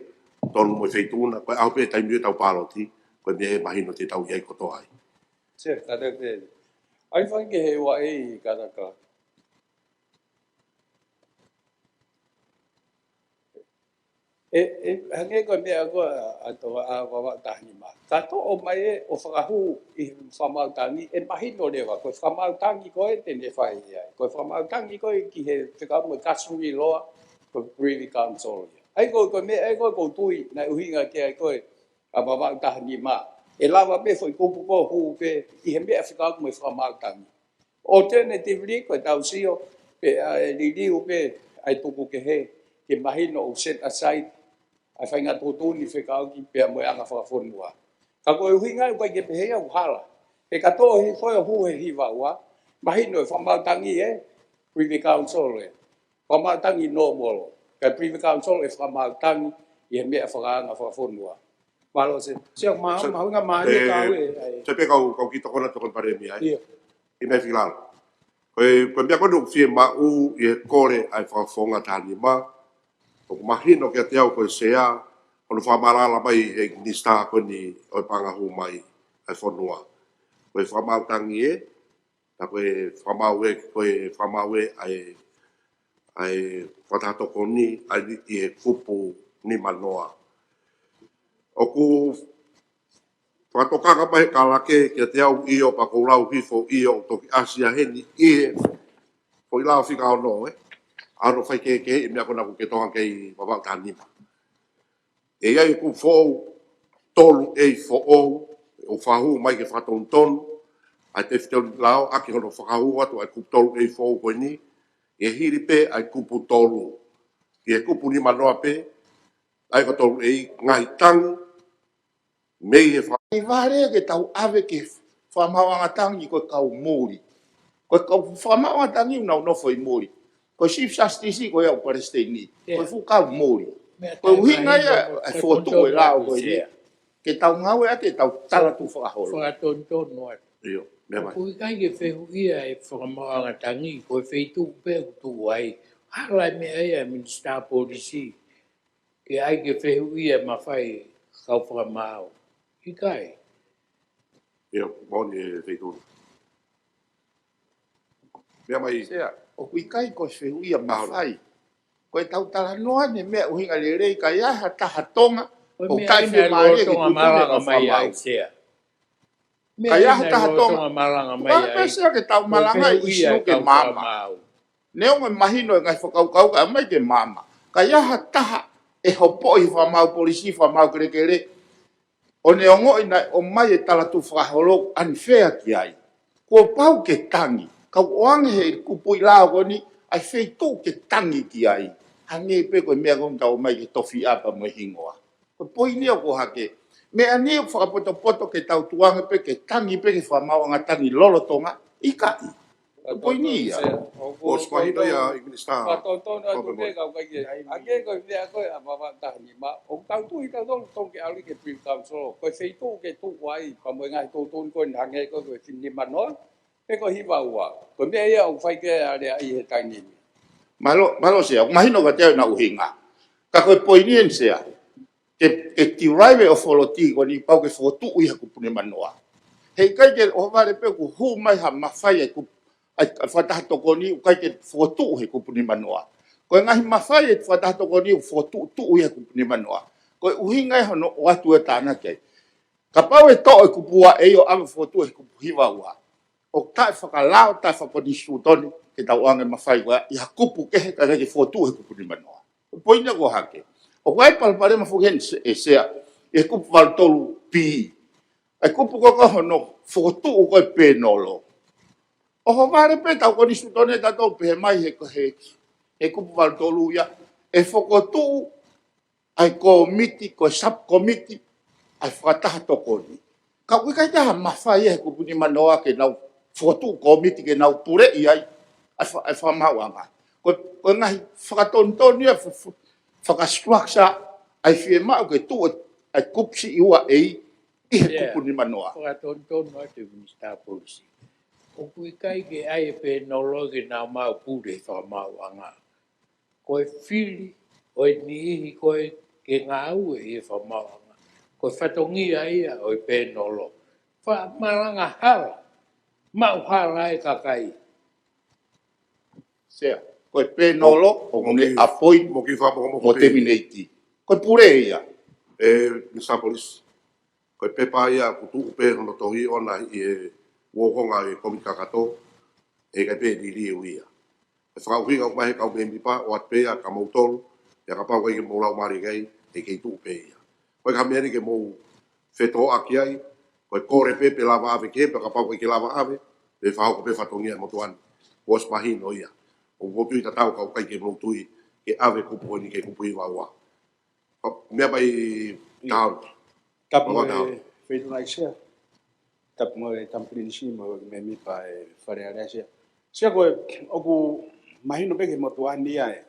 tonu mo e feituʻu na, ko e ʻaho pē taimi ʻe tau pāloti, ko e meʻa ʻe mahino te tau ʻi ai kotoa ai. Sea, ka te pē. ʻAi fai ke he ua ʻe i ka ta ka. ʻE, ʻe, hangē ko e meʻa ko ē ʻa, ʻa Vavaʻu taha nima. Ka toʻo mai ē ʻo fakahū ʻi he fakamaau tangi, ʻe mahino leva, ko e fakamaau tangi ko ē te ne fai ia. Ko e fakamaau tangi ko ē ki he fekau mo e kasuri loa, ko e Privy Council ia. ʻA ia ko e, ko e meʻa, ʻa ia ko e ʻoku ou tui, naʻe ʻuhinga ki ai ko ē ʻa Vavaʻu taha nima. ʻE lava pē foʻi kupu ko ē hū pē, ʻi he meʻa fekau mo e fakamaau tangi. Alternatively, ko e tau sio, pea ʻe liliu pē ʻa e tuku kehe, ke mahino ʻoku set aside ʻa e faʻahinga tuʻutuʻuni fekauʻaki pea mo e anga fakafonua. Ka ko e ʻuhinga ʻoku ʻikai ke pehē ia ʻoku hala. He ka toʻo hifo ia ʻo hū he hiva ua, mahino ʻe fakamaau tangi ʻe Privy Council ē. Fakamaau tangi normal. Ka Privy Council ʻe fakamaau tangi ʻi he meʻa fakaanga fakafonua. Mālō Sea. Sea, ma-, mahuʻinga mālie ka ʻe, ʻe, Sea pē kau, kau kiʻi tokona Tokoni Palēmia ai. ʻIo. ʻI he meʻa fika lalo. Ko e, ko e meʻa ko eni ʻoku fiemaʻu ʻi he kole ʻa e Fakafofonga taha nima. ʻOku mahino kiate au ko e Sea, hono fakamaʻalaʻala mai he Minisitā ko eni ʻo e Paʻanga Hū Mai ʻa e fonua. Ko e fakamaau tangi ē, ka ko e fakamaau ē, ko e fakamaau ē ʻa e, ʻa e fakataha tokoni ʻa e ʻi he kupu nima noa. ʻOku fakatokanga mai he kalake kiate au ʻio pea ʻoku ou lau hifo ʻio ʻoku toki ʻasi ia heni ʻi he foʻi lao fika ono ē. ʻA hono faikehekeheʻi e meʻa ko ena ʻoku ke toʻo ange ki ai Vavaʻu taha nima. ʻE ʻi ai e kupu foʻou, tolu A foʻou, ʻoku fakahū mai ke fakatonutonu ʻa e tefitoʻi lao ʻaki hono fakahū atu ʻa e kupu tolu A foʻou ko eni, ʻe hili pē ʻa e kupu tolu. ʻI he kupu nima noa pē, ʻa ia ko e tolu A ngaahi tangi, mei he fa- ʻI vale ke tau ʻave ke fakamaauʻanga tangi ko e kau muli. Ko e kau fakamaauʻanga tangi ʻoku nau nofo ʻi muli. Ko e Chief Justice ko ia ʻoku palesiteni. Ko e fuʻu kau muli. Ko e ʻuhinga ia ʻa e fokotuʻu e lao ko ia, ke tau ngāueʻaki ʻetau talatuʻu fakaholo. Fakatonutonu atu. ʻIo, meʻa mai. ʻOku ʻikai ke fehuʻia e fakamaauʻanga tangi, ko e feituʻu pē ʻoku tuʻu ai. Hala e meʻa ia, Minisitā Polisi, ke ʻai ke fehuʻia e mafai kau fakamaau. ʻIkai. ʻIo, moʻoni e feituʻu. Meʻa mai. Sea, ʻoku ʻikai ko e fehuʻia mafai. Ko ʻetau talanoa ʻanenai meʻa ʻuhinga lelei, ka ʻi ai ha taha Tonga, ʻoku ʻikai fiemālie ke kupu malanga mai ai, Sea. Ka ʻi ai ha taha Tonga. Malanga mai ai. Pea pē Sea ke tau malanga ʻi siu ke maama. Neongo e mahino e ngaahi fakakaukau ka ʻomai ke maama. Ka ʻi ai ha taha ʻe hopoʻi fakamaau polisi, fakamaau kelekele, ʻo ne ongoʻi naʻe ʻomai e talatuʻu fakaholo unfair ki ai, kuo pau ke tangi. Kau ʻoange he kupuʻi lao ko eni ʻa e feituʻu ke tangi ki ai. Hangē pē ko e meʻa ko eni tau ʻomai ke tofiʻa pea mo e hingoa. Ko e poini ia ʻoku ʻohake. Meʻa ni ʻoku fakapotopoto ke tau tukuange pē ke tangi pē ke fakamaauʻanga tangi lolotonga. ʻIkai. Ko e poini ia. ʻOku mahino ia, ʻEiki Minisitā. Fakatonutonu atu pē kau ʻikai ke. ʻA ē ko e meʻa ko ē ʻa Vavaʻu taha nima. ʻOku tau tui tautolu tonu ke ʻalu ki he Privy Council. Ko e feituʻu ke tuʻu ai, pea mo e ngaahi tuʻutuʻuni ko eni hangē ko e, ko e finemanoa, pe ko e hiva ua. Ko e meʻa ia ʻoku fai ki ai e aleaʻi he taimi ni. Mālō, mālō Sea, ʻoku mahino kiate au ʻena ʻuhinga. Ka ko e poini eni Sea, ke, ke derive e authority ko eni pau ke fokotuʻu ʻi he kupu nimanoa. Heʻikai ke ʻohovale pē kuo hū mai ha mafai ʻa e kupu, ʻa e, ʻa e fakataha tokoni ʻoku ʻikai ke fokotuʻu he kupu nimanoa. Ko e ngaahi mafai ʻa e fakataha tokoni ʻoku fokotuʻutuʻu ʻi he kupu nimanoa. Ko e ʻuhinga ia hono ʻoatu e tānaki ai. Kapau ʻe toʻo e kupu ua ʻe ʻi ai ʻo ʻave fokotuʻu he kupu hiva ua, ʻoku taʻefakalao, taʻefakakonisitūtone ke tau ʻoange mafai ko ia ʻi ha kupu kehe ka ʻikai ke fokotuʻu he kupu nimanoa. Ko e poini ia ʻoku ʻohake. ʻOku ʻi ai e palopalema foki heni Se-, ʻe Sea, ʻi he kupu valu tolu B. ʻA e kupu ko ē ko hono fokotuʻu ko ē pēnolo. ʻOhovale pē ʻetau konisitūtone tautolu pehē mai he, he, he kupu valu tolu ia, ʻe fokotuʻu ʻa e kōmiti, ko e subcommittee, ʻa e fakataha tokoni. Ka ʻoku ʻikai ke ʻi ai ha mafai ia he kupu nimanoa ke nau fokotuʻu kōmiti ke nau puleʻi ai ʻa e fa-, ʻa e fakamaauʻanga. Ko, ko e ngaahi fakatonutonu ia fa-, fa-, fakastructure ʻa e fiemaʻu ke tuʻu ʻa e kupu siʻi ua ʻe ʻi he kupu nimanoa. Fakatonutonu atu Minisitā Polisi. ʻOku ʻikai ke ʻi ai e pēnolo ke nau maʻu pule he fakamaauʻanga. Ko e fili ʻo e niʻihi ko ē ke ngāue ʻi he fakamaauʻanga, ko e fatongia ia ʻo e pēnolo. Fakamalanga hala, maʻu hala e kakai. Sea, ko e pēnolo ʻoku ne appoint mo terminate. Ko e pule ia. ʻE Minisitā Polisi. Ko e pepa ia ʻoku tuʻu pē hono tohi ʻona ʻi he uoukonga ʻo e kōmiti kakato, heʻikai pē liliu ia. ʻE fakaʻuhinga ʻoku ʻomai he kau mēmipa ʻo ʻoatu pē ia kia moutolu, pea kapau ʻoku ʻikai ke mou laumālie ki ai, ʻe kei tuʻu pē ia. Ko e ka meʻa ni ke mou fetōʻaki ai, ko e kole pē pe lava ʻave ki he, pea kapau ʻoku ʻikai ke lava ʻave, pea fakahoko pē fatongia ʻa e motuʻa ni. Kuo ʻosi mahino ia. ʻOku ou tui tatau ka ʻoku ʻikai ke mou tui ke ʻave kupu ko eni ki he kupu hiva ua. Meʻa mai Tahauna. Tapu mo e Feituʻu Lahi Sea. Tapu mo e Tama Pilinisi mo e mēmipa e Fale Alea Sea. Sea ko e ʻoku mahino pē ki he motuʻa ni ʻa e,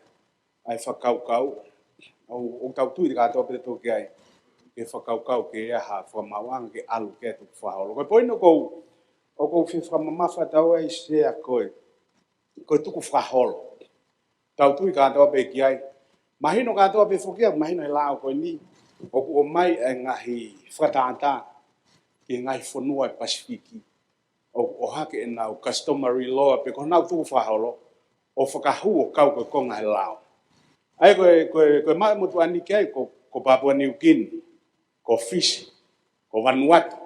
ʻa e fakakaukau. ʻOku, ʻoku tau tui kātoa pē tautolu ki ai. Ke fakakaukau ke ʻi ai ha fakamaauʻanga ke ʻalu ki ai e tukufakaholo. Ko e poini ʻoku ou, ʻoku ou fie fakamamafa atu ai Sea ko e, ko e tukufakaholo. Tau tui kātoa pē ki ai. Mahino kātoa pē foki ia, mahino he lao ko eni. ʻOku ʻomai e ngaahi fakatātā ki he ngaahi fonua ʻo e Pasifiki. ʻOku ʻohake ʻenau customary law pe ko honau tukufakaholo ʻo fakahū ʻo kau ko e konga he lao. ʻA ia ko e, ko e, ko e maʻu e motuʻa ni ki ai ko, ko Papua New Guinea, ko Fisi, ko Vanuatu,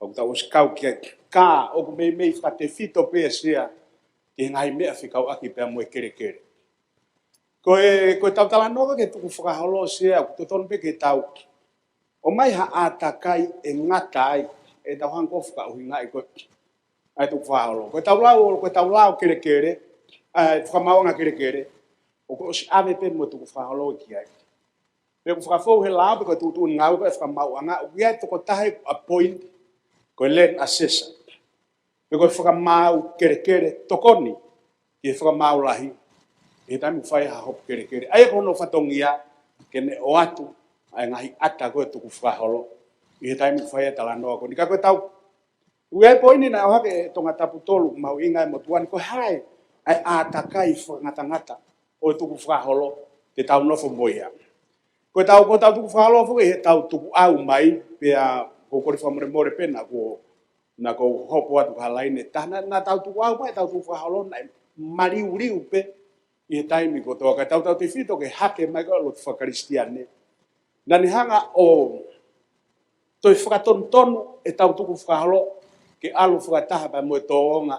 ʻoku tau ʻosi kau ki ai. Ka ʻoku meimei fakatefito pē Sea ki he ngaahi meʻa fekauʻaki pea mo e kelekele. Ko e, ko ʻetau talanoa ki he tukufakaholo Sea, ʻoku totonu pē ke tau ʻomai ha ʻātakai ʻe ngata ai ʻetau hanga ʻo fakaʻuhingaʻi ko e, ʻa e tukufakaholo. Ko ʻetau lao, ko ʻetau lao kelekele, ʻa e fakamaauʻanga kelekele, ʻoku ʻosi ʻave pē mo e tukufakaholo ki ai. Pea ʻoku fakafou he lao pe ko e tuʻutuʻuni ngāue ko e fakamaauʻanga, ʻoku ʻi ai e tokotaha ʻoku appoint, ko e land assessor. Pe ko e fakamaau kelekele tokoni ki he fakamaau lahi, ʻi he taimi ʻoku fai ai ha hopo kelekele. ʻA ia ko hono fatongia, ke ne ʻoatu ʻa e ngaahi ʻata ko ē tukufakaholo ʻi he taimi ʻoku fai ai e talanoa ko eni. Ka ko e tau, ʻoku ʻi ai e poini naʻe ʻohake ʻe Tongatapu tolu, mahuʻinga e motuʻa ni, ko e hā ʻa e ʻātakai fakangatangata ʻo e tukufakaholo te tau nofo mo ia. Ko e tau, ko e tau tukufakaholo foki he tau tukuʻau mai, pea ʻoku ou kole fakamolemole pē naʻa ku, naʻa ku hopo atu ki ha laine ʻe taha, naʻa, naʻa tau tukuʻau mai, tau tukufakaholo naʻe maliuliu pē ʻi he taimi kotoa, ka tautautefito ki he hake mai ko ē ʻa e lotu fakakalisitiane. Naʻa ne hanga ʻo toe fakatonutonu e tau tukufakaholo ke ʻalu fakataha pea mo e tōʻonga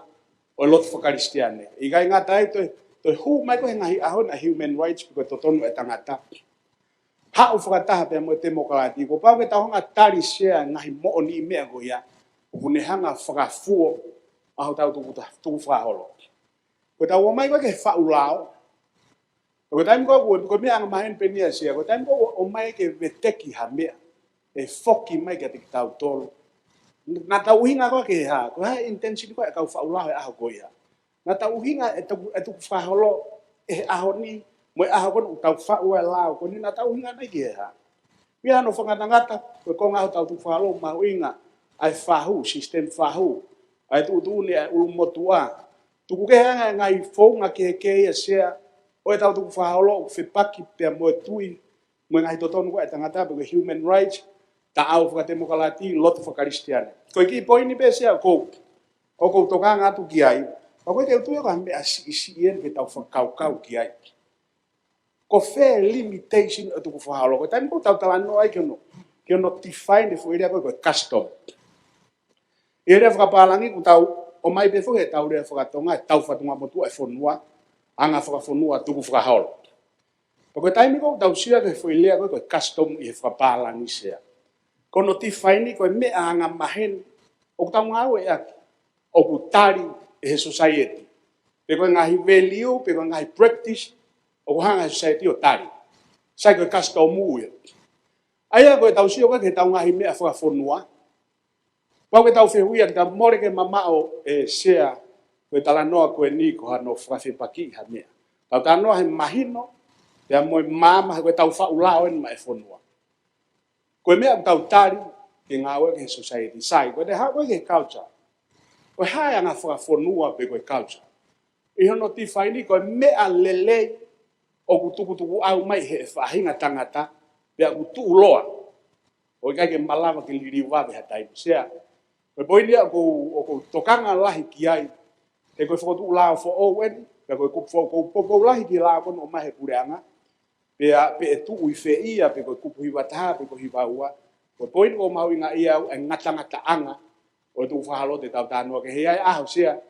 ʻo e lotu fakakalisitiane. ʻIkai ngata ai, toe, toe hū mai ko ē he ngaahi ʻaho ni ʻa e human rights pe ko e totonu ʻa e tangata, haʻu fakataha pea mo e temokalati. Kuo pau ke tau hanga ʻo tali, Sea, e ngaahi moʻoniʻi meʻa ko ia ʻoku ne hanga ʻo fakafuo ʻa hotau tuku-, tukufakaholo. Ko e tau ō mai ko ē ki he faʻu lao, ko e taimi ko ē, ko e meʻa angamaheni pē eni ia, Sea, ko e taimi ko ē ʻoku ō mai ke veteki ha meʻa, ʻe foki mai kiate kitautolu. Naʻa tau ʻuhinga ko ē ki he hā? Ko e hā e intention ko ē ʻa e kau faʻu lao he ʻaho ko ia? Naʻa tau ʻuhinga e tuku, e tukufakaholo ʻi he ʻaho ni mo e ʻaho ko ē ʻoku tau faʻu ai e lao ko eni, naʻa tau ʻuhinga nai ki he hā? ʻI ai hano fakangatangata, ko e konga ʻo hotau tukufakaholo mahuʻinga ʻa e fahu, system fahu, ʻa e tuʻutuʻuni ʻa e ʻulumotuʻa. Tuku kehe ange e ngaahi founga kehekehe ia, Sea, ʻo e tau tukufakaholo ʻoku fepaki pea mo e tui mo e ngaahi totonu ko ē ʻa e tangata pe ko e human rights, taʻau fakatemokalati, lotu fakakalisitiane. Ko e kiʻi poini pē, Sea, ʻoku ou, ʻoku ou tokanga atu ki ai, pea ʻoku ʻikai ke u tui au ko ha meʻa siʻisiʻi eni ke tau fakakaukau ki ai. Ko fē e limitation ʻo e tukufakaholo? Ko e taimi ko ē ʻoku tau talanoa ai ki hono, ki hono define e foʻi lea ko ē ko e custom. ʻI he lea fakapālangi, ʻoku tau ō mai pē foki he tau lea fakatonga, e tau fatungamotuʻa e fonua, anga fakafonua tukufakaholo. Pea ko e taimi ko ē ʻoku tau sio ki he foʻi lea ko ē ko e custom ʻi he fakapālangi, Sea, ko hono define ko e meʻa angamaheni ʻoku tau ngāueʻaki, ʻoku tali ʻe he society, pe ko e ngaahi value, pe ko e ngaahi practice ʻoku hanga ʻe he society ʻo tali. Sai, ko e custom ia. ʻA ia ko e tau sio ko ē ki he tau ngaahi meʻa fakafonua, pau ke tau fehuʻia, ka mole ke mamaʻo, ē, Sea, ko e talanoa ko eni ko hano fakafepakiʻi ha meʻa. Tau talanoa he mahino pea mo e maama, he ko e tau faʻu lao eni maʻá e fonua. Ko e meʻa ʻoku tau tali ke ngāueʻaki he society. Sai, ko e te haʻu ko ē ki he culture, ko e hā e anga fakafonua pe ko e culture? ʻI hono define, ko e meʻa lelei ʻoku tukutukuʻau mai ʻe he faʻahinga tangata pea ʻoku tuʻuloa, ʻo ʻikai ke malava ke liliu vave ha taimi, Sea. Ko e poini ia ʻoku ou, ʻoku ou tokanga lahi ki ai, he ko e fokotuʻu lao foʻou eni, pea ko e kupu foʻou, ʻoku ou poupou lahi ki he lao ko ē naʻe ʻomai ʻe he puleʻanga, pea pe ʻe tuʻu ʻi fē ia, pe ko e kupu hiva taha pe ko e hiva ua. Ko e poini ʻoku mahuʻingaʻia au e ngatangataʻanga ʻo e tukufakaholo te tau talanoa ki ai he ʻaho, Sea.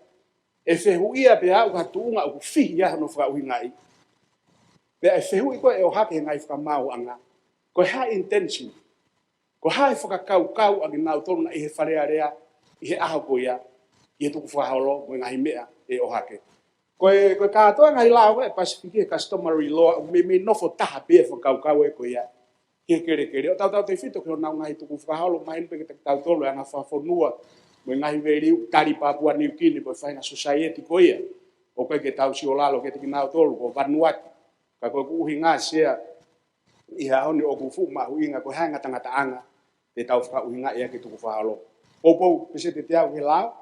ʻE fehuʻia pea aʻu ki ha tuʻunga ʻoku fihi ai hono fakaʻuhingaʻi. Pea ʻe fehuʻi ko ē ʻe ʻohake he ngaahi fakamaauʻanga, ko e hā e intention, ko e hā e fakakaukau ʻa kinautolu naʻe ʻi he Fale Alea ʻi he ʻaho ko ia, ʻi he tukufakaholo mo e ngaahi meʻa ʻe ʻohake. Ko e, ko e kātoa e ngaahi lao ko ē ʻa e Pasifiki, e customary law, ʻoku meimei nofo taha pē e fakakaukau ē ko ia ki he kelekele. ʻO tautautefito ki honau ngaahi tukufakaholo, mahino pē kiate kitautolu e anga fakafonua mo e ngaahi value, tali Papua New Guinea mo e faʻahinga society ko ia, ʻoku ʻikai ke tau sio lalo kiate kinautolu ko Vanuatu. Ka ko ʻeku ʻuhinga, Sea, ʻi he ʻaho ni ʻoku fuʻu mahuʻinga ko e hā e ngatangataʻanga te tau fakaʻuhingaʻi ʻaki e tukufakaholo. Poupou pē, Sea, kiate au ki he lao,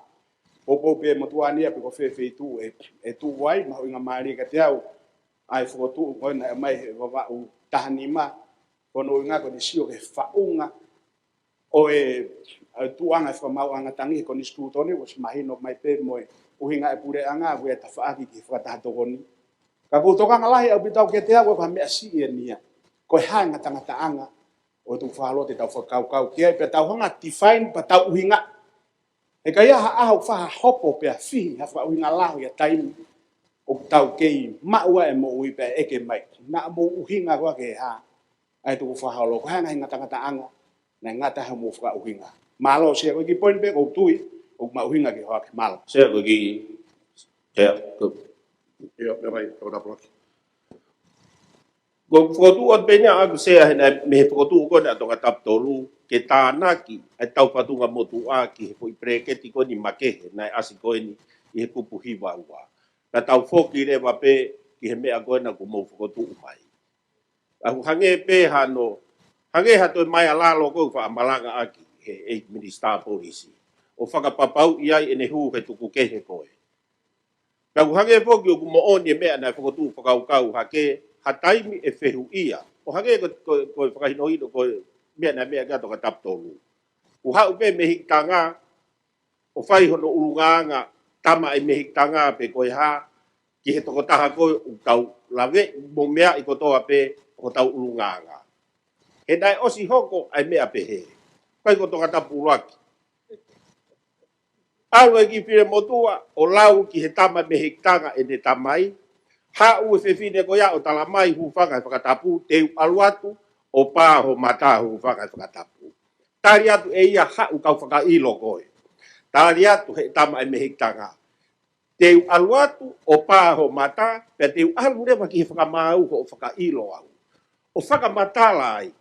poupou pē motuʻa ni ia pe ko fē feituʻu ʻe, ʻe tuʻu ai, mahuʻinga mālie kiate au ʻa e fokotuʻu ko ē naʻe ʻomai ʻe he Vavaʻu taha nima, ko hono ʻuhinga ko ʻene sio ki he faʻunga ʻo e, ʻa e tuʻunga e fakamaauʻanga tangi he konisitūtone, ʻosi mahino mai pē mo e ʻuhinga e puleʻanga, ko e tafaʻaki ki he fakataha tokoni. Ka ʻoku ou tokanga lahi ʻaupito au kiate au, ko e meʻa siʻi eni ia. Ko e hā e ngatangataʻanga ʻo e tukufakaholo te tau fakakaukau ki ai, pea tau hanga ʻo define pea tau ʻuhinga. He ka ʻi ai ha ʻaho ʻoku fai ha hopo pea fihi ha fakaʻuhinga lahi ʻi ha taimi ʻoku tau kei maʻu ai e moʻui pea ʻeke mai, naʻa mou ʻuhinga koā ki he hā ʻa e tukufakaholo, ko e hā e ngaahi ngatangataʻanga naʻe ngata ai hoʻomou fakaʻuhinga? Mālō, Sea, ko e kiʻi poini pē ʻoku ou tui ʻoku mahuʻinga ke ʻohake. Mālō. Sea, ko e kiʻi, Sea, ko, ʻio, meʻa mai, Tongatapu Laki. Ko e fokotuʻu atu pē eni ʻaʻaku, Sea, he naʻe, mei he fokotuʻu ko ē ʻa Tongatapu tolu, ke tānaki e tau fatungamotuʻa ki he foʻi peleketi ko eni makehe naʻe ʻasi ko eni ʻi he kupu hiva ua. Ka tau foki leva pē ki he meʻa ko ena kuo mou fokotuʻu mai. Ka ʻoku hangē pē hano, hangē ha toe meʻa lalo ko ē ʻoku faʻa malangaʻaki he ʻEiki Minisitā Polisi ʻo fakapapauʻi ai ʻene hū he tuku kehe ko ē. Ka ʻoku hangē foki ʻoku moʻoni e meʻa naʻe fokotuʻu fakakaukau hake, ha taimi ʻe fehuʻia. ʻO hangē ko, ko, ko e fakahinohino ko e meʻa naʻe meʻa ki ai Tongatapu tolu. ʻOku haʻu pē mehikitanga, ʻo fai hono ʻulungaanga tama ʻa e mehikitanga pe ko e hā, ki he tokotaha ko ē ʻoku tau laveʻi mo meaʻi kotoa pē ʻo tau ʻulungaanga. He naʻe ʻosi hoko ʻa e meʻa pehē. ʻIkai ko Tongatapu ʻuluaki. ʻAlu e ʻEiki Finemotuʻa ʻo lau ki he tama mehikitanga ʻene tamai. Haʻu e fefine ko ia ʻo talamai, hūfanga he fakatapu, te u ʻalu atu ʻo pā ho mata, hūfanga he fakatapu. Tali atu ʻe ia, haʻu kau fakaʻilo koe. Tali atu he tama e mehikitanga, te u ʻalu atu ʻo pā ho mata, pea te u ʻalu leva ki he fakamaau hoʻo fakaʻilo au. ʻO fakamatala ai,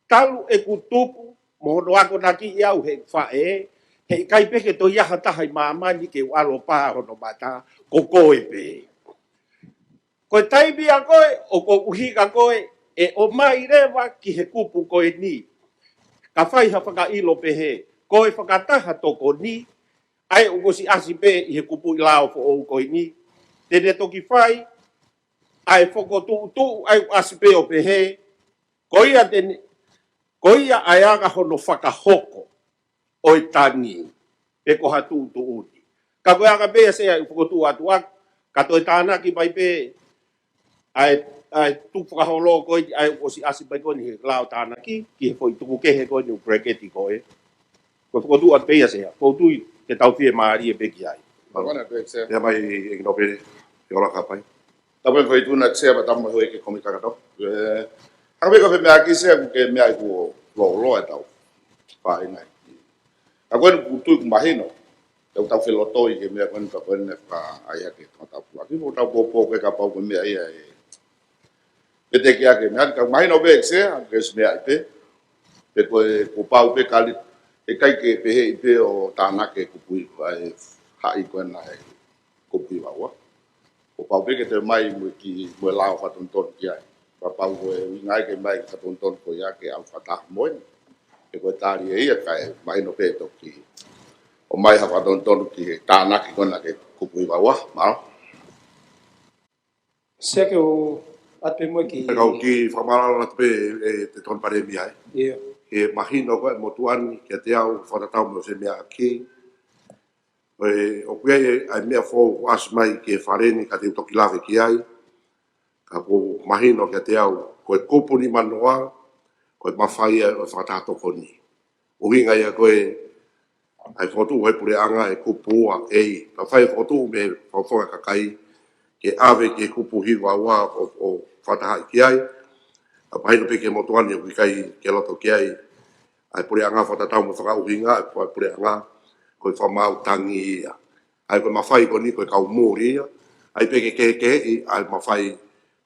talu ʻeku tupu mo hono akonakiʻi au heʻeku faʻē, heʻikai pē ke toe ʻi ai ha taha ʻi māmani ke u ʻalu ʻo pā hono mata, ko koe pē. Ko e taimi ia ko ē ʻoku ou ʻuhinga ko ē ʻe ʻomai leva ki he kupu ko eni, ka fai ha fakaʻilo pehē, ko e fakataha tokoni, ʻa ia ʻoku ʻosi ʻasi pē ʻi he kupuʻi lao foʻou ko eni, te ne toki fai ʻa e fokotuʻutuʻu ʻa ia ʻoku ʻasi pē ʻo pehē, ko ia te ne, ko ia ʻa e anga hono fakahoko ʻo e tangi, pe ko ha tuʻutuʻuni. Ka ko e anga pē ia Sea ʻeku fokotuʻu atu ʻaki, ka toe tānaki mai pē ʻa e, ʻa e tukufakaholo ko ē, ʻa ia ʻoku ʻosi ʻasi pē ko eni he lao tānaki, ki he foʻi tuku kehe ko eni ʻoku bracket ko ē. Ko e fokotuʻu atu pē ia Sea, ʻoku ou tui ke tau fiemālie pē ki ai. Mana pē Sea. Pea mai ʻEiki Nōpele, ke ola ka pai. Tapu mo e Feituʻu na Sea, pea tapu mo e houʻeiki kau kakato. ʻE, hangē ko e meʻa ki Sea, ʻoku ke meʻa ʻi he kuo loloa e tau. Pā ʻi nai. Ka ko eni ʻoku ou tui ʻoku mahino. Tau tau felotoi ki he meʻa ko eni, ka ko eni fakaʻai hake Tongatapu ʻuluaki. Ko ʻetau pōpō ko ē kapau ko e meʻa ia ʻe, pe te ke ake meʻa, ka mahino pē Sea, ke ʻosi meʻa ʻi pē. Pe ko e, kuo pau pē kali, ʻikai ke pehē ʻi pē ʻo tānaki e kupu hiva, ʻa e haʻi ko ena he kupu hiva ua. Kuo pau pē ke toe mai mo e kiʻi, mo e lao fakatonutonu ki ai. Kapau ko e ʻuhinga ia ke mai fakatonutonu ko ia ke ʻalu fakataha mo eni. He ko e tali ʻe ia kae mahino pē toki ʻomai ha fakatonutonu ki he tānaki ko ena ki he kupu hiva ua, mālō. Sea, ke u ʻoatu pē mo e kiʻi, ʻe kau kiʻi fakamālō atu pē ʻe te Tony Palēmia ai. ʻIo. ʻE mahino ko ē motuʻa ni kiate au fakatatau mo e meʻa ki ʻOku ʻi ai ʻa e meʻa foʻou ʻoku ʻasi mai ki he fale ni ka te u toki lave ki ai. Ka ʻoku mahino kiate au, ko e kupu nimanoa, ko e mafai ia ʻo e fakataha tokoni. ʻUhinga ia ko e, ʻa e fokotuʻu ʻe he puleʻanga e kupu ua A, ka fai fokotuʻu mei he fakafofonga kakai, ke ʻave ki he kupu hiva ua ʻo, ʻo fakatahaʻi ki ai. Ka mahino pē ki he motuʻa ni ʻoku ʻikai ke loto ki ai ʻa e puleʻanga fakatatau mo e fakaʻuhinga ʻa e puleʻanga, ko e fakamaau tangi ia. ʻA ia ko e mafai ko eni ko e kau muli ia, ʻa ia pē ke kehekeheʻi ʻa e mafai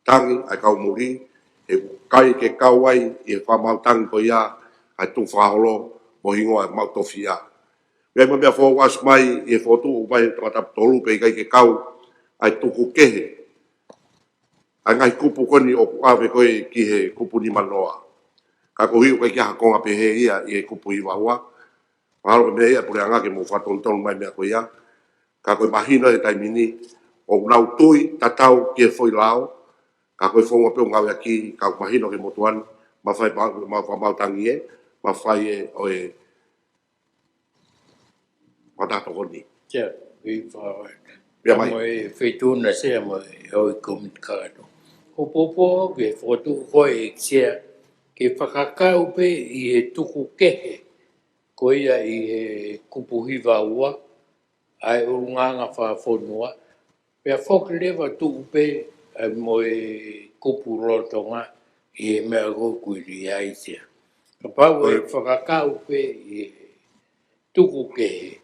tangi ʻa e kau muli, he ʻikai ke kau ai ʻi he fakamaau tangi ko ia ʻa e tukufakaholo mo e hingoa ʻo e maʻu tofiʻa. Meʻa mo e meʻa foʻou ʻoku ʻasi mai ʻi he fokotuʻu mai Tongatapu tolu pea ʻikai ke kau ʻa e tuku kehe ʻa e ngaahi kupu ko eni ʻoku ʻave ko ē ki he kupu nimanoa. Ka koeʻuhi ʻoku ʻikai ke ʻi ai ha konga pehē ia ʻi he kupu hiva ua. Mahalo ko e meʻa ia ʻa e puleʻanga ke mou fakatonutonu mai meʻa ko ia. Ka ko e mahino he taimi ni, ʻoku nau tui tatau ki he foʻi lao, ka ko e founga pē ʻoku ngāueʻaki, ka ʻoku mahino ki he motuʻa ni, mafai ma, ma, ma, mau tangi ē, mafai ē, ʻo e, fakataha tokoni. Ia, ʻi fa-, Pea mai. Mo e Feituʻu na Sea mo e ʻOi Komiti Kakato. ʻOku ou pōpō ke fokotuʻu ko ē Sea, ke fakakau pē ʻi he tuku kehe, ko ia ʻi he kupu hiva ua, ʻa e ʻulungaanga fakafonua, pea foki leva tuʻu pē, ʻa e mo e kupu lolotonga ʻi he meʻa ko ē ʻoku ʻi ai Sea. Kapau ʻe fakakau pē ʻi he tuku kehe,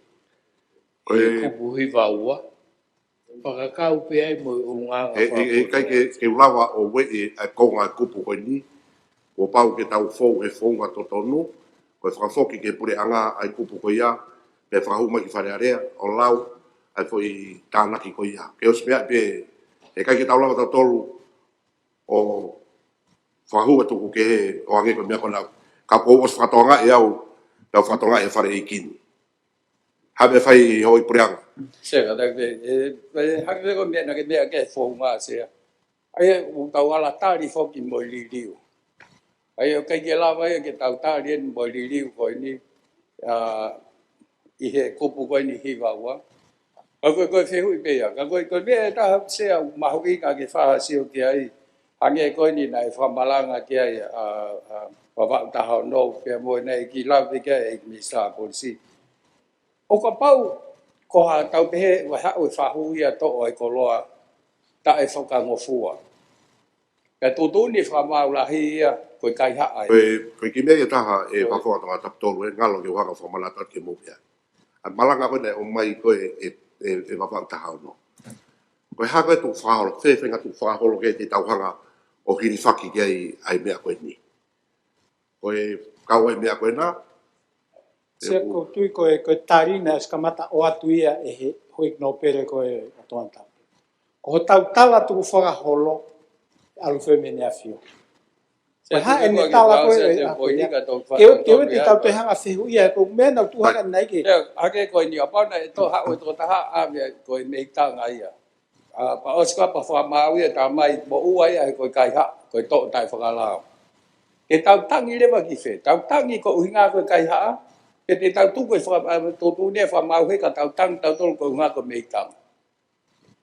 ʻi he kupu hiva ua, fakakau pē ai mo e ʻulungaanga fakafonua. ʻE, ʻe, ʻe ʻikai ke, ke u lava ʻo ueʻi ʻa e konga ʻo e kupu ko eni, kuo pau ke tau fou he founga totonu, ko e fakafoki ki he puleʻanga ʻa e kupu ko ia, pea fakahū mai ki Fale Alea, ʻo lau ʻa e foʻi tānaki ko ia. Ke ʻosi meʻa pē, ʻe ʻikai ke tau lava tautolu ʻo fakahū atu ʻoku kehe ʻo hangē ko e meʻa ko ena. Ka ʻoku ou ʻosi fakatokangaʻi au, tau fakatokangaʻi e fale ʻeiki ni. Hā e meʻa ʻe fai ʻe hoʻo puleʻanga? Sea, kātaki pē, ʻe, ʻe, hangē ko e meʻa naʻa ke meʻa ki ai Founga Sea. ʻA ia, ʻoku tau ala tali foki mo e liliu. ʻA ia, ʻoku ʻikai ke lava ia ke tau tali eni mo e liliu ko eni, ʻa, ʻi he kupu ko eni hiva ua. Ka ko e, ko e fehuʻi pē ia. Ka ko e, ko e meʻa ʻe taha Sea ʻoku mahuʻinga ke fakasio ki ai. Hangē ko eni naʻe fakamalanga ki ai, ʻa, ʻa, Vavaʻu taha ono pea mo e naʻe kiʻi lave ki ai ʻEiki Minisitā Polisi. ʻO kapau ko ha tau pehē ʻoku haʻu e fakahū ia toʻo e koloa taʻe fakangofua. Ka tuʻutuʻuni fakamaau lahi ia ko e kaihaʻa ia. Ko e, ko e kiʻi meʻa ia ʻe taha ʻe Fakafofonga Tongatapu tolu ʻe ngalo ke u hanga ʻo fakamanatu atu ke mou pehē. ʻA e malanga ko ena ʻoku ʻomai ko ē ʻe, ʻe, ʻe Vavaʻu taha ono. Ko e hā ko e tukufakaholo, fēfē e ngaahi tukufakaholo ke te tau hanga ʻo hilifaki ki ai ʻa e meʻa ko eni. Ko e kau ai e meʻa ko ena. Sea, ʻoku ou tui ko e, ko e tali naʻe ʻosi kamata ʻoatu ia ʻe he houʻeiki nōpele ko ē ʻa Tongatapu. Ko hotau tala tukufakaholo, ʻalu fēfē mei he ʻEne ʻAfio. Ko e hā ʻene tala ko ē ʻa ko ia. Ke u, ke u ʻoua te tau toe hanga fehuʻia, ko e meʻa naʻa ku tuʻu hake ʻanenai ke. Sea, hake ko eni ʻa pau naʻe toʻo haʻu e tokotaha ʻa meʻa ko e mei Tonga ia. ʻA, pea ʻosi ko ia pea fakamaau ia, talamai moʻua ia he ko e kaihaʻa, ko e toʻo taʻefakalao. Ke tau tangi leva ki fē, tau tangi ko e ʻuhinga ko e kaihaʻa, pe te tau tuku e faka-, ʻa, tuʻutuʻuni e fakamaau he ka tau tangi tautolu ko e ʻuhinga ko e mei Tonga.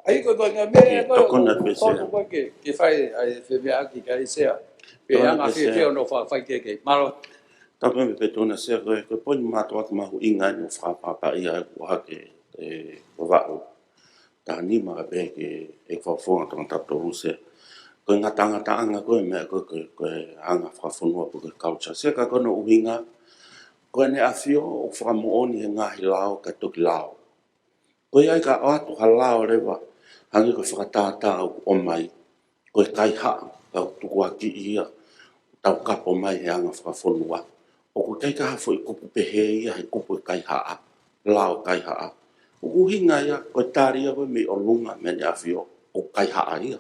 ʻA ia ko e, ko e ngaahi meʻa ko ē, tokoni atu pē Sea. Ko e ke, ke fai ʻa e femeʻaʻaki ki ai Sea. Pe anga fēfē hono fakafaikehekehe. Mālō. Tokoni pē Sea ko e, ko e poini mātuʻaki mahuʻinga eni ʻoku fakapapauʻi ʻa e kuo hake ʻe Vavaʻu taha nima ka pehē ki he Fakafofonga Tongatapu tolu Sea. Ko e ngatangataʻanga ko e meʻa ko e, ko e, ko e anga fakafonua ko e culture Sea ka ko hono ʻuhinga, ko ʻEne ʻAfio ʻoku fakamoʻoni he ngaahi lao ka toki lao. Ko ia ai ka ʻoatu ha lao leva, hangē ko e fakatātā ʻoku ʻomai, ko e kaihaʻa, ka ʻoku tukuakiʻi ia, taukapo mai he anga fakafonua. ʻOku ʻikai ke ʻi ai ha foʻi kupu pehē ia he kupu e kaihaʻa, lao kaihaʻa. ʻOku ʻuhinga ia, ko e tali ia ko e mei ʻolunga mei ʻEne ʻAfio, ʻoku kaihaʻa ia.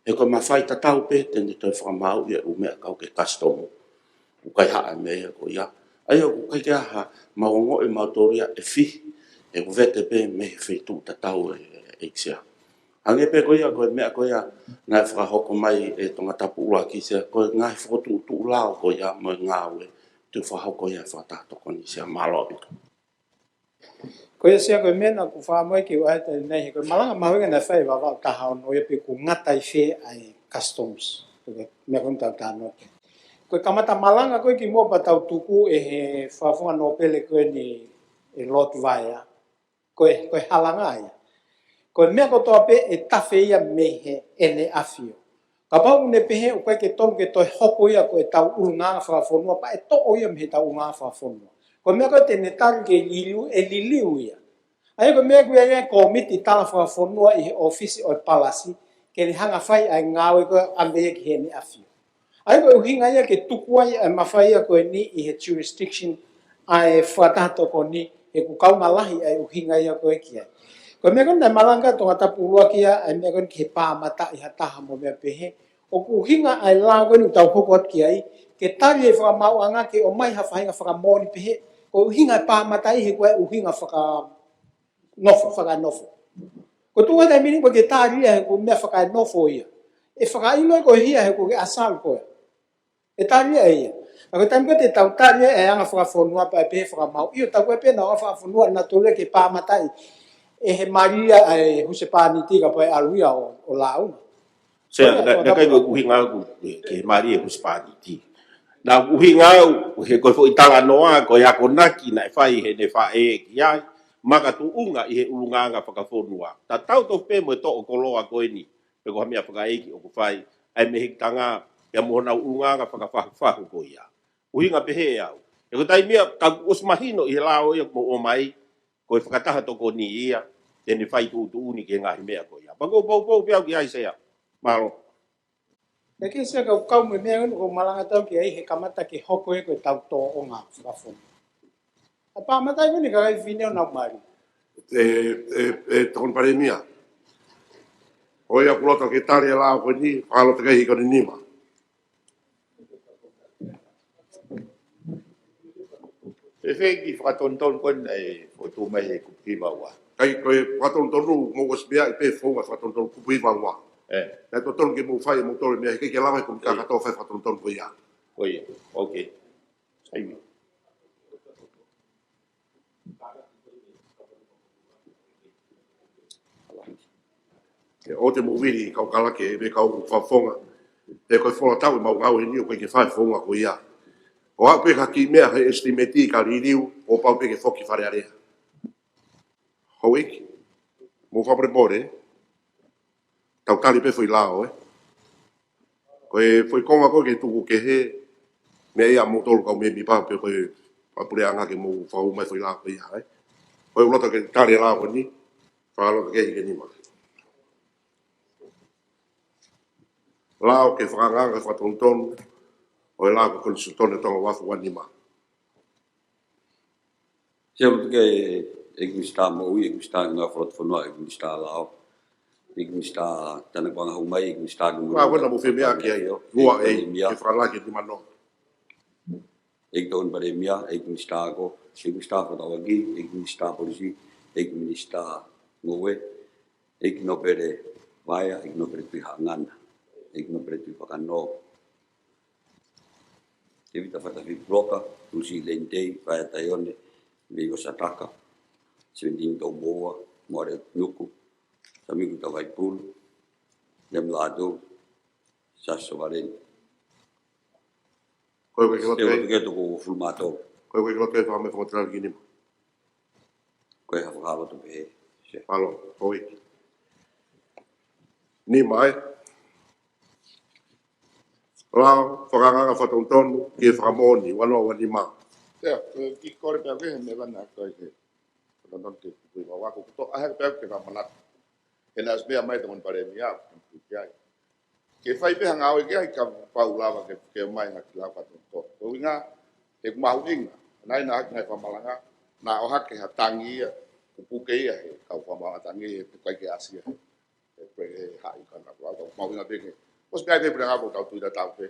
He ko e mafai tatau pē te ne toe fakamaau ia ʻū meʻa kau ki he kasitomu. ʻOku kaihaʻa e meʻa ia ko ia. ʻA ia ʻoku ʻikai ke ʻi ai ha mau ongoʻi mautolu ia ʻe fihi, he ʻoku vete pē mei he feituʻu tatau ē, ʻEiki Sea. Hangē pē ko ia, ko e meʻa ko ia naʻe fakahoko mai ʻe Tongatapu ʻuluaki Sea, ko e ngaahi fokotuʻutuʻu lao ko ia mo e ngāue, tuku fakahoko ia fakataha tokoni Sea. Mālō ʻaupito. Ko ia Sea ko e meʻa naʻa ku fakamoʻoni ke u ʻai atu ʻanenai he ko e malanga mahuʻinga naʻe fai ʻe Vavaʻu taha ono ia pe ʻoku ngata ʻi fē ʻa e customs. Ko e meʻa ko eni tau talanoa ki ai. Ko e kamata malanga ko ē kimuʻa pea tau tuku ʻe he Fakafofonga Nōpele ko eni ʻe Lord Vaea. Ko e, ko e halanga ia. Ko e meʻa kotoa pē ʻe tafe ia mei he ʻEne ʻAfio. Kapau ʻoku ne pehē ʻoku ʻikai ke tonu ke toe hoko ia ko ʻetau ʻulungaanga fakafonua, pea ʻe toʻo ia mei heʻetau ʻulungaanga fakafonua. Ko e meʻa ko ē te ne tali ke liliu, ʻe liliu ia. ʻA ia ko e meʻa ko ia ʻa e kōmiti tala fakafonua ʻi he ʻōfisi ʻo e palasi, ke ne hanga fai ʻa e ngāue ko ē ʻave ia ki heʻene ʻafio. ʻA ia ko e ʻuhinga ia ke tuku ai ʻa e mafai ia ko eni ʻi he jurisdiction ʻa e fakataha tokoni, he ʻoku kaunga lahi ʻa e ʻuhinga ia ko ē ki ai. Ko e meʻa ko ē naʻe malanga Tongatapu ʻuluaki ia, ʻa e meʻa ko eni ki he pāmataʻi ha taha mo e meʻa pehē. ʻOku ʻuhinga ʻa e lao ko eni ʻoku tau hoko atu ki ai, ke tali e fakamaauʻanga ke ʻomai ha faʻahinga fakamoʻoni pehē, ko e ʻuhinga e pāmataʻi he ko e ʻuhinga fakanofo, fakanofo. Ko e tuʻu ʻa e taimi ni ko e ke tali ia he ko e meʻa fakanofo ia. ʻE fakaʻilo ko e hia he ko e ke ʻasalo ko ē. ʻE tali ia ia. ʻA ko e taimi ko ē te tau tali ia e anga fakafonua pea ʻe pehē fakamaau. ʻIo, tau ko ē pē naʻa anga fakafonua naʻa tolu ke pāmataʻi ʻe he mali ia ʻa e husepāniti ka pea ʻe ʻalu ia ʻo, ʻo lāunga. Sea, naʻe ʻikai ko e ʻuhinga ʻaʻaku ki he mali e husepāniti. Naʻe ʻuhinga au, he ko e foʻi talanoa, ko e akonaki naʻe fai heʻene faʻē ki ai, makatuʻunga ʻi he ʻulungaanga fakafonua. Tatau tofu pē mo e toʻo koloa ko eni, pe ko ha meʻa fakaʻeiki ʻoku fai, ʻa e mehikitanga, pea mo honau ʻulungaanga fakafahufahu ko ia. ʻUhinga pehē ʻe au. He ko e taimi ia, ka kuo ʻosi mahino ʻi he lao ia mo ʻomai, ko e fakataha tokoni ia, te ne fai tuʻutuʻuni ki he ngaahi meʻa ko ia. Pea ko e poupou pē au ki ai Sea. Mālō. Naʻe ʻikai Sea ka u kau mo e meʻa ʻoku ou malanga atu au ki ai he kamata ke hoko ē ko ʻetau tōʻonga fakafonua. ʻA e pāmataʻi ko eni ka kai fine ʻo nau mali. ʻE, ʻe, ʻe, Tokoni Palēmia. ʻOiauē ʻoku ou loto ke tali e lao ko eni, fakaloto ki he hiko ʻe nima. Fēfē ki he fakatonutonu ko eni ʻoku tuʻu mai he kupu hiva ua? ʻIkai, ko e fakatonutonu, mou ʻosi meaʻi pē founga fakatonutonu kupu hiva ua. ʻE. Naʻe totonu ke mou fai ʻe moutolu e meʻa, he ʻikai ke lava he kōmiti kakato ʻo fai e fakatonutonu ko ia. Ko ia. OK. Sai. ʻE, ʻoua te mou vili kau kalake, ʻe, mei he kau fakafofonga. ʻE, ko e fola tau ʻemau ngāue ni ʻoku ʻikai ke fai e founga ko ia. ʻOku ʻi ai pē ha kiʻi meʻa he estimate ka liliu, kuo pau pē ke foki Fale Alea. Houʻeiki, mou fakamolemole, tau tali pē foʻi lao, ē. Ko e foʻi konga ko ē ke tuku kehe, meʻa ia ʻa moutolu kau mēmipa pe ko e fakapuleʻanga ke mou fakahū mai foʻi lao ko ia, ē. Ko e ʻuluaki ke tali e lao ko eni, fakaalofa ke ʻi he nima. Lao ki he fakaangaanga fakatonutonu ʻo e lao ki he Konisitūtone Tonga ua afe ua nima. Sio atu ki he ʻEiki Minisitā Moʻui, ʻEiki Minisitā Ngāue Fakalotofonua, ʻEiki Minisitā Lao, ʻEiki Minisitā Tānaki Vāhenga Hū Mai, ʻEiki Minisitā Ngāue. Ua, ua, na mo fie meʻa ki ai, ua, ʻEiki Palēmia. Ke fakalaki e nima noa. ʻEiki Tokoni Palēmia, ʻEiki Minisitā Ako, ʻEiki Minisitā Fefakatauʻaki, ʻEiki Minisitā Polisi, ʻEiki Minisitā Ngoue, ʻEiki Nōpele Vaea, ʻEiki Nōpele Tuʻihaʻangana, ʻEiki Nōpele Tuʻivakanō, Tēvita Fatafihi Puloka, Lucy Lane Tei, Vaea Taione, Veio Sataka, Sevenitini Toumoua, Moale Nuku, Samiku Tavaipulu, Lem Lātū, Sasi Sovaleni. Ko e, ko e kiʻi loto. Sio atu ki he toko hongofulu mā tolu. Ko e, ko e kiʻi loto e fā mai fakamatala ki he nima. Ko e hā e fakaloto pē, Sea? Mālō, houʻeiki. Nima, ē. Lao, fakaangaanga fakatonutonu ki he fakamoʻoni, ua noa ua nima. Sea, ko e kiʻi kole pē au ki he meʻa naʻe ʻai ko ē ke fakatonutonu ki he kupu hiva ua, ko e kuto, ʻai hake pē au ke fakamanatu. He naʻe ʻosi meʻa mai Tokoni Palēmia, ki ai. Ke fai pē ha ngāue ki ai kapau lava ke, ke ʻomai ha kiʻi lao fakatonutonu. Ko e ʻuhinga, he ʻoku mahuʻinga, naʻe ʻi ai ha kiʻi ngaahi fakamalanga, naʻe ʻohake ha tangi ia, kuo puke ia he kau fakamalanga tangi he ʻoku ʻikai ke ʻasi ia he, he, he haʻi ka naʻa kuo lau, ʻoku mahuʻinga pē ke. ʻOsi pē ʻai pē puleʻanga ʻoku tau tui tatau pē.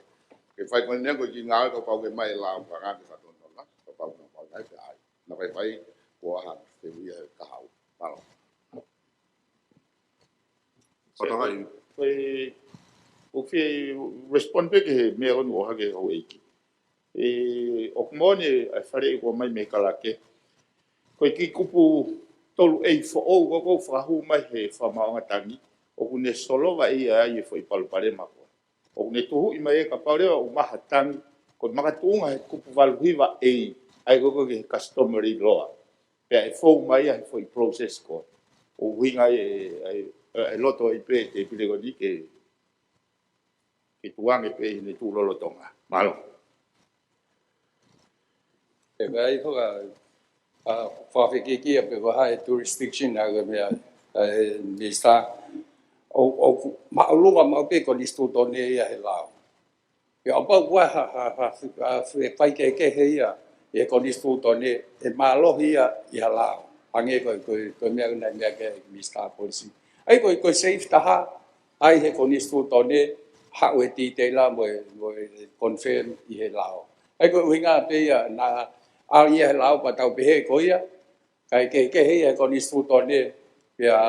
Ke fai ko eni ko e kiʻi ngāue kapau ke ʻomai e lao fakaangaanga ke fakatonutonu, kapau ke ʻomai pē ai. Naʻa faifai, kuo ʻalu atu, te ia ka hau. Mālō. Fakatangaʻi. Ko e, ʻoku ou fie respond pē ki he meʻa ʻoku ʻohake ʻe houʻeiki. ʻE, ʻoku moʻoni ʻa e faleʻi kuo ʻomai mei Kalake. Ko e kiʻi kupu tolu A foʻou ko ē ʻoku fakahū mai he fakamaauʻanga tangi, ʻoku ne solova ia ai e foʻi palopalema ko ē. ʻOku ne tuhuʻi mai ē kapau leva ʻoku maha tangi, ko e makatuʻunga he kupu valu hiva A, ʻa ia ko ē ki he customary law. Pea ʻe fou mai ia he foʻi process ko ē. ʻOku ʻuhinga ai ē, ʻa e, ʻa e loto ai pē ʻe he tēpile ko eni ke, ke tukuange pē ʻi heʻene tuʻu lolotonga. Mālō. ʻE, ka ʻi ai faka-, ʻa, fakafekikiʻi pē ko e hā e jurisdiction ʻa e meʻa, ʻa e Minisitā. ʻO, ʻoku māʻolunga maʻu pē konisitūtone ia he lao. Pea ʻo pau kuo ha, ha, ha, ha, ha faikehekehe ia ʻi he konisitūtone, ʻe mālohi ia ʻi ha lao. Hangē ko e, ko e, ko e meʻa naʻe meʻa ki ai e Minisitā Polisi. ʻA ia ko e, ko e safe taha, ʻai he konisitūtone, haʻu e detail mo e, mo e confirm ʻi he lao. ʻA ia ko e ʻuhinga pē ia naʻa ʻalu ia he lao pea tau pehē ko ia, kae kehekehe ia he konisitūtone, pea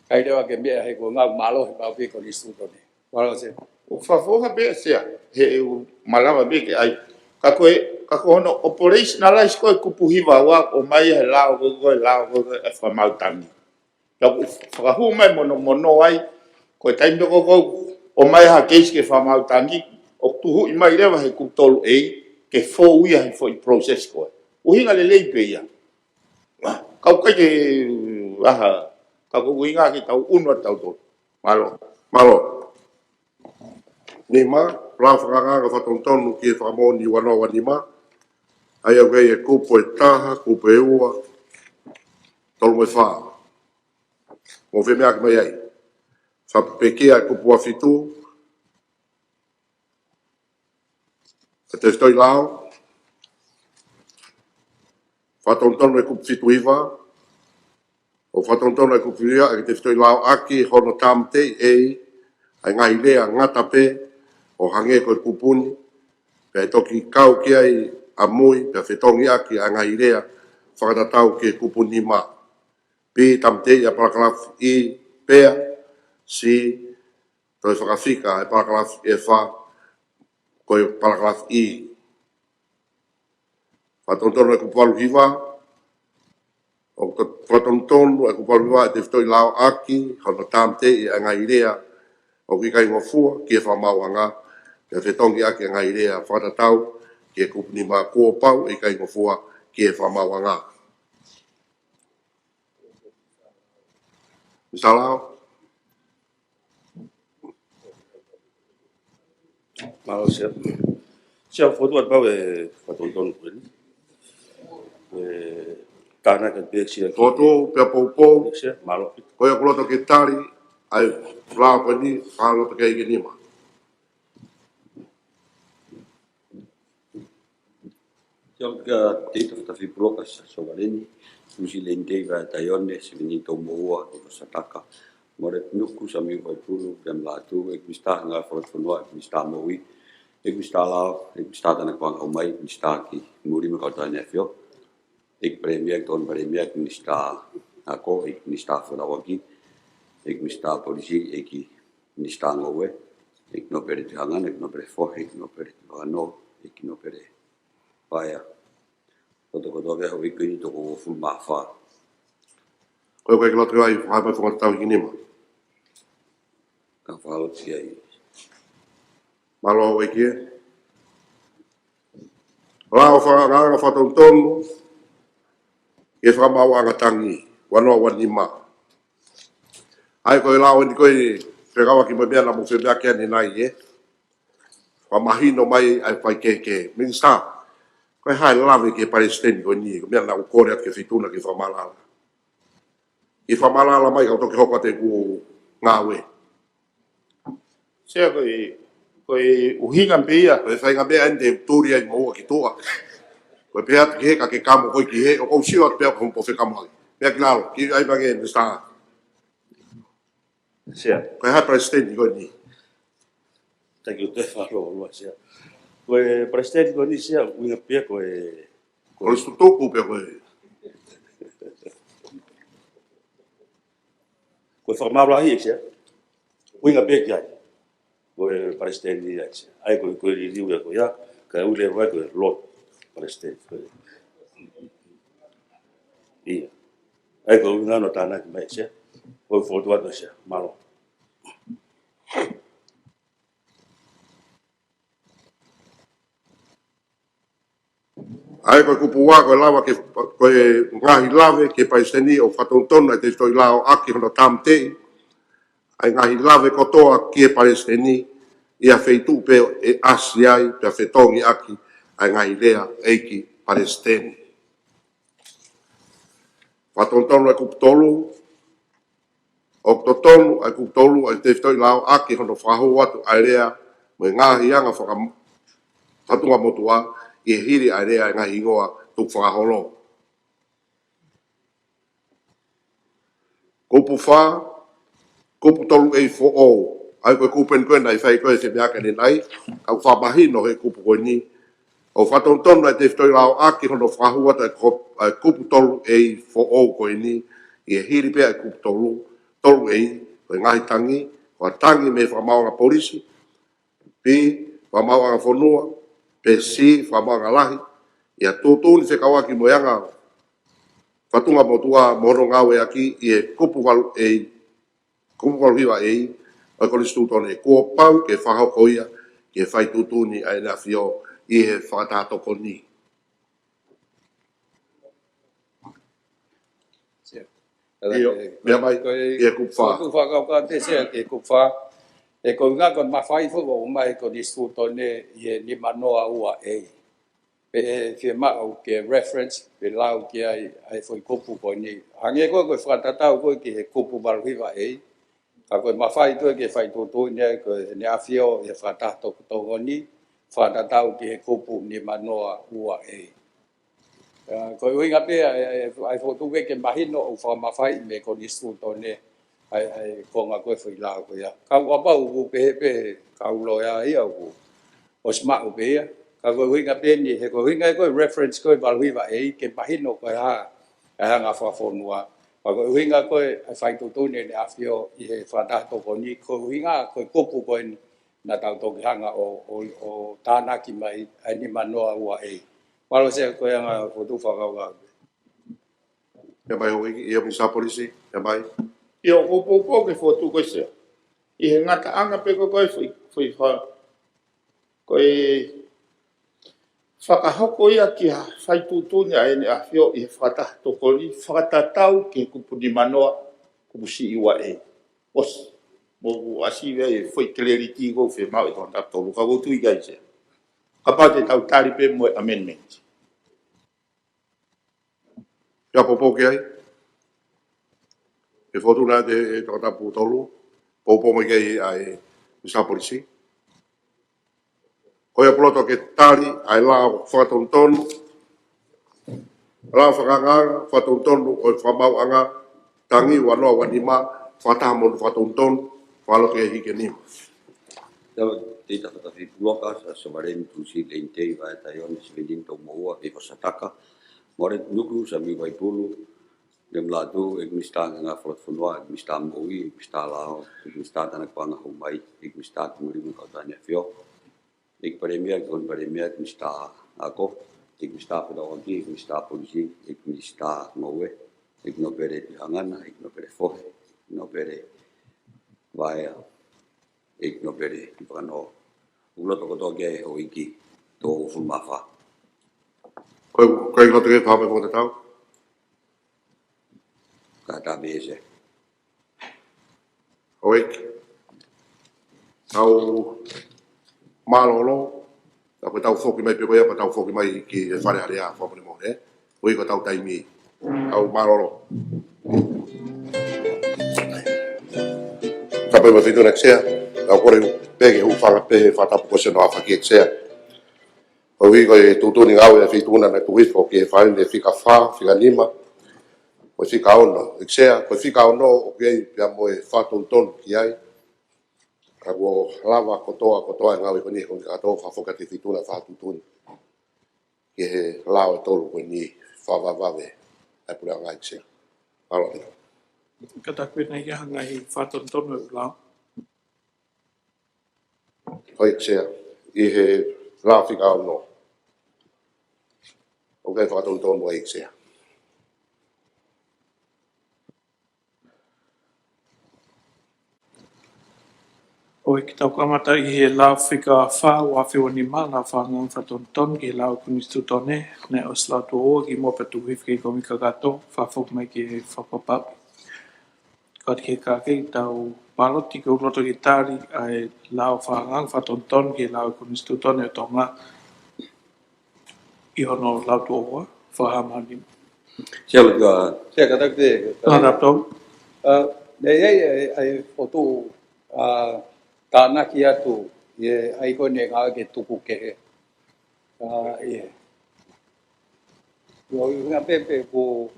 ʻikai leva ke meʻa he ko e ngāue mālohi maʻu pē konisitūtone. Mālō Sea. ʻOku fakafoha pē Sea, he ʻoku malava pē ke ʻai. Ka ko e, ka ko hono operationalize ko ē kupu hiva ua ʻomai he lao ko ē, ko e lao ko ē, ko e fakamaau tangi. Ka ʻoku fakahū mai monomono ai, ko e taimi ko ē ʻoku ʻomai ha keisi ke fakamaau tangi, ʻoku tuhuʻi mai leva he kupu tolu A, ke fou ia he foʻi process ko ē. ʻUhinga lelei pē ia. Ka ʻoku ʻikai ke, aha, ka ko e ʻuhinga ke tau ʻunu atu tautolu. Mālō. Mālō. Nima, lao fakaangaanga fakatonutonu ki he fakamoʻoni ua noa ua nima. ʻA ia ʻoku ʻi ai e kupu ʻe taha, kupu ʻe ua, tolu mo e fā. Mou fie meʻa ki ai. Fakapekia e kupu ua fitu. Ko e tefitoʻi lao. Fakatonutonu e kupu fitu hiva. ʻO fakatonutonu e kupu fitu hiva, ʻa e tefitoʻi lao ʻaki hono tāmateʻi ʻe ia ʻa e ngaahi lea ngata pē ʻo hangē ko e kupu ni. Pea ʻe toki kau ki ai ʻamui pea fetongiʻaki ʻa e ngaahi lea fakatatau ki he kupu nima. B, tāmateʻi ʻa e parakalafi E pea C, toe fakafika ʻa e parakalafi F ko e parakalafi E. Fakatonutonu ʻa e kupu valu hiva, ʻoku to-, fakatonutonu ʻa e kupu valu hiva ʻe tefitoʻi lao ʻaki hono tāmateʻi ʻa e ngaahi lea ʻoku ʻikai ngofua ki he fakamaauʻanga, pea fetongiʻaki ʻa e ngaahi lea fakatatau ki he kupu nima kuo pau ʻe ʻikai ngofua ki he fakamaauʻanga. Mister Lao? Mālō, Sea. Sea, fokotuʻu atu pē fakatonutonu ko eni. ʻE, tānaki pē Sea ki. Fokotuʻu pea poupou. Sea, mālō. Ko ia ʻoku loto ke tali ʻa e lao ko eni, fakaloto ki ai ke nima. Sea, ko e Tēvita Fatafipuloka Siaosi Valeni, Lusi Leni Teiva Taione, Sivinito Moua, Tiko Sataka, Mōrepi Nuku, Samiu Vaipulu, William Lātū, ʻEiki Minisitā Ngāue Fakafonua, ʻEiki Minisitā Moʻui, ʻEiki Minisitā Lao, ʻEiki Minisitā Tānaki Paʻanga ʻo Mai, Minisitā ki Muli mo e Kau Tau ʻEne ʻAfio, ʻEiki Palēmia, ʻEiki Tokoni Palēmia, ʻEiki Minisitā Ako, ʻEiki Minisitā Feʻauaki, ʻEiki Minisitā Polisi, ʻEiki Minisitā Ngoue, ʻEiki Nōpele Tuʻihangano, ʻEiki Nōpele Fohe, ʻEiki Nōpele Tuʻivakanō, ʻEiki Nōpele Paea. Loto kotoa pē houʻeiki ko eni toko uofulu mā fā. Ko e ʻikai ke loto ai, fai mai fakatatau ki he nima. Ka fakaloto ki ai. Mālō ʻEiki ē. Lao fakaangaanga fakatonutonu ki he fakamaauʻanga tangi, ua noa ua nima. ʻA ia ko e lao eni ko e fekauʻaki mo e meʻa naʻa mou femeʻaʻaki ʻanenai ē. Fakamahino mai ai fai kehekehe. Minisitā, ko e hā e lave ki he Palesiteni ko eni, ko e meʻa naʻa ku kole atu ki he Feituʻu na ke fakamaʻalaʻala. Ke fakamaʻalaʻala mai kau toki hoko atu ʻeku ngāue. Sea, ko e, ko e ʻuhinga pē ia. Ko e faʻahinga meʻa eni te u tuli ai moua ki tuʻa. Ko e pehē atu ki hē ka ke kamo koe ki hē, ʻoku ou sio atu pē au ka mo fekamo ai. Meʻa ki lalo, ki ai mange Minisitā. Sea. Ko e hā e Palesiteni ko eni? Taki o te falo lua Sea. Ko e Palesiteni ko eni Sea, ʻuhinga pē ia ko e, ko e Kolisi tutuku pē ko e. Ko e fakamaʻalaʻala ia Sea. ʻUhinga pē ia ki ai. Ko e Palesiteni ia Sea. ʻA ia ko e, ko e liliu ia ko ia, ka ʻoku lele ai ko e Lord Palesiteni. Ko e. Ia. ʻA ia ko e ʻuhinga hono tānaki mai Sea. Ko e fokotuʻu atu Sea. Mālō. ʻA ia ko e kupu ua, ko e lave ki he, ko e ngaahi lave ki he Palesiteni, ʻoku fakatonutonu ʻa e tefitoʻi lao ʻaki hono tāmateʻi ʻa e ngaahi lave kotoa ki he Palesiteni ʻi ha feituʻu pē ʻe ʻasi ai pea fetongiʻaki ʻa e ngaahi lea ʻEiki Palesiteni. Fakatonutonu ʻa e kupu tolu, ʻoku totonu ʻa e kupu tolu ʻa e tefitoʻi lao ʻaki hono fakahū atu ʻa e lea mo e ngaahi anga faka-, fatungamotuʻa ʻi he hili ʻa e lea ʻa e ngaahi hingoa tukufakaholo. Kupu fā, kupu tolu A foʻou, ʻa ia ko e kupu eni ko ē naʻe fai ko ē e femeʻaʻaki ʻanenai, ka ʻoku fakamahino he kupu ko eni, ʻoku fakatonutonu ʻa e tefitoʻi lao ʻaki hono fakahū atu ʻa e ko-, ʻa e kupu tolu A foʻou ko eni, ʻi he hili pē ʻa e kupu tolu, tolu A, ko e ngaahi tangi, ko e tangi mei he Fakamaauʻanga Polisi, B, Fakamaauʻanga Fonua, pea C, Fakamaauʻanga Lahi, ʻi ha tuʻutuʻuni fekauʻaki mo e anga fatungamotuʻa mo hono ngāueʻaki ʻi he kupu valu A, kupu valu hiva A ʻo e Konisitūtone, kuo pau ke fakahoko ia ki he fai tuʻutuʻuni ʻa ʻEne ʻAfio ʻi he fakataha tokoni. Sea. ʻIo, meʻa mai, ko e, ʻi he kupu fā. Ko e kupu fā kau ka te Sea ki he kupu fā. ʻE ko e ʻuhinga ko e mafai foki ʻoku ʻomai he Konisitūtone ʻi he nima noa ua A. Pea ʻe fiemaʻu ke reference, pe lau ki ai, ʻa e foʻi kupu ko eni. Hangē ko e, ko e fakatatau ko e ki he kupu valu hiva A. Ka ko e mafai ko e ke fai tuʻutuʻuni ai ko ʻEne ʻAfio ʻi he fakataha tokoni, fakatatau ki he kupu nima noa ua A. ʻA, ko e ʻuhinga pē ia, ʻa e, ʻa e, ʻa e fokotuʻu ke mahino ʻoku fakamafaiʻi mei he Konisitūtone, ʻa e, ʻa e konga ko e foʻi lao ko ia. Ka ʻoku pau ʻoku pehē pē, kau loea ia ʻoku ʻosi maʻu pē ia. Ka ko e ʻuhinga pē eni, he ko e ʻuhinga ko e reference ko e valu hiva A ke mahino ko e hā ʻa e anga fakafonua. Ka ko e ʻuhinga ko e fai tuʻutuʻuni ʻEne ʻAfio ʻi he fakataha tokoni, ko e ʻuhinga ko e kupu ko eni naʻa tau toki hanga ʻo, ʻo, ʻo tānaki mai ʻa e nima noa ua A. Mālō Sea, ko e anga fokotuʻu fakakaukau. ʻIo mai Houʻeiki, ʻio Minisitā Polisi, ʻio mai. ʻIo, ʻoku ou poupou ki he fokotuʻu ko ē Sea. ʻI he ngataʻanga pē ko ē ko e fai, fai fa-, ko e fakahoko ia ki ha fai tuʻutuʻuni ʻa ʻEne ʻAfio ʻi he fakataha tokoni, fakatatau ki he kupu nima noa, kupu siʻi ua A. ʻOsi, mou ʻasi ia ʻi he foʻi clearity ʻoku fiemaʻu ʻe Tongatapu tolu, ka ʻoku ou tui ki ai Sea. Kapau te tau tali pē mo e amendment. ʻIo, poupou ki ai. ʻE fokotuʻu naʻe ʻe Tongatapu tolu, poupou mai ki ai ʻa e Minisitā Polisi. Ko ia ʻoku loto ke tali ʻa e lao fakatonutonu, lao fakaangaanga fakatonutonu ʻo e fakamaauʻanga, tangi ua noa ua nima, fakataha mo hono fakatonutonu, fakaloto ki he hiki ʻe nima. Tau tita fata fi puloka, Sa Sovaleni Tusi Leinitei Vaea Taione Sevenitini Toumoʻua Vivosataka, Moʻalea Tuʻinuku Samiu Vaipulu, Lemu Lātū, ʻEiki Minisitā Ngāue Fakalotofonua, ʻEiki Minisitā Moʻui, ʻEiki Minisitā Lao, ʻEiki Minisitā Tānaki Paʻanga Hou Mai, ʻEiki Minisitā Kimui Limu Kautaha ʻEne ʻAfio, ʻEiki Palēmia, ʻEiki Tokoni Palēmia, ʻEiki Minisitā Ako, ʻEiki Minisitā Fetaulaki, ʻEiki Minisitā Polisi, ʻEiki Minisitā Ngoue, ʻEiki Nōpele Tuʻihangana, ʻEiki Nōpele Fohe, ʻEiki Nōpele Vaea, ʻEiki Nōpele Tuʻi Fakanoa. ʻOku loto kotoa ki ai Houʻeiki, toko uofulu mā fā. Ko e, ko e loto ke fai mai fakatatau? Kātaki pē Sea. Houʻeiki. Tau mālōlō, ka ko ʻetau foki mai pē ko ia, ka tau foki mai ki he Fale Alea, fakamolemole, ē? Ko ia ko ʻetau taimi. Tau mālōlō. Tapu mo e Feituʻu na ʻEiki Sea, tau kole pē ke hūfanga pē he fakatapu ko ē Sea ʻoku ʻaofaki ʻEiki Sea. Ko e ʻuhi ko e tuʻutuʻuni ngāue ʻa e Feituʻu na naʻe tuku hifo ki he fāmili fika fā, fika nima, mo e fika ono. ʻEiki Sea, ko e fika ono ʻoku ʻi ai pea mo e fakatonutonu ki ai. Ka kuo lava kotoa, kotoa e ngāue ko eni he konga kakato, fakafoki atu ki he Feituʻu na fakatuʻutuʻuni ki he lao ʻe tolu ko eni, fakavavevave ʻa e puleʻanga ʻEiki Sea. Mālō ʻaupito. Kātaki pē naʻa ʻi ai ha ngaahi fakatonutonu ʻo e lao. ʻOi ʻEiki Sea, ʻi he lao fika ono. ʻOku ʻi ai fakatonutonu ʻEiki Sea? ʻOi, ke tau kamata ʻi he lao fika fā, ua afe ua nima, lao fakaangaanga fakatonutonu ki he lao konisitūtone, naʻe ʻosi lautohi ʻo kimuʻa pea tuku hifo ki he konga kakato, fakafoki mai ki he fakapapau. Kātaki ke tau paloti, ʻoku ou loto ke tali ʻa e lao fakaangaanga fakatonutonu ki he lao konisitūtone ʻo Tonga ʻi hono lautohi ʻo fakahā mai ʻanenai. Sea ʻoku, Sea kātaki pē, Tongatapu tolu. ʻA, naʻe ʻi ai ʻa e, ʻa e fokotuʻu, ʻa, tānaki atu, ʻi he ʻai ko eni ngāue ke tuku kehe. ʻA, ʻio. ʻIo, ʻi he ngaahi pē, pē ko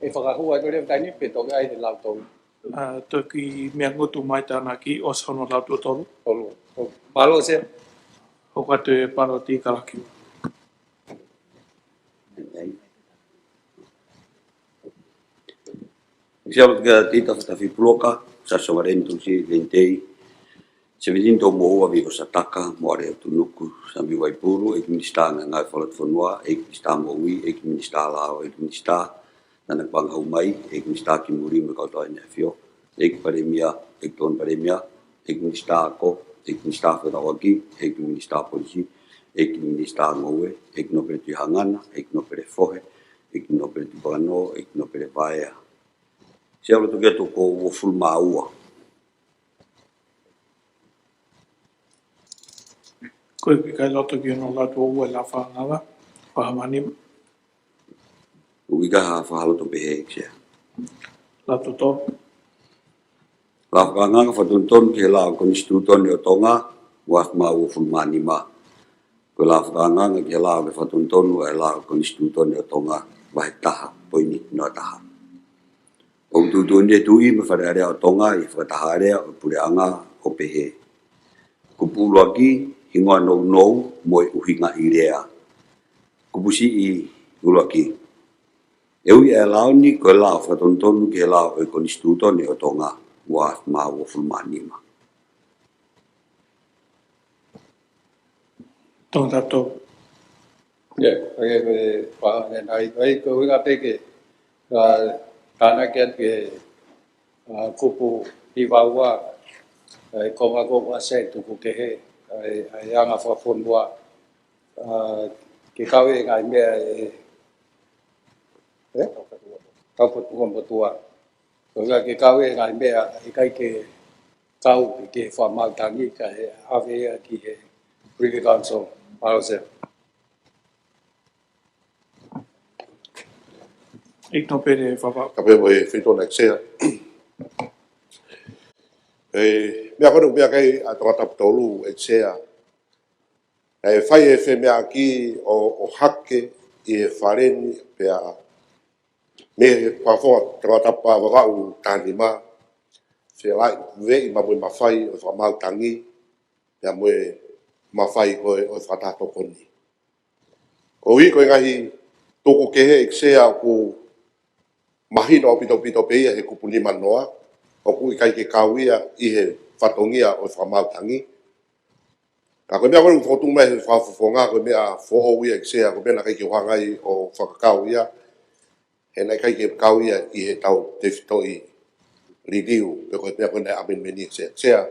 e fakahua atu leva taimi ni pē toki ʻai he lautohi. ʻA, toki meʻa ngutu mai tānaki ʻosi hono lautohi tolu. Tolu. Tolu. Mālō Sea. Hoko atu e paloti Kalaki. Sea ʻoku tita fata fi puloka, Sa Sovaleni Tusi Leinitei, Sevenitini Toumoʻua Vivosataka, Moʻalea Tuʻinuku Samiu Vaipulu, ʻEiki Minisitā Ngāue Fakalotofonua, ʻEiki Minisitā Moʻui, ʻEiki Minisitā Lao, ʻEiki Minisitā Tānaki Paʻanga Hou Mai, ʻEiki Minisitā Kimui Limu Kautaha ʻEne ʻAfio, ʻEiki Palēmia, ʻEiki Tokoni Palēmia, ʻEiki Minisitā Ako, ʻEiki Minisitā Fetaulaki, ʻEiki Minisitā Polisi, ʻEiki Minisitā Ngoue, ʻEiki Nōpele Tuʻihangana, ʻEiki Nōpele Fohe, ʻEiki Nōpele Tuʻi Fakanoa, ʻEiki Nōpele Vaea. Sea ʻoku loto ke toko uofulu mā ua. Ko e ʻikai loto ki hono lautohi ʻo e lao fakaangaanga, fakahā mai ʻanenai. ʻOku ʻikai ha fakaloto pehē ʻEiki Sea. Lautohi tolu. Lao fakaangaanga fakatonutonu ki he lao konisitūtone ʻo Tonga, ua afe mā uofulu mā nima. Ko e lao fakaangaanga ki he lao ke fakatonutonu ʻa e lao konisitūtone ʻo Tonga, vahe taha poini noa taha. ʻOku tuʻutuʻuni ʻe he Tuʻi mo e Fale Alea ʻo Tonga ʻi he fakataha alea ʻo e puleʻanga ʻo pehē: Kupu ʻuluaki, hingoa nounou mo e ʻuhinga ʻi lea. Kupusiʻi ʻuluaki. ʻE ui ʻa e lao ni ko e lao fakatonutonu ki he lao ʻo e Konisitūtone ʻo Tonga, ua afe mā uofulu mā nima. Tongatapu. ʻIa, ʻoku ke pā ne nai, ʻai ko e ʻuhinga pē ke, ʻa, tānaki atu ki he, ʻa, kupu hiva ua, ʻa e konga ko ʻoku ʻasi ai e tuku kehe, ʻa e, ʻa e anga fakafonua, ʻa, ke kau e ngaahi meʻa ʻe, ʻe? Taupotu motuʻa. Ko e ʻuhinga ke kau e ngaahi meʻa ʻe ʻikai ke kau ki he fakamaau tangi kae ʻave ia ki he Privy Council. Mālō Sea. ʻIkno pē ne fapa. Ka pē mo e Feituʻu na ʻEiki Sea. ʻE, meʻa ko eni ʻoku meʻa ki ai ʻa Tongatapu tolu ʻEiki Sea. ʻE fai e femeʻaʻaki ʻo, ʻo hake ʻi he fale ni pea mei he fakafofonga Tongatapu Vavaʻu taha nima, felāveʻi mo e mafai ʻo e fakamaau tangi, pea mo e mafai ko ē ʻo e fakataha tokoni. Koeʻuhi ko e ngaahi tuku kehe ʻEiki Sea ʻoku mahino ʻaupito pē ia he kupu nima noa, ʻoku ʻikai ke kau ia ʻi he fatongia ʻo e fakamaau tangi. Ka ko e meʻa ko ē ʻoku fokotuʻu mai he fakafofonga, ko e meʻa foʻou ia ʻEiki Sea, ko e meʻa naʻe ʻikai ke u hanga ai ʻo fakakau ia, he naʻe ʻikai ke kau ia ʻi heʻetau tefitoʻi liliu, pe ko e meʻa ko ē naʻe amendment ʻEiki Sea. Sea,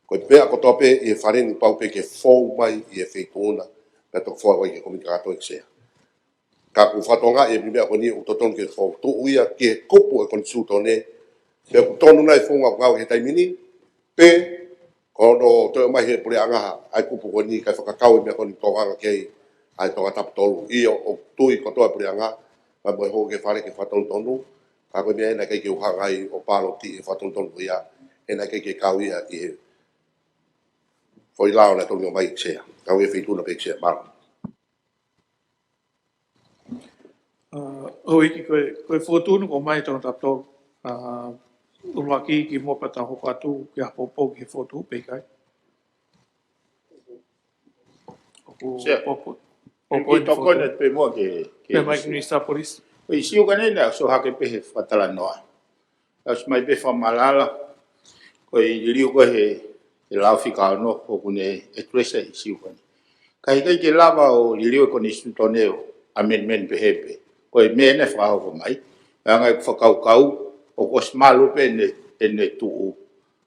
ko e meʻa kotoa pē ʻi he fale ni pau pē ke fou mai ʻi he Feituʻu na, pea toki fou ai ki he Komiti Kakato ʻEiki Sea. Ka ʻoku ou fakatokangaʻi e meʻa ko eni ʻoku totonu ke fokotuʻu ia ki he kupu ʻo e Konisitūtone, pe ʻoku tonu nai e founga ʻoku ngāueʻaki he taimi ni, pe ko hono toe ʻomai he puleʻanga ʻa e kupu ko eni kae fakakau e meʻa ko eni ʻoku tokanga ki ai ʻa e Tongatapu tolu. ʻIo, ʻoku tui kotoa e puleʻanga, ka ʻoku mou hoko ki he fale ke fakatonutonu, ka ko e meʻa eni naʻe ʻikai ke u hanga ai ʻo pālotiʻi e fakatonutonu ko ia, he naʻe ʻikai ke kau ia ʻi he foʻi lao naʻe toki ʻomai ʻEiki Sea. Kau e Feituʻu na pē ʻEiki Sea, mālō. ʻA, ʻEiki, ko e, ko e fokotuʻu ʻoku ʻomai ʻe Tongatapu tolu, ʻa, ʻuluaki kimuʻa pea tau hoko atu ki he poupou ki he fokotuʻu pe ʻikai? ʻOku Sea. Poupou, poupou ʻEiki, ʻi he tokoni fokotuʻu. Atu pē muʻa ke, ke Pea mai ki Minisitā Polisi. ʻOku ʻi ai e ʻīsiu ko eni naʻe ʻosi hake pē he fakatalanoa. ʻOsi mai pē fakamalala, ko e liliu ko ē he, he lao fika ono, ʻoku ne address e ʻīsiu ko eni. Ka ʻikai ke lava ʻo liliu e Konisitūtone ʻo amendment pehē pē. Ko e meʻa naʻe fakahoko mai, ʻa e ngaahi fakakaukau, ʻoku ʻosi malu pē ʻene, ʻene tuʻu.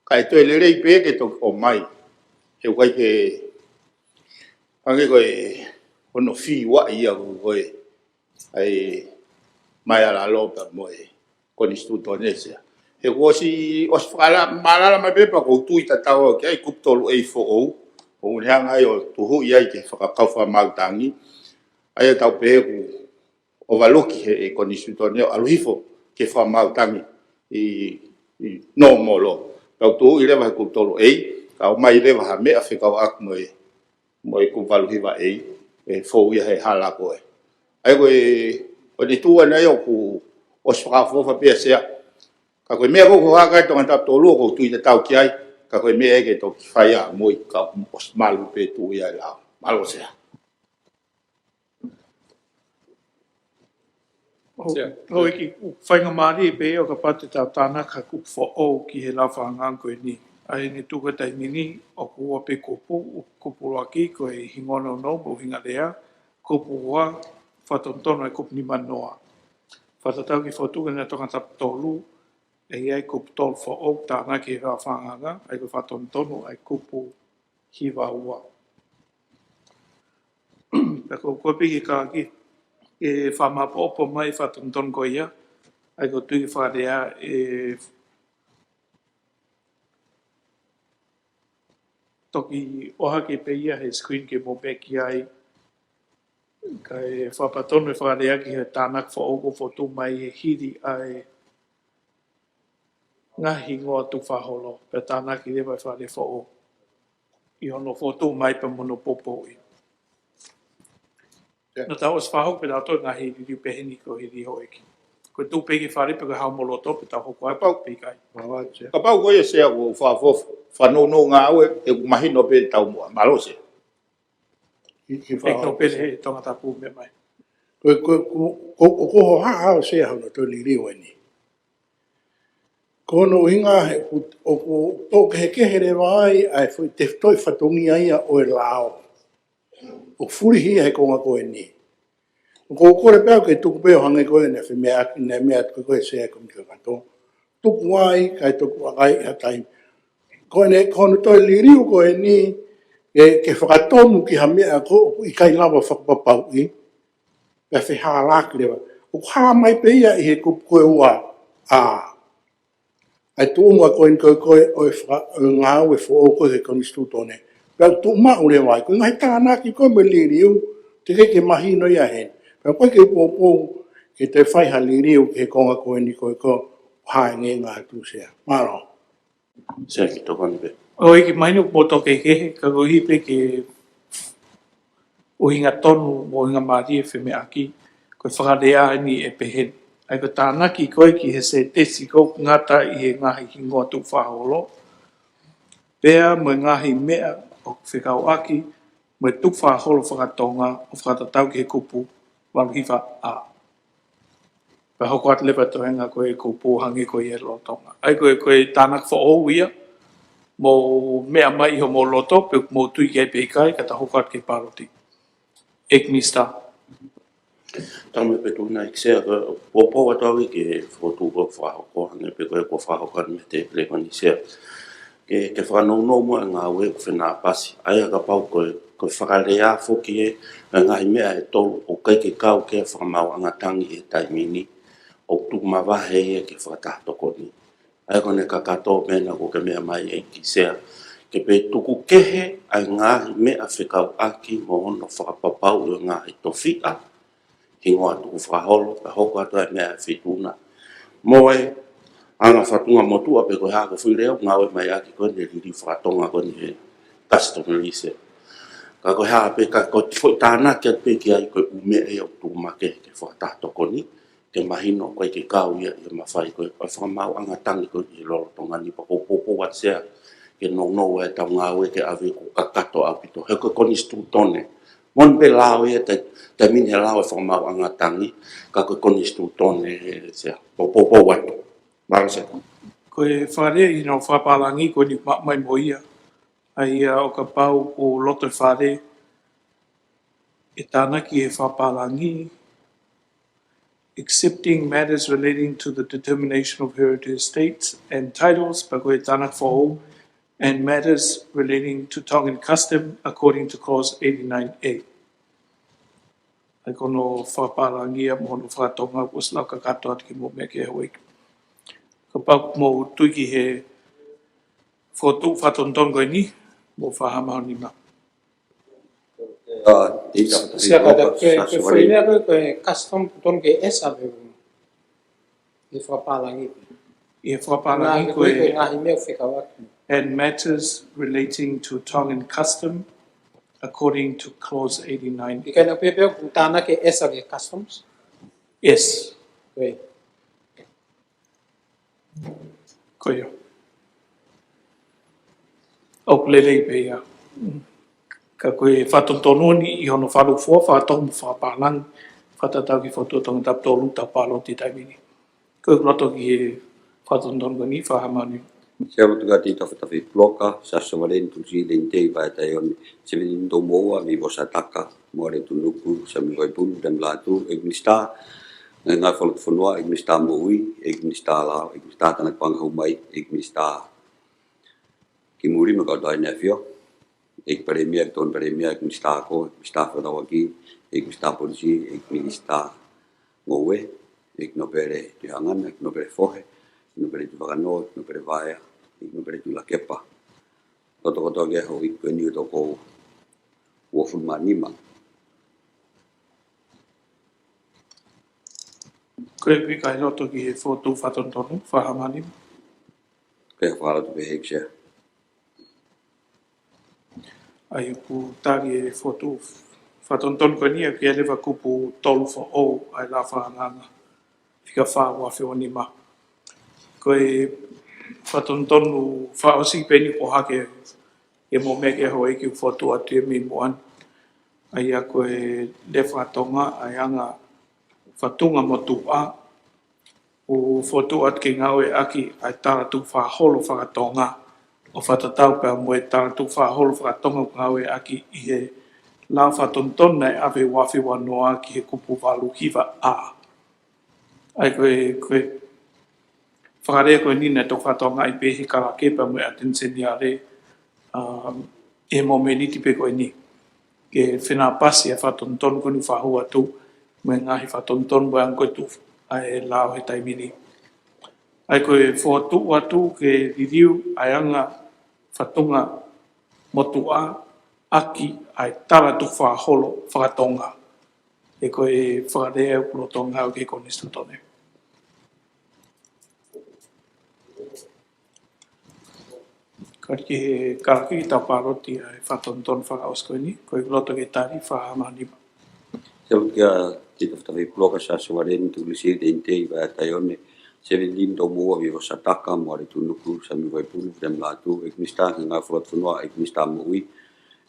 Ka ʻe toe lelei pē ke toki ʻomai. He ʻoku ʻikai ke, hangē ko e, hono fiuaʻi ia ko e, ʻa e Māʻoniʻoni ʻa e Lalo pea mo e Konisitūtone Sea. He kuo ʻosi, ʻosi fakala-, malala mai pē pea ʻoku ou tui tatau au ki ai kupu tolu A foʻou, ʻoku ne hanga ai ʻo tuhuʻi ai ki he fakakau fakamaau tangi, ʻa ia ʻoku tau pehē ʻoku ʻovaluki ʻe he Konisitūtone ʻo ʻalu hifo ki he fakamaau tangi ʻi, ʻi normal. Pea ʻoku tuhuʻi leva he kupu tolu A, ka ʻomai leva ha meʻa fekauʻaki mo e mo e kupu valu hiva A, ʻe fou ia he hala ko ē. ʻA ia ko e, ko e tuʻu ʻana ia ʻoku ʻosi fakaʻofoʻofa pē ia Sea. Ka ko e meʻa ko ē ʻoku hanga ai Tongatapu tolu ʻoku ou tui tatau ki ai, ka ko e meʻa ia ke toki fai ʻa e moʻui ka ʻoku ʻosi malu pē tuʻu ia ʻi he lao. Mālō Sea. ʻO, Sea. ʻOku ʻikai ke faingamālie pē ʻo kapau te tau tānaki ha kupu foʻou ki he lao fakaʻangaʻanga ko eni. ʻA ia ʻi he tuʻu ko ē taimi ni, ʻoku ua pē kupu, kupu ʻuluaki ko e hingoa nounou mo e ʻuhinga lea, kupu ua, fakatonutonu ʻa e kupu nima noa. Fakatatau ki he fokotuʻu ʻa Tongatapu tolu, ʻe ʻi ai e kupu tolu foʻou tānaki he lao fakaʻangaʻanga, ʻa ia ko e fakatonutonu ʻa e kupu hiva ua. Pea ko e, ko e piki ka ki, ʻe fakamāʻopoʻopo mai fakatonutonu ko ia, ʻa ia ʻoku ou tui fakalea ʻe toki ʻohake pē ia he screen ke mou pehē ki ai, kae fakapatonu e fakalea ki he tānaki foʻou ʻoku fokotuʻu mai he hili ʻa e ngaahi hingoa tukufakaholo, pea tānaki leva e fakalea foʻou ʻi hono fokotuʻu mai pea mo hono poupouʻi. Ia. Naʻa tau ʻosi fakahoko pē ʻa e ngaahi liliu pehē ni ko e hili ʻEiki. Ko e tuʻu pē ki he fale pe ko e haʻu mo loto pe tau hoko ai Kapau. pe ʻikai. Kapau ko ia Sea ʻoku ou fakaʻofoʻofa, fakanounou ngāue, ʻoku mahino pē taumuʻa. Mālō Sea. Ki, ki he ʻEiki Nōpele he Tongatapu, meʻa mai. Ko, ko, ko, ko, ko hoʻo haʻu Sea hono toe liliu eni. Ko hono ʻuhinga he ʻoku, ʻoku tō kehekehe leva ai ʻa e foʻi tefitoʻi fatongia ia ʻo e lao. ʻOku fulihi ia he konga ko eni. ʻOku ou kole pē au ke tuku pē ʻo hangē ko e naʻe femeʻa, naʻe meʻa atu ko e Sea Kōmiti Kakato. Tuku ai, kae tuku ʻaki ha taimi. Ko eni, ko hono toe liliu ko eni, ke, ke fakatonu ki ha meʻa ko ē ʻoku ʻikai lava fakapapauʻi, pea fehālaaki leva. ʻOku hā mai pē ia ʻi he kupu ko e ua A. ʻA e tuʻunga ko eni ko e, ko e, ʻo e faka-, ʻo e ngāue foʻou ko e he konisitūtone. Pea tuʻu maʻu leva ai, ko e ngaahi tānaki ko ē mo e liliu, teʻeki ke mahino ia heni. Pea ko e ke poupou, ke toe fai ha liliu, ki he konga ko eni ko e ko, hā e ngaahi ngāue atu Sea. Mālō. Sea, kiʻi tokoni pē. ʻOi, ʻEiki, mahino ʻoku mou tō kehekehe, ka ko e ʻuhi pē ke ʻuhinga tonu mo ʻuhinga mālie e femeʻaʻaki, ko e fakalea eni ʻe pehē ni. ʻA ia ko e tānaki ko ē ki he sētesi ʻoku ngata ʻi he ngaahi hingoa tukufakaholo, pea mo e ngaahi meʻa ʻoku fekauʻaki mo e tukufakaholo fakatonga ʻo fakatatau ki he kupu valu hiva A. Pea hoko atu leva e toenga ko e kupu hangē ko ia ʻi he lolotonga. ʻA ia ko e, ko e tānaki foʻou ia, mou meʻa mai ʻi hoʻomou loto, pe mou tui ki ai pe ʻikai, ka ta hoko atu ki he pāloti. ʻEiki Minisitā. Tau me pe tu na ʻEiki Sea, ko e poupou atu au ki he fokotuʻu kuo fakahoko, hangē pē ko e kuo fakahoko atu mei he tēpile ko eni Sea. Ke, ke fakanounou muʻa e ngāue ʻoku fenāpasi. ʻA ia kapau ko e, ko e fakalea foki ē, ʻa e ngaahi meʻa ʻe tolu ʻoku ʻikai ke kau ki he fakamaauʻanga tangi he taimi ni, ʻoku tuku mavahe ia ki he fakataha tokoni. ʻA ia ko ʻene kakato pē naʻa kuo ke meʻa mai ʻEiki Sea, ke pē tuku kehe ʻa e ngaahi meʻa fekauʻaki mo hono fakapapauʻi ʻo e ngaahi tofiʻa, hingoa tukufakaholo, pea hoko atu ʻa e meʻa ʻe fitu na. Mo e anga fatunga motuʻa pe ko e hā ko e foʻi lea ʻoku ngāue mai ʻaki ko eni e liliu fakatonga ko eni he customary Sea. Ka ko e hā pē ka ko e foʻi tānaki atu pē ki ai ko e ʻū meʻa ia ʻoku tuku makehe ki he fakataha tokoni, ke mahino ʻoku ʻikai ke kau ia ʻi he mafai ko e, ʻo e fakamaauʻanga tangi ko ē ʻi he lolotonga ni pea ʻoku ou poupou atu Sea, ke nounou ʻa e tau ngāue ke ʻave ʻoku kakato ʻaupito. He ko e konisitūtone. Moʻoni pē lao ia, taimi ni he lao e fakamaauʻanga tangi, ka ko e konisitūtone Sea. Poupou atu. Mālō Sea. Ko e fakalea ʻi hono fakapālangi ko eni ʻoku maʻu mai mo ia. ʻA ia ʻo kapau ʻoku loto e fakalea, ʻe tānaki e fakapālangi, excepting matters relating to the determination of heritage estates and titles, pea ko e tānaki foʻou, and matters relating to Tongan custom according to clause eighty-nine A. ʻA ia ko hono fakapālangi ia mo hono fakatonga kuo ʻosi lau kakato atu ki he mou meʻa ki he houʻeiki. Kapau ʻoku mou tui ki he fokotuʻu fakatonutonu ko eni, mou fakahā maʻu nima. Sia kata ke, ke foʻi lea ko e, ko e custom ʻoku tonu ke ʻesa pē ʻi he fakapālangi. ʻI he fakapālangi ko e ngaahi meʻa ʻoku fekauʻaki. And matters relating to Tongan custom according to clause eighty-nine. ʻIkai naʻa pehē pē ʻoku tānaki e ʻesa ki he customs? Yes. Ko ia. ʻOku lelei pē ia. Ka ko e fakatonutonu eni ʻi hono fakalūkufua, fakatomu fakapālangi, fakatatau ki he fokotuʻu Tongatapu tolu tau pāloti he taimi ni. Ko e loto ki he fakatonutonu ko eni, fakahā maʻu nima. Sea Motukati Tafatafi Puloka, Siaosi Sovaleni Tulusili Tei Vaetaione, Sivilinito Moua, Vivo Sataka, Moale Tunuku, Sami Vaipulu, Demi Latu, ʻEiki Minisitā, Ngaahi Fakafofonua, ʻEiki Minisitā Moʻui, ʻEiki Minisitā Lao, ʻEiki Minisitā Tānaki Paʻanga Hū Mai, ʻEiki Minisitā Kimui mo e Kau Tau ʻEne ʻAfio, ʻEiki Palēmia, ʻEiki Tokoni Palēmia, ʻEiki Minisitā Ako, ʻEiki Minisitā Fefakatauʻaki, ʻEiki Minisitā Polisi, ʻEiki Minisitā Ngoue, ʻEiki Nōpele Tuʻihangano, ʻEiki Nōpele Fohe, ʻEiki Nōpele Tuʻivakanō, ʻEiki Nōpele Vaea, ʻEiki Nōpele Tuʻilakepa. Loto kotoa ki he houʻeiki ko eni ʻoku toko uofulu mā nima. Ko e ʻikai loto ki he fokotuʻu fakatonutonu, fakahā maʻu nima. Ko e fakalotu pē ʻEiki Sea. ʻA ia ʻoku tali e fokotuʻu fakatonutonu ko eni ʻa ia ko e leva kupu tolu foʻou ʻa e lao fakahangaanga fika fā ua afe ua nima. Ko e fakatonutonu fakaʻosi pē eni ʻoku hake ʻe mou meʻa ki he houʻeiki ʻoku fokotuʻu atu ia mei muʻa ni. ʻa ia ko e lea fakatonga ʻa e anga fatunga motuʻa, ʻoku fokotuʻu atu ke ngāueʻaki ʻa e tala tukufakaholo fakatonga ʻo fakatatau pea mo e tala tukufakaholo fakatonga ʻoku ngāueʻaki ʻi he lao fakatonutonu naʻe ʻave ʻi he ua afe ua noa ki he kupu valu hiva A. ʻA ia ko e, ko e fakalea ko eni naʻe toki fakatokangaʻi pē ʻe he Kalake pea mo e ʻAteni Seniale, um, ʻi he mōmeniti pē ko eni. Ke fenāpasi ʻa e fakatonutonu ko eni ʻoku fakahū atu, mo e ngaahi fakatonutonu mo e anga ko ē ʻoku tuʻu ai e lao he taimi ni. ʻA ia ko e fokotuʻu atu ke liliu ʻa e anga fatunga motuʻa ʻaki ʻa e tala tukufakaholo fakatonga. He ko e fakalea ʻoku lolotonga ʻo e konisitūtone. Ka ki he Kalake ke tau pāloti ʻa e fakatonutonu fakaʻosi ko eni, ko e loto ke tali, fakahā mai ho nima. Sio ki he Tita Fatafaipuluka Siaosi Valeni Tulisi Teitei Vaea Taione, Sevenitini Toumoua Vivo Sataka, Moale Tunuku, Sami Vaipulu, Vilemu Lātū, ʻEiki Minisitā Ngāue Fakalotofonua, ʻEiki Minisitā Moʻui,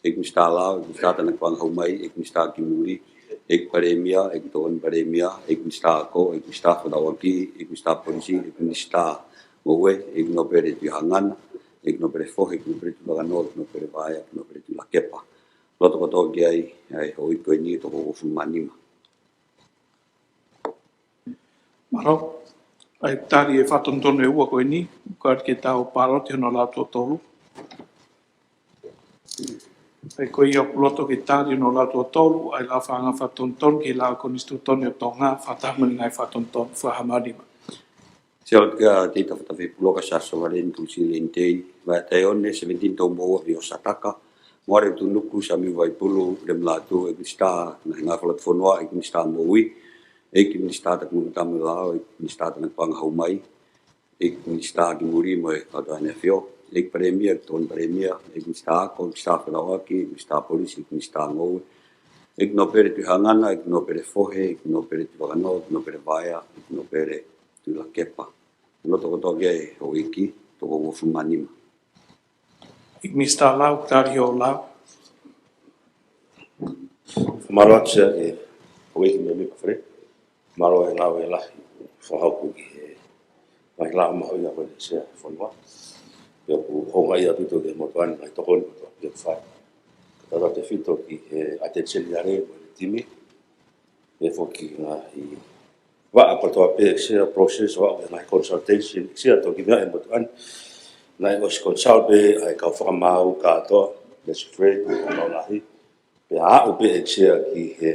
ʻEiki Minisitā Lao, ʻEiki Minisitā Takimuʻa Maʻu Mai, ʻEiki Minisitā Kimuli, ʻEiki Palēmia, ʻEiki Tokoni Palēmia, ʻEiki Minisitā Ako, ʻEiki Minisitā Fekauʻaki, ʻEiki Minisitā Polisi, ʻEiki Minisitā Ngoue, ʻEiki Nōpele Tuʻihangana, ʻEiki Nōpele Fohe, ʻEiki Nōpele Tuʻivakanō, ʻEiki Nōpele Vaea, ʻEiki Nōpele Tuʻilakepa. Loto kotoa ki ai, ʻa e houʻeiki ko eni ʻe toko uofulu mā nima. Mālō. ʻA ia tali e fakatonutonu ʻe ua ko eni, ʻoku ʻikai ke tau pāloti hono lau tuʻo tolu. ʻA ia ko ia ʻoku loto ke tali hono lau tuʻo tolu, ʻa e lau fakaanga fakatonutonu ki he lao konisitūtone ʻo Tonga, fakataha mo e ngaahi fakatonutonu, fakahā mai ho nima. Sio ki he Tita Fatafaipuluka Siaosi Valeni Tulisi Teitei Vaea Taione, Sevenitini Toumoua Vivo Sataka, Moale Tunuku, Sami Vaipulu, Vilemu Lātū, ʻEiki Minisitā Ngāue Fakalotofonua, ʻEiki Minisitā Moʻui, ʻEiki Minisitā Takimuʻa Maʻu Mai, ʻEiki Minisitā Takimuʻa Maʻu Mai, ʻEiki Minisitā Kimuli mo e Fakatahaʻanga ʻo e ʻAfio, ʻEiki Palēmia, ʻEiki Tokoni Palēmia, ʻEiki Minisitā Ako, ʻEiki Minisitā Fekauʻaki, ʻEiki Minisitā Polisi, ʻEiki Minisitā Ngoue, ʻEiki Nōpele Tuʻihangana, ʻEiki Nōpele Fohe, ʻEiki Nōpele Tuʻivakanō, ʻEiki Nōpele Vaea, ʻEiki Nōpele Tuʻilakepa. Loto kotoa ki ai houʻeiki, toko uofulu mā nima. ʻEiki Minisitā Lao, tali hoʻo lau. Mālō atu Sea, ʻe houʻeiki mo e meʻa fale. Mālō e lau e lahi, fakahoko ki he ngaahi lao mahuʻinga ko eni Sea fonua. Pea ʻoku houngaʻia ʻaupito ki he motuʻa ni ngaahi tokoni kotoa pē ʻoku fai. Kae tautautefito ki he ʻAteni Seniale mo e timi. Pea foki ngaahi vaʻa kotoa pē ʻEiki Sea process, vaʻa pē ngaahi consultation, ʻEiki Sea toki meʻa e motuʻa ni. Naʻe ʻosi consult pē ʻa e kau fakamaau kātoa, Lesi Fred, mo e kau lao lahi. Pea aʻu pē ʻEiki Sea ki he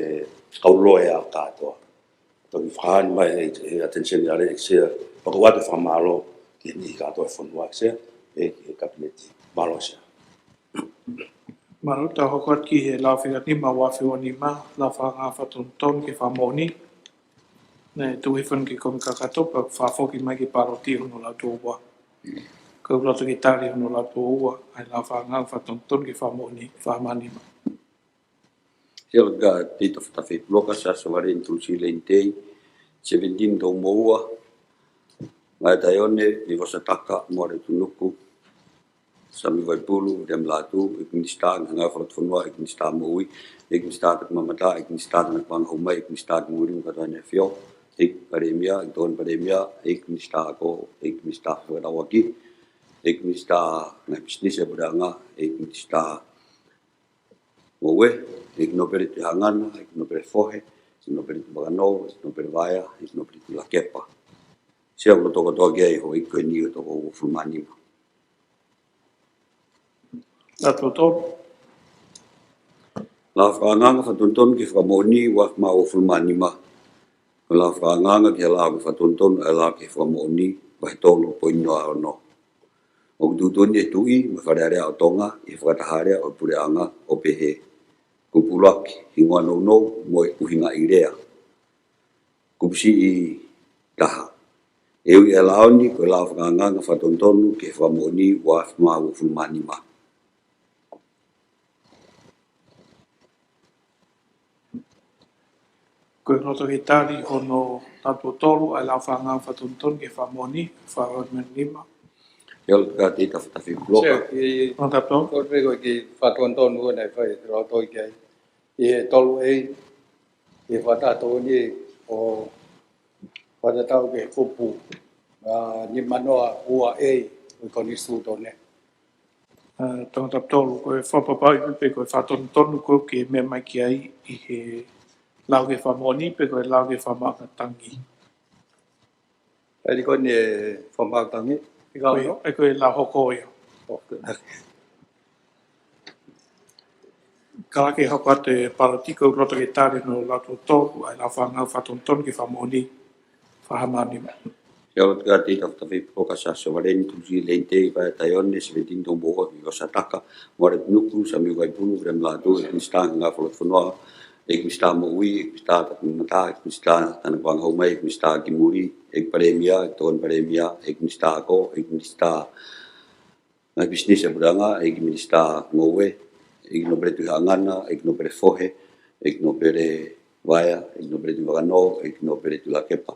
kau loea kātoa. Toki fakahā mai ʻe he ʻAteni Seniale ʻEiki Sea, pea ʻoku ʻoatu e fakamālō ki he niʻihi kātoa e fonua ʻEiki Sea, pea ki he Kapineti. Mālō Sea. Mālō, tau hoko atu ki he lau fika nima ua afe ua nima, lau fakaanga fakatonutonu ki he fakamoʻoni. Naʻe tuʻu hifo eni ki he kōmiti kakato, pea fakafoki mai ki he pāloti hono lau tuʻo ua. Ko e loto ke tali hono lau tuʻo ua, ʻa e lau fakaanga fakatonutonu ki he fakamoʻoni, fakahā mai ho nima. Sio ki he Tita Fatafaipuluka Siaosi Valeni Tulisi Teitei, Sevenitini Toumoua Vaea Taione, Vivo Sataka, Moale Tunuku, Sami Vaipulu, Vilemu Lātū, ʻEiki Minisitā Ngāue Fakalotofonua, ʻEiki Minisitā Moʻui, ʻEiki Minisitā Takimuʻa Maʻu Mai, ʻEiki Minisitā Takimuʻa Maʻu Mai, ʻEiki Minisitā Kimuli mo e Fakatahaʻanga ʻo e ʻAfio, ʻEiki Palēmia, ʻEiki Tokoni Palēmia, ʻEiki Minisitā Ako, ʻEiki Minisitā Fekauʻaki, ʻEiki Minisitā Ngaahi Pisinisi mo e Puleʻanga, ʻEiki Minisitā Ngoue, ʻEiki Nōpele Tuʻihangana, ʻEiki Nōpele Fohe, ʻEiki Nōpele Tuʻivakanō, ʻEiki Nōpele Vaea, ʻEiki Nōpele Tuʻilakepa. Sio ki he loto kotoa ki ai houʻeiki ko eni ʻe toko uofulu mā nima. Lau tuʻo tolu. Lau fakaanga fakatonutonu ki he fakamoʻoni ua afe mā uofulu mā nima. Ko e lau fakaanga ki he lau fakatonutonu ʻa e lao ki he fakamoʻoni, vahe tolu poini noa ono. ʻOku tuʻutuʻuni e Tuʻi mo e Fale Alea ʻo Tonga ʻi he fakataha alea ʻo e Puleʻanga ʻo pehē: Kupu ʻuluaki, hingoa nounou mo e ʻuhinga ʻi lea. Kupu siʻi taha, ʻe ui e lao ni ko e lau fakaanga fakatonutonu ki he fakamoʻoni ua afe mā uofulu mā nima. Ko e loto ke tali hono lau tuʻo tolu, ʻa e lau fakaanga fakatonutonu ki he fakamoʻoni, fakahā mai ho nima. Sio ki he Tita Fatafaipuluka. Sio ki he Hono lau tuʻo tolu. Ko e meʻa ko e kiʻi fakatonutonu ʻoku ne fai, lau tuʻo tolu ki ai. ʻi he tolu A, ʻi he fakataha tokoni ʻo fakatatau ki he kupu, ā, nima noa ua A ʻo e konisitūtone. Ā, Tongatapu tolu, ko e fakapapauʻi pē pe ko e fakatonutonu ʻoku ke meʻa mai ki ai ʻi he lau ki he fakamoʻoni pe ko e lau ki he fakamaʻunga tangi. ʻE, ko eni e fakamaʻunga tangi. ʻIo, ʻe ko e lau hoko ia. ʻOku ke kalake hoko atu e paloti, ʻoku ou loto ke tali hono lau tuʻo tolu ʻa e lau fakaangaanga fakatonutonu ki he fakamoʻoni, fakahaamani. Kia ora, Toketā Tita Fatafepuloka Siaosi Sovaleni Tulusili Leinitei, Vaea Taione, Sevenitini Toumoʻua, Vivo Sataka, Moale Tunuku, Samiu Vaipulu, Vilemu Lātū, ʻEiki Minisitā Ngāue Fakafonua, ʻEiki Minisitā Moʻui, ʻEiki Minisitā Takimaʻa Maʻa Taha, ʻEiki Minisitā Tanakapanga Haumai, ʻEiki Minisitā Kimuli, ʻEiki Palēmia, ʻEiki Tokoni Palēmia, ʻEiki Minisitā Ako, ʻEiki Minisitā Ngaahi Pisinisi ʻa e Puleʻanga, ʻEiki Minisitā Ngoue, ʻEiki Nōpele Tuʻihaʻangana, ʻEiki Nōpele Fohe, ʻEiki Nōpele Vaea, ʻEiki Nōpele Tuʻivakanō, ʻEiki Nōpele Tuʻilakepa,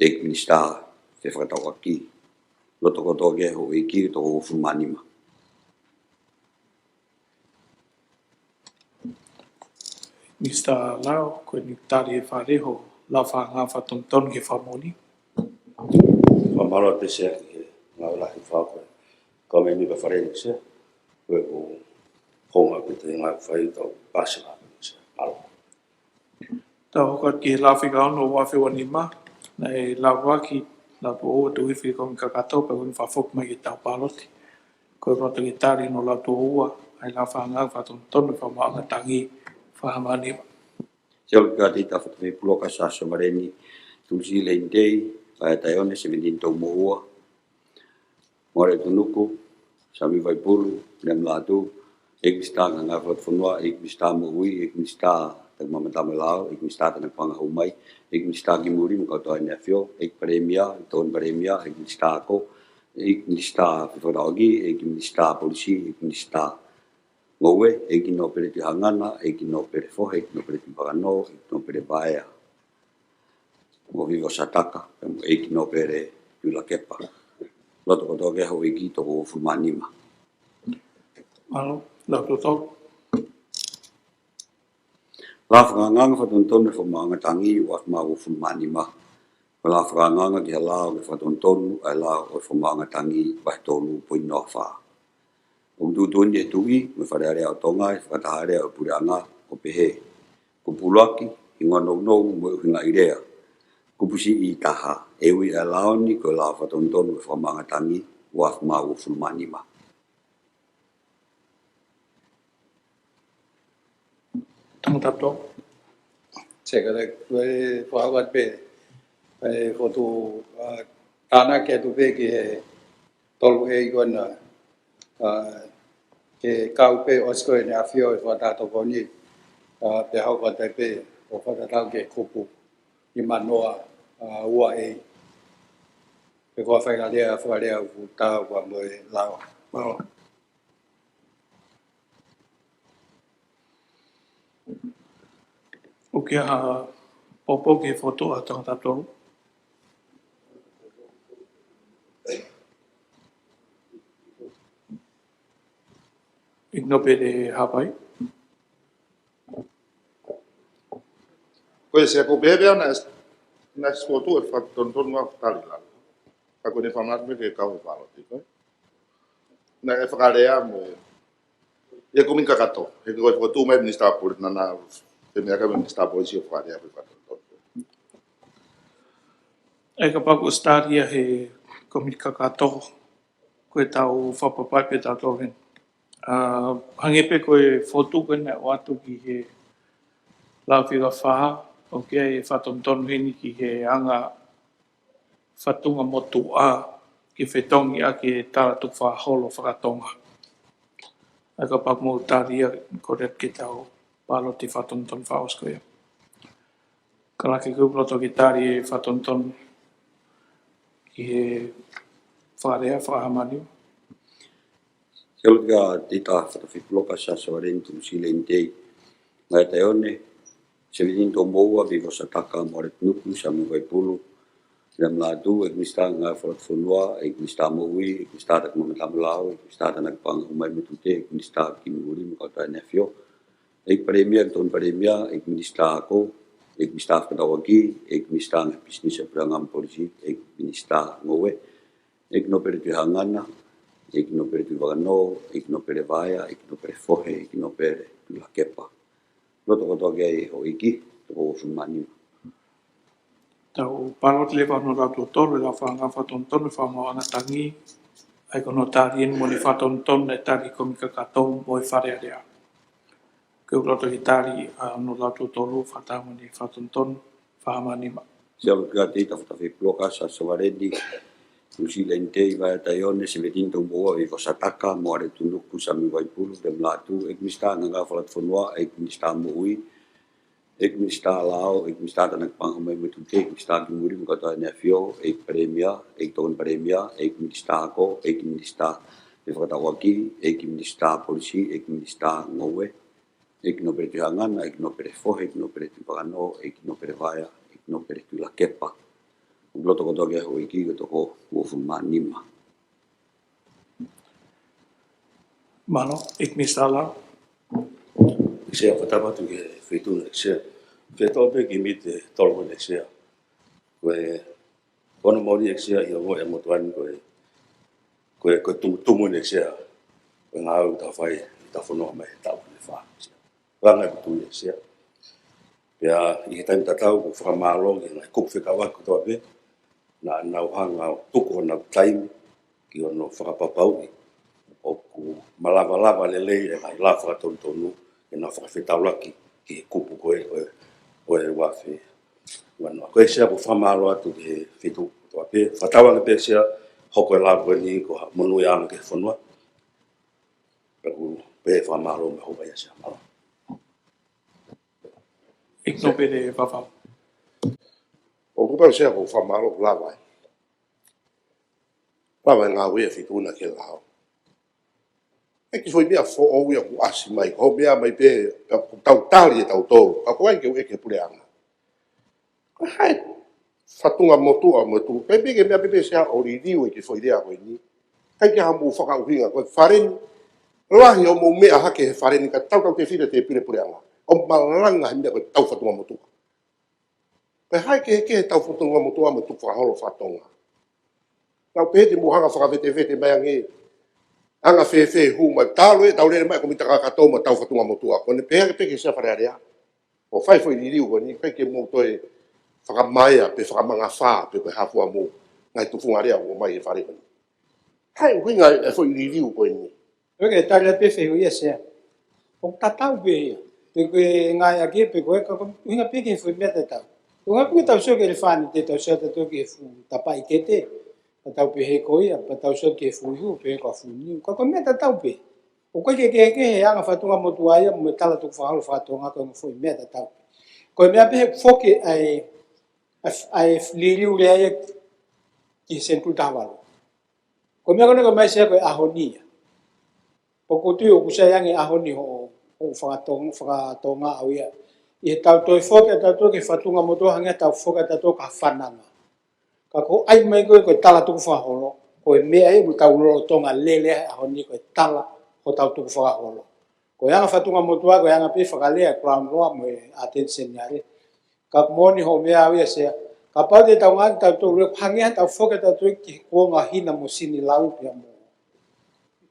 ʻEiki Minisitā Fefakatauʻaki. Loto kotoa ki ai houʻeiki, toko uofulu mā nima. Minisitā Lao, ko eni tali e Fale ho lau fakaangaanga fakatonutonu ki he fakamoʻoni. Fakamālō atu Sea ki he ngāue lahi ʻoku fai ko ē. Ko e meʻa ni pē Fale ni Sea, ko e ko homa ko e te ngāue fai tau pasi la Sea. Mālō. Tau hoko atu ki he lau fika ono ua afe ua nima, naʻe lau ʻaki, lau tuʻo ua tuʻu hifo ki he Kōmiti Kakato, pea ʻoku ne fakafoki mai ki he tau paloti. ʻOku ou loto ke tali hono lau tuʻo ua ʻa e lau fakaangaanga fakatonutonu fakamaʻunga tangi, fakahaamani. Kia ora, Toketā Tita Fatafepuloka Siaosi Sovaleni Tulusili Leinitei, Vaea Taione, Sevenitini Toumoʻua, Moale Tunuku, Samiu Vaipulu, Vilemu Lātū, ʻEiki Minisitā Ngāue Fakafonua, ʻEiki Minisitā Moʻui, ʻEiki Minisitā Takimaʻa Maʻa Taha mo e Lao, ʻEiki Minisitā Tanakapanga Haumai, ʻEiki Minisitā Kimuli mo e Kau Tau ʻEne ʻAfio, ʻEiki Palēmia, ʻEiki Tokoni Palēmia, ʻEiki Minisitā Ako, ʻEiki Minisitā Fefakatauʻaki, ʻEiki Minisitā Polisi, ʻEiki Minisitā Ngoue, ʻEiki Nōpele Tuʻihaʻangana, ʻEiki Nōpele Fohe, ʻEiki Nōpele Tuʻivakanō, ʻEiki Nōpele Vaea, mo Vivo Sataka, pea mo ʻEiki Nōpele Tuʻilakepa. Loto kotoa ki ai houʻeiki, toko uofulu mā nima. Mālō, lau tuʻo tolu. Lau fakaangaanga fakatonutonu fakamaʻunga tangi, ua afe mā uofulu mā nima. Ko e lau fakaangaanga ki he lao ki he fakatonutonu ʻa e lao ʻo e fakamaʻunga tangi, vahe tolu poini noa fā. ʻOku tuʻutuʻuni ʻe he Tuʻi mo e Fale Alea ʻo Tonga ʻi he fakataha alea ʻo e Puleʻanga ʻo pehē: Kupu ʻuluaki, hingoa nounou mo e ʻuhinga ʻi lea. Kupu siʻi taha, ʻe ui ʻa e lao ni ko e lao fakatonutonu ʻo e fakamaʻunga tangi, ua afe mā uofulu mā nima. Tangatato. Sekele, ko e fakahoko atu pē, ʻe fotu, ā, tānaki atu pē ki he tolu A ko ena, ā, ke kau pē ʻosi ko ē ʻEne ʻAfio ʻi he fakataha tokoni, ā, pea hoko atu pē ʻo fakatatau ki he kupu nima noa, ā, ua A. Pea ko e faingamālie, fakalea ʻoku tau kua mo e lao. Mālō. ʻOku ʻi ai ha poupou ki he fotu ʻa Tangatato? ʻEiki Nōpele Haʻapai. Ko e Sea, ko e pehē pē au naʻe, naʻe fotu e fakatonutonu ʻa tali la. Ka ko ʻene fakamālō pē ke kau he paloti, ko ē. Naʻe fakalea mo e, ʻi he Kōmiti Kakato, he ko e fotu mai Minisitā Polisi, naʻa na, he meʻa ka Minisitā Polisi ʻo fakalea pē fakatonutonu. ʻE kapau kuo ʻosi tali ia he Kōmiti Kakato, ko e tau fakapapauʻi pē tautolu heni. Ā, hangē pē ko e fotu ko ē naʻe ʻoatu ki he lau fika fā, ʻoku ʻi ai e fakatonutonu heni ki he anga fatunga motuʻa ke fetongi ʻaki e tala tukufakaholo fakatonga. ʻE kapau mou tali ia, ko e ke tau paloti fakatonutonu fakaʻosi ko ia. Kalake, ʻoku ou loto ke tali e fakatonutonu ki he fakalea, fakahaamani. Kia ora, Toketā Tita Fatafepuloka Siaosi Sovaleni Tulusili Leinitei, Vaea Taione, Sevenitini Toumoʻua, Vivo Sataka, Moale Tunuku, Samiu Vaipulu, Vilemu Lātū, ʻEiki Minisitā Ngāue Fakafonua, ʻEiki Minisitā Moʻui, ʻEiki Minisitā Takimaʻa Maʻa Taha mo e Lao, ʻEiki Minisitā Tanakapanga Haumai mo e Tute, ʻEiki Minisitā Kimuli mo e Kau Tau ʻEne ʻAfio, ʻEiki Palēmia, ʻEiki Tokoni Palēmia, ʻEiki Minisitā Ako, ʻEiki Minisitā Fekauʻaki, ʻEiki Minisitā Pisinisi, Puleʻanga mo Polisi, ʻEiki Minisitā Ngoue, ʻEiki Nōpele Tuʻihangana, ʻEiki Nōpele Tuʻivakanō, ʻEiki Nōpele Vaea, ʻEiki Nōpele Fohe, ʻEiki Nōpele Tuʻilakepa. Loto kotoa ki ai houʻeiki, toko uofulu mā nima. Tau pāloti leva hono lau tuʻo tolu, lau fakatonutonu, fakamaauʻanga tangi, ʻa ia ko hono tali eni mo e fakatonutonu ʻa e tali Kōmiti Kakato mo e Fale Alea. Ke u loto ke tali ʻa hono lau tuʻo tolu, fakataha mo e fakatonutonu, fā mā nima. Sea Lukati, Tafatafa Puloka, Sasa Valeni, Lusi Lente, Vaea Taione, Sevetini Tomoua, Ivo Sataka, Moale Tunuku, Sami Vaipulu, Temlatu, ʻEiki Minisitā Ngāue Fakalotofonua, ʻEiki Minisitā Moʻui, ʻEiki Minisitā Lao, ʻEiki Minisitā Tānaki Paʻanga ʻo e Ngaahi Motu, ʻEiki Minisitā Kimui Lilifu mo e Kau Tau ʻEne Afio, ʻEiki Palēmia, ʻEiki Tokoni Palēmia, ʻEiki Minisitā Ako, ʻEiki Minisitā Fefakatauʻaki, ʻEiki Minisitā Polisi, ʻEiki Minisitā Ngoue, ʻEiki Nōpele Tuʻihangana, ʻEiki Nōpele Fohe, ʻEiki Nōpele Tuʻivakanō, ʻEiki Nōpele Vaea, ʻEiki Nōpele Tuʻilakepa. Loto kotoa ki ai houʻeiki, ko e toko uofulu mā nima. Mālō, ʻEiki Minisitā Lao. Sea, fakatapu atu ki he Feituʻuna, Sea. Fetō pē ki mite tolo ne Sea. Ko e, ko hono moʻoni ʻEiki Sea, ʻi he ongo e motuʻa ni ko e, ko e, ko e tumutumu ne Sea. Ko e ngāue ʻoku tau fai, ʻi he fonua mai he taʻu ne fā. Langa e kutu ʻEiki Sea. Pea ʻi he taimi tatau ʻoku fakamālō ki he ngaahi kupu fekauʻaki kotoa pē, naʻa nau hanga ʻo tuku honau taimi ki hono fakapapauʻi ʻoku malavalava lelei e ngaahi lao fakatonutonu ke nau fakafetaulaki ki he kupu ko ē ʻo e, ʻo e uafe. Ua noa. Ko ia Sea, ʻoku fakamālō atu ki he Feituʻu kotoa pē. Fakatauange pē Sea, hoko e lao ko eni ko ha monūʻiaʻanga ki he fonua. Pea ʻoku pehē fakamālō mo e houa ia Sea. Mālō. ʻEiki Nōpele Vavau. ʻOku pau Sea, ʻoku fakamālō, lava e, lava e ngāue ʻa e Feituʻuna ki he lao. ʻIkai ke foʻi meʻa foʻou ia kuo ʻasi mai, ko e meʻa mai pē, ka ʻoku tau tali ʻe tautolu, ka ko e ʻai ke u ʻeke puleʻanga. Ko e hā e fatunga motuʻa mo e tuʻu, pea ʻikai ke meʻa pē Sea ʻo liliu ʻa e kiʻi foʻi lea ko eni. ʻIkai ke ha mou fakaʻuhinga, ko e fale ni, lahi hoʻomou meʻa hake he fale ni, ka tautautefito Tēpile Puleʻanga. ʻOku malanga he meʻa ko e tau fatunga motuʻa. Pea ʻikai ke, ke tau fatunga motuʻa mo e tukufakaholo faka-Tonga. Naʻa ku pehē te mou hanga fakavetevete mai ange, anga fēfē hū mai, talu ʻetau lele mai Kōmiti Kakato mo e tau fatunga motuʻa. Ko ʻene pehē ange pē ki he Sea Fale Alea. ʻO fai foʻi liliu ko eni, ʻikai ke mou toe fakamaea pe fakamangafā pe ko e hā fua mou ngaahi tufunga lea ʻoku ʻomai he fale ko eni. Hā e ʻuhinga e foʻi liliu ko eni. ʻOku ke tali pē fehuʻi ia Sea. ʻOku tatau pē ia. Pe ko e ngāueʻaki pe ko e ka ko e ʻuhinga pē ki he foʻi meʻa tatau. ʻUhinga pē ke tau sio ki he ʻelefānite, tau sio tautolu ki he fuʻu tapaʻi kete. Pea tau pehē ko ia, pea tau sio ki he fuʻu ihu, pehē ko e fuʻu niu. Ka ko e meʻa tatau pē. ʻOku ʻikai ke kehekehe e anga fatunga motuʻa ia mo e tala tukufakaholo faka-Tonga, ko e foʻi meʻa tatau pē. Ko e meʻa pē he foki ʻa e, ʻa e, ʻa e liliu lea ia ki he senituli taha valu. Ko e meʻa ko eni ʻoku ʻomai Sea ko e ʻaho ni ia. Pea ʻoku ou tui ʻoku sai ange ʻaho ni hoʻo, hoʻo faka-Tonga, faka-Tonga ʻau ia. ʻI heʻetau toe foki ʻa tautolu ki he fatunga motuʻa hangē ha tau foki ʻa tautolu ki ha fananga. Ka ko e ʻai mai ko ē ko e tala tukufakaholo, ko e meʻa ia ʻoku tau lolotonga lele he ʻaho ni ko e tala hotau tukufakaholo. Ko e anga fatunga motuʻa, ko e anga pē fakalea ground law mo e ʻAteni Seniale. Ka ʻoku moʻoni hoʻo meʻa ʻau ia Sea. Kapau te tau ngāueʻaki tautolu, ʻoku hangē ha tau foki ʻa tautolu ki he kuonga Hina mo Sinilau pea mo,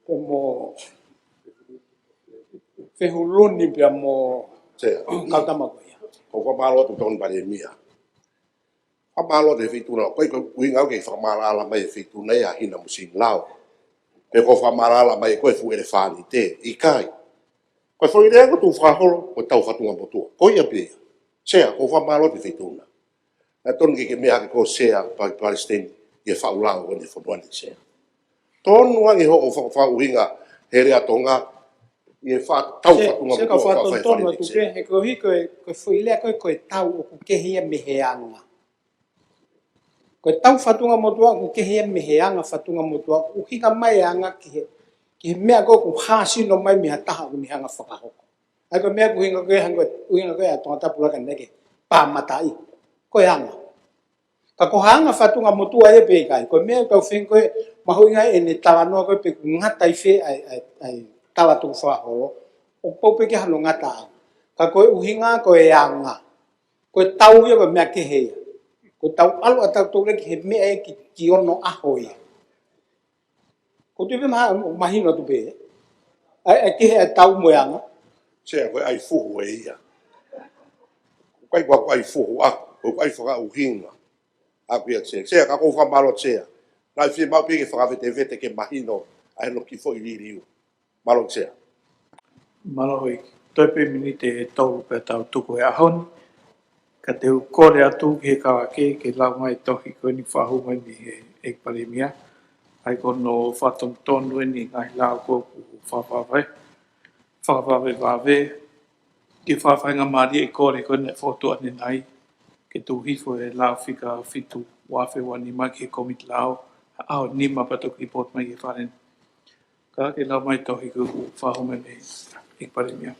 pea mo Fehuluni pea mo Sea. Kautama ko ia. ʻOku fakamālō atu Tokoni Palēmia. Fakamālō atu he Feituʻuna, ʻoku ʻikai ko e ʻuhinga ʻoku ke fakamaʻalaʻala mai he Feituʻuna ia ʻa Hina mo Sinilau. Pe ʻoku fakamaʻalaʻala mai ko e fuʻu ʻelefānite, ʻikai. Ko e foʻi lea ko e tukufakaholo, ko e tau fatunga motuʻa. Ko ia pē ia. Sea, ʻoku fakamālō atu he Feituʻuna. Naʻe tonu ke ke meʻa hake ko Sea, pa-, Palesiteni, ʻi he faʻu lao ʻo e fonua ni Sea. Tonu ange hoʻo fa-, fakaʻuhinga he lea Tonga, ʻi he fa-, tau Sea, fatunga Sea, motuʻa, ka fakatonutonu atu pē, he koeʻuhi ko e, ko e foʻi lea ko ē, ko e tau ʻoku kehe ia mei he anga. Ko e tau fatunga motuʻa ʻoku kehe ia mei he anga fatunga motuʻa, ʻuhinga mai e anga ki he, ki he meʻa ko ē ʻoku hāsino mai mei ha taha ʻoku ne hanga fakahoko. ʻA ia ko e meʻa ʻoku ʻuhinga ko ē, hangē ko e ʻuhinga ko ē ʻa Tongatapu Laka naʻe ke pā mataʻi. Ko e anga. Ka ko ha anga fatunga motuʻa ia pe ʻikai. Ko e meʻa ʻoku tau feinga ko ē, mahuʻinga ʻene talanoa ko ē pe ʻoku ngata ʻi fē ʻa e, ʻa e, ʻa e tala tukufakaholo. ʻOku pau pē ke hano ngata ʻa. Ka ko e ʻuhinga, ko e anga. Ko e tau ia, ko e meʻa kehe ia. Ko e tau ʻalu ʻa tautolu ki he meʻa ia ki, ki onoʻaho ia. Ko e tuʻu pē maha-, mahino atu pē. ʻAi, ʻai kehe ʻa e tau mo e anga. Sea, ko e ʻai fuhu ʻe ia. Ko e ʻai, ko e ʻai fuhu ʻaku, ko e ʻai fakaʻuhinga ʻaku ia Sea. Sea, ka ʻoku ou fakamālō Sea. Naʻe fiemaʻu pē ke fakavetevete ke mahino ʻa e loki foʻi liliu. Mālō Sea. Mālō hoi. Toe pē miniti ʻe tolu pē tau tuku he ʻaho ni. Ka te u kole atu ki he kalake ke lau mai tohi ko eni fakahū mai mei he ʻEiki Palēmia. ʻA ia ko hono fakatonutonu eni ngaahi lao ko ē ʻoku fakavave. Fakavavevave. Ke fakafaingamālie e kole ko eni ʻe fotu ʻanenai. Ke tuku hifo e lao fika fitu ua afe ua nima ki he komiti lao. ʻAho nima pea toki lipooti mai ki he Fale ni. Ka ke lau mai tohi ko ē ʻoku fakahū mai mei he ʻEiki Palēmia.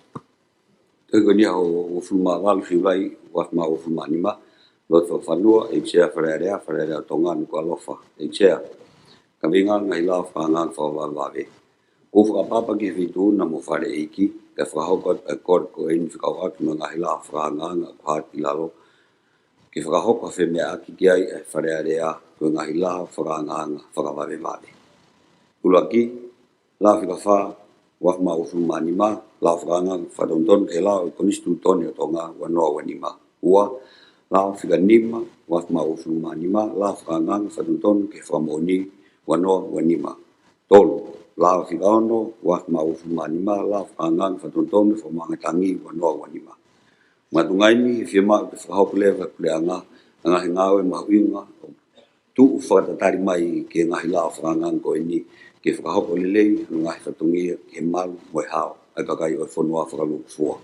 Tohi ko eni ʻaho uofulu mā valu Siulai, ua afe mā uofulu mā nima, lotu fakafonua, ʻEiki Sea Fale Alea, Fale Alea ʻo Tonga, Nukuʻalofa, ʻEiki Sea. Kaveinga ngaahi lao fakaangaanga fakavavevave. ʻOku ou fakaʻapaʻapa ki he Feituʻu na mo Fale ʻEiki, ke fakahoko atu e kole ko eni fekauʻaki mo e ngaahi lao fakaangaanga ʻoku hā ki lalo, ke fakahoko ha femeʻaʻaki ki ai ʻa e Fale Alea, ko e ngaahi lao fakaangaanga fakavavevave. ʻUluaki, lao fika fā, ua afe mā uofulu mā nima, lao fakaangaanga fakatonutonu ki he lao ʻo e Konisitūtone ʻo Tonga, ua noa ua nima. Ua, lao fika nima, ua afe mā uofulu mā nima, lao fakaangaanga fakatonutonu ki he fakamoʻoni, ua noa ua nima. Tolu, lao fika ono, ua afe mā uofulu mā nima, lao fakaangaanga fakatonutonu ki he fakamaʻunga tangi, ua noa ua nima. Makatuʻunga eni, ʻe fiemaʻu ke fakahoko leva ʻe he Puleʻanga ʻa e ngaahi ngāue mahuʻinga ʻoku tuʻu fakatatali mai ki he ngaahi lao fakaangaanga ko eni, ke fakahoko lelei hono ngaahi fatongia ki he malu mo e hao ʻa e kakai ʻo e fonua fakalūkufua.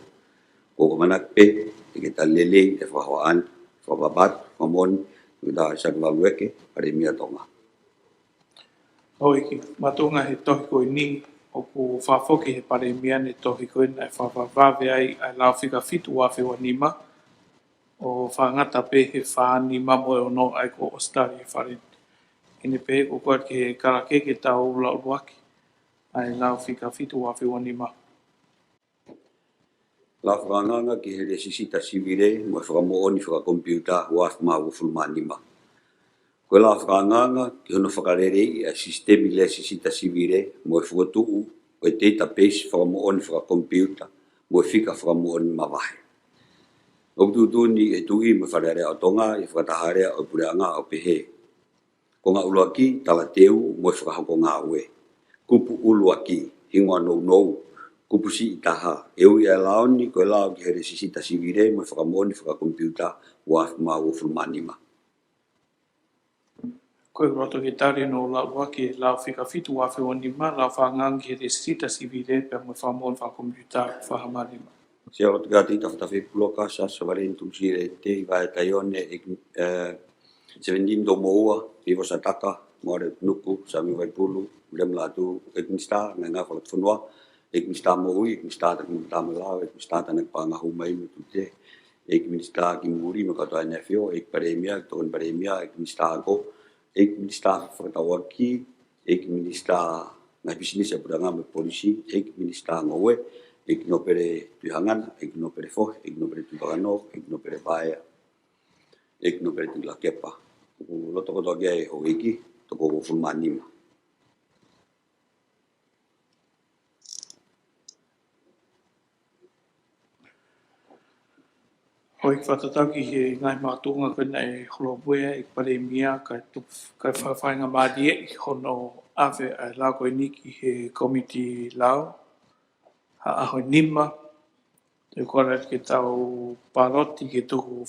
Ko hoku ʻamanaki pē te ke tali lelei e fakahoa ni. Fakapapau, fakamoʻoni, Toketā ʻAisake Valueke, Palēmia Tonga. Houʻeiki, makatuʻunga he tohi ko eni, ʻoku fakafoki ʻe he Palēmia ʻene tohi ko eni naʻe fakavavevave ai ʻa e lao fika fitu ua afe ua nima, ʻo fakangata pē he fā, nima mo e ono ʻa ia kuo ʻosi tali ʻe he Fale ni. ʻI heʻene pehē, ko e kole ki he kalake ke tau lau ʻuluaki ʻa e lao fika fitu ua afe ua nima. Lao fakaangaanga ki he lēsisita sivile mo e fakamoʻoni fakakomipiuta ua afe mā uofulu mā nima. Ko e lao fakaangaanga ki hono fakaleleiʻi ʻa e sisitemi lēsisita sivile mo e fokotuʻu ʻo e teitapeisi fakamoʻoni fakakomipiuta mo e fika fakamoʻoni mavahe. ʻOku tuʻutuʻuni ʻe he Tuʻi mo e Fale Alea ʻo Tonga ʻi he fakataha alea ʻo e Puleʻanga ʻo pehē: Konga ʻuluaki, talateu mo e fakahoko ngāue. Kupu ʻuluaki, hingoa nounou. Kupu siʻi taha, ʻe ui ʻa e lao ni ko e lao ki he lēsisita sivile mo e fakamoʻoni fakakomipiuta ua afe mā uofulu mā nima. Ko e loto ke tali hono lau ʻuluaki e lao fika fitu ua afe ua nima, lao fakaangaanga ki he lēsisita sivile pea mo e fakamoʻoni fakakomipiuta ua afe mā nima. Sea, loto ke ʻatā ʻi he Toketā Fepuloka Sasa Valeni Tulusile Tei, Vaea Taione, ʻEiki, eh, Sevenitini Toumoʻua, Veivosa Taka, Moale Nuku, Sami Vaipulu, William Lātū, ʻEiki Minisitā Ngaahi Ngāue Fakalotofonua, ʻEiki Minisitā Moʻui, ʻEiki Minisitā Taki Maʻumatā mo e Lao, ʻEiki Minisitā Tānaki Paʻanga Hū Mai mo Tute, ʻEiki Minisitā Kimui mo e Kau Tokāteline ʻAfio, ʻEiki Palēmia, Tokoni Palēmia, ʻEiki Minisitā Ako, ʻEiki Minisitā Fakatauʻaki, ʻEiki Minisitā Ngaahi Pisinisi ʻa e Puleʻanga mo e Polisi, ʻEiki Minisitā Ngoue, ʻEiki Nōpele Tuʻihangana, ʻEiki Nōpele Fohe, ʻEiki Nōpele Tuʻivakanō, ʻEiki Nōpele Vaea, ʻEiki Nōpele Tuʻilakepa. ʻOku loto kotoa ki ai houʻeiki, toko uofulu mā nima. Houʻeiki, fakatatau ki he ngaahi makatuʻunga ko ē naʻe holomuʻa ʻe he Palēmia, kae tuku, kae fakafaingamālieʻi hono ʻave ʻa e lao ko eni ki he komiti lao ha ʻaho ʻe nima. Te u kole ke tau pāloti ke tuku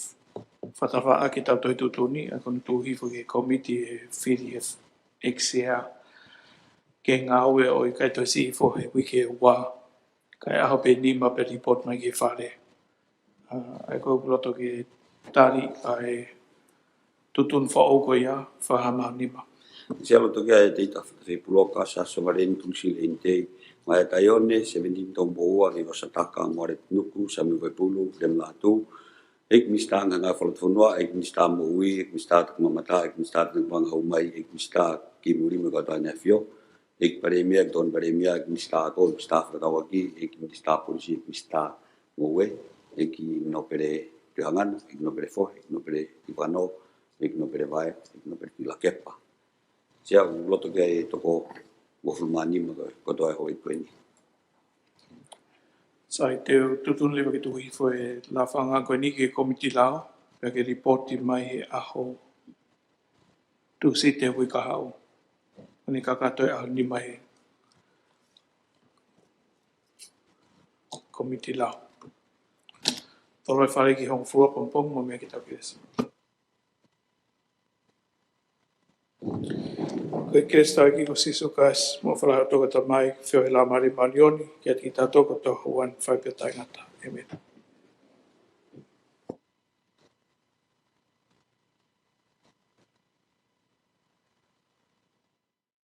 fakatafaʻaki ʻetau tohi tuʻutuʻuni, ʻa ia ko hono tuku hifo ki he komiti ʻe fili ʻe he ʻEiki Sea ke ngāue ʻo ʻikai toe siʻi hifo he uike ua, kae ʻaho pē ʻe nima pea lipooti mai ki he Fale. ʻA, ʻa ia ko ʻeku loto ke tali ʻa e tuʻutuʻuni foʻou ko ia, fakahā mai ʻaho nima. Sea, loto ke ʻatā ʻi he Toketā Fepuloka Sasa Valeni Tulusile Tei, Vaea Taione, Sevenitini Toumoʻua, Veivosa Taka, Moale Nuku, Sami Vaipulu, William Lātū, ʻEiki Minisitā Ngaahi Ngāue Fakalotofonua, ʻEiki Minisitā Moʻui, ʻEiki Minisitā Taki Maʻumatā, ʻEiki Minisitā Tānaki Paʻanga Hū Mai, ʻEiki Minisitā Kimui mo e Kau Tokāteline ʻAfio, ʻEiki Palēmia, ʻEiki Tokoni Palēmia, ʻEiki Minisitā Ako, ʻEiki Minisitā Fakatauʻaki, ʻEiki Minisitā Polisi, ʻEiki Minisitā Ngoue, ʻEiki Nōpele Tuʻihaʻangano, ʻEiki Nōpele Fohe, ʻEiki Nōpele Ivanō, ʻEiki Nōpele Vaea, ʻEiki Nōpele Tuʻilakepa. Sea, ʻoku loto ke toko uofulu mā nima ko, kotoa e houʻeiki ko eni. Sai, te u tuʻutuʻuni leva ke tuku hifo e lafanga ko eni ki he komiti lao, pea ke lipooti mai he ʻaho Tūsite ʻo e uike kahaʻu. ʻOku ne kakato he ʻaho nima he komiti lao. Tolo e fale ki he hongofulu pongipongi mo e meʻa ki he kelesi. Ko e kelesi ʻa hotau ʻEiki ko Sīsū Kalaisi, mo e ʻofa lahi ʻa e ʻOtua ko e Tamai, feohi ʻa e Laumālie Māʻoniʻoni, ke ʻiate kitautolu kotoa ʻo aʻu ki he ʻikai ke taʻengata. ʻĒmeni.